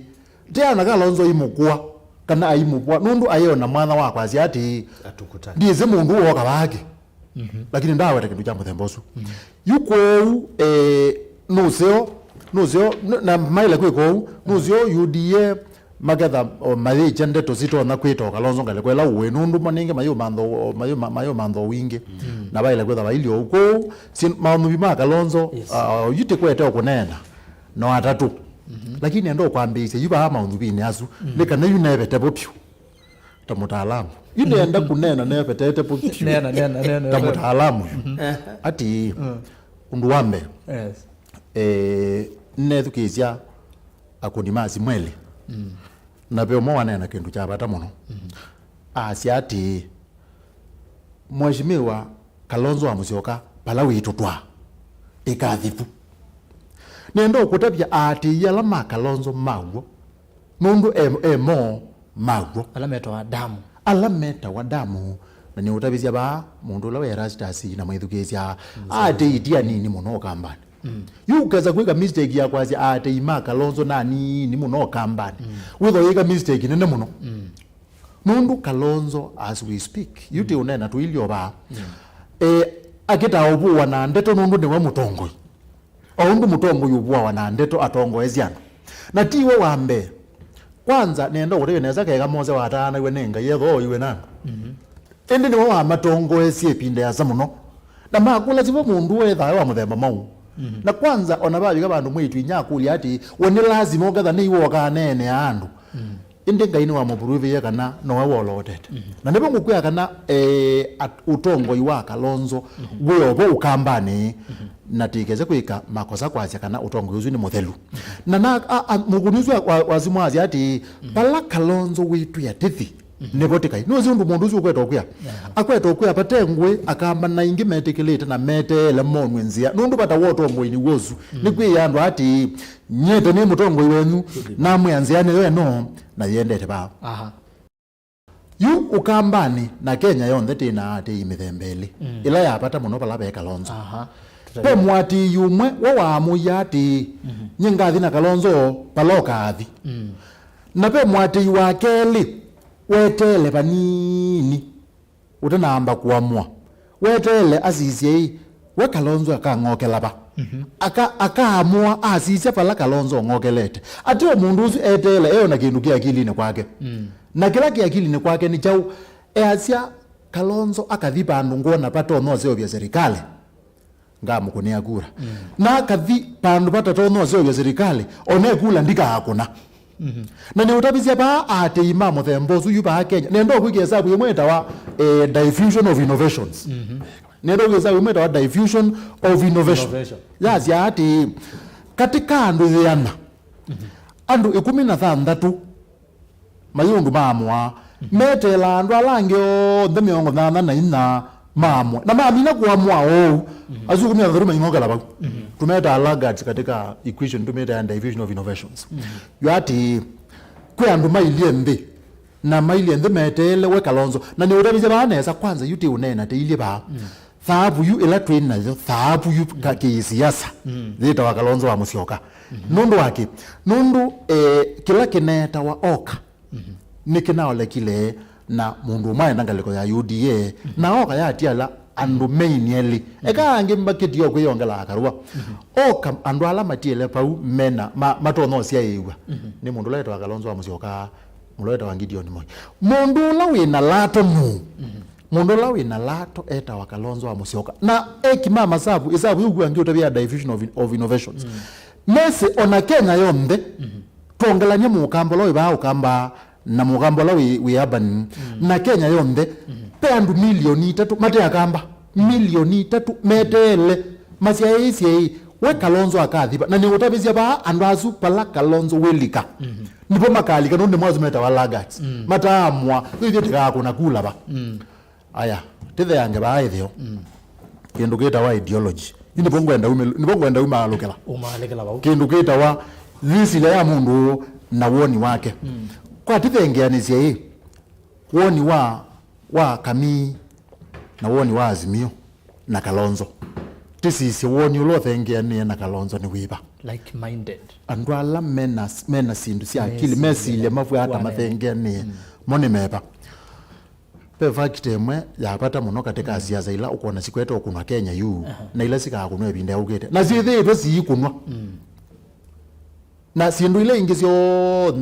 Tĩyaona Kalonzo imũkũa, kana aimũkũa, nũndũ ayona mwanya wa kwasya atĩĩ, Atukutani. Ndiĩsĩ mũndũ ũũ ooka vake. Mhm. Lakini ndaweta kĩndũ kya mũthemba ũsu. Mhm. Yu kwoou, eh, nũseo, nũseo, n- na maĩle kwĩka ũu, nũseo U D A maketha o mayĩkya ndeto sitonya kwĩta o Kalonzo ngalĩko ĩla ũĩ, nũndũ mo nĩngĩ mayũmantha o- mayũma- mayũmantha o wingĩ. Mm. Na vaĩle kwĩtha vailye ũu. Kwoou, si- maũnyuvi ma Kalonzo, yes, ah, yu tĩkwete o kũneena no atatũ. Mhm. Lakini enda ũkwambĩĩsya yu vaa maũnyuvinĩ asu, mm, nĩ kana yu nevete vo vyũ. Ta mũtaalamu. Yu nĩenda kũneena nevetete vo vyũ. Neena, neena, neena. Ta mũtaalamu yu. Mhm. Ati, mm, ũndũ wa mbee, yes, eh, nĩnethukĩĩsya akũni ma simũ elĩ. Mm. Na ve ũmwe waneena kĩndũ kya vata mũno. Mm. Asya atĩĩ, Mheshimiwa Kalonzo wa Musyoka, vala wĩtũtwaa, ĩkathi vu. Nĩenda ũkũtavya aatĩĩi ala ma Kalonzo ma w'o, Nũndũ e, e mo maw'o. Ala metawa damu. Ala metawa damu. Na nĩũtavisya vaa mũndũ ũla wĩ Erastus na mwĩthukĩĩsya, atĩ iti anini mũno Ũkambanĩ. Yu ũkesa kwĩka mistake ya kwasya aatĩĩi ma Kalonzo na anini mũno Ũkambanĩ, wĩthwa wĩka mistake nene mũno. Nũndũ Kalonzo, as we speak, yu tĩ ũneena tũilye o vaa, e, akĩtaa ũvũwa na ndeto nũndũ nĩwe mũtongoi. O ũndũ mũtongoi ũvũawa na ndeto atongoesye andũ. Na ti we wa mbee. Kwanza, nenda ũtavye nesa keka Mose wataanaw'e nĩ Ngai ethooiwe na andũ. Ĩndĩ nĩwe wamatongoesye ĩvinda ĩasa mũno. Na makũlasya vo mũndũ ũũ ethaa e wa mũthemba mwaũ. Na kwanza, o na vavika vandũ mwĩĩtu inyia akũlya atĩĩ, we nĩ lasima ũketha nĩ iwe ũkaneenea andũ. Ĩndĩ Ngai nĩwamũvuruvĩie kana nowe wolootete. Na nĩvo ngũkwĩa kana, eh, at-, ũtongoi wa Kalonzo wĩ o vo Ũkambanĩ, na tĩkese kwĩka makosa kwasya kana ũtongoi ũsu nĩ mũthelu. Na, na a, a, mũkũni ũsu wa, wa, wa simũ asya atĩĩ, vala Kalonzo wĩtwĩa tĩthi, nĩvo tĩkai. Nĩwĩsĩ ũndũ mũndũ ũsu ũkweta ũkwĩa? Akweta ũkwĩa vate ngũĩ, Akamba na ingĩ metĩkĩlĩte na meteele monw'e nzĩa. Nũndũ vata wa ũtongoinĩ w'o ũsu nĩ kwĩĩa andũ atĩĩ, nyie ta nĩ mũtongoi wenyu, namwĩa nzĩa nĩyo ĩno, na yĩendete vaa. Aha. Yu Ũkambanĩ na Kenya yonthe twĩ na aatĩĩi mĩthemba ĩlĩ, ĩla ya vata mũno vala ve Kalonzo. Aha. Ve mũatĩĩi ũmwe we waamũie atĩĩ, nyie ngathi na Kalonzo vala ũkaathi. Na ve mũatĩĩi wa kelĩ weteele vanini ũtanaamba kũamũa. Weteele asisye ĩ, we Kalonzo akang'okela va? Aka-, akaamũa asisya vala Kalonzo ong'okelete. Ateo mũndũ ũsu eteele e o na kĩndũ kĩ akilinĩ kwake. Na kĩla kĩ akilinĩ kwake nĩ kyaũ? Easya, Kalonzo akathi vandũ ngwona vatonya ũseũvya serikali, ngamũkũnĩa kura. Na akathi vandũ vatatonya ũseũvya serikali, ona ekula ndikaakũna. Na nĩũtavisya vaa aatĩĩi ma mũthemba ũsu yu vaa Kenya. Nenda ũkwĩkĩa ĩsavu ĩmwe ĩtawa, eh, diffusion of innovations. Nenda ũkwĩkĩa ĩsavu ĩmwe ĩtawa diffusion of innovation. Innovation. Yasya atĩĩ, katĩ ka andũ ĩana, andũ ĩkũmi na thanthatũ mayĩ ũndũ maamũaa, meteelaa andũ ala angĩ onthe mĩongo nyanya na inya maamũe. Na mamina kũamũa oou, asu ĩkũmi na thanthatũ maing'okela vau. Tũmetaa laggards katika equation, tũmetaa diffusion of innovations. Yu atĩĩ, kwĩ andũ mailyĩ nthĩ, na mailyĩ nthĩ meteele we Kalonzo. Na nĩũtavisye vaa nesa, kwanza yu tĩ ũneena tĩilyĩ vaa. Thaavu yu ĩla twĩ nayo, thaavu yu ka kĩsiasa, yĩtawa Kalonzo wa Musyoka. Nũndũ wa kĩ? Nũndũ, eh, kĩla kĩneetawa Oka nĩkĩnaolekile na mũndũ ũmwe aenda ngalĩko ya U D A, na Oka yatiala andũ main elĩ. Eka angĩ makĩtie o kwĩyongela akarũa. Oka andũ ala matiele vau mena, ma-, matonya ũsyaĩĩw'a nĩ mũndũ ũla wĩtawa Kalonzo wa Musyoka, mũndũ ũla wĩtawa Gideon Moi. Mũndũ ũla wĩ na lato nũũ? Mũndũ ũla wĩ na lato etawa Kalonzo wa Musyoka. Na eki ma masavu, ĩsavu yĩu angĩ ũtavya diffusion of, of innovations. Mesĩ ona Kenya yonthe, twongelany'a mũkamba ũla wĩ vaa Ũkamba na mũkamba ũla wĩ, wĩ urban, na Kenya yonthe, ve andũ milioni itatũ mate Akamba. Milioni itatũ meteele, masyaĩĩsye ĩ, we Kalonzo akathi va? Na nĩũtavisya vaa andũ asu vala Kalonzo wĩlika. Nĩvo makalika nũndũ nĩmo asu metawa laggards. Mataamũa, yu ithyĩ tĩkaakũna kula va? Aya, tĩtheange vaa ĩtheo. Kĩndũ kĩtawa ideology. Yu nĩvo ngwenda umĩl-, nĩvo ngwenda umaalũkĩla. Umaalĩkĩla vau. Kĩndũ kĩtawa yĩsila ya mũndũ ũũ na woni wake. Kwa tĩthengeanĩsye ĩ, woni wa, wa Kamii na woni wa Azimio na Kalonzo. Tĩsisye woni ũla ũthengeanĩe na Kalonzo nĩ wĩva? Like-minded. Andũ ala mena, mena syĩndũ sya akili, mesilya mavwata mathengeanĩe, mo nĩ meva? Ve fact ĩmwe ya vata mũno katĩ ka siasa ila ũkwona sikwete ũkũnwa Kenya yu, na ila sikakũnwa ĩvinda yaũkĩte. Na syĩthĩĩtwe siikũnwa. Na syĩndũ ila ingĩ syonthe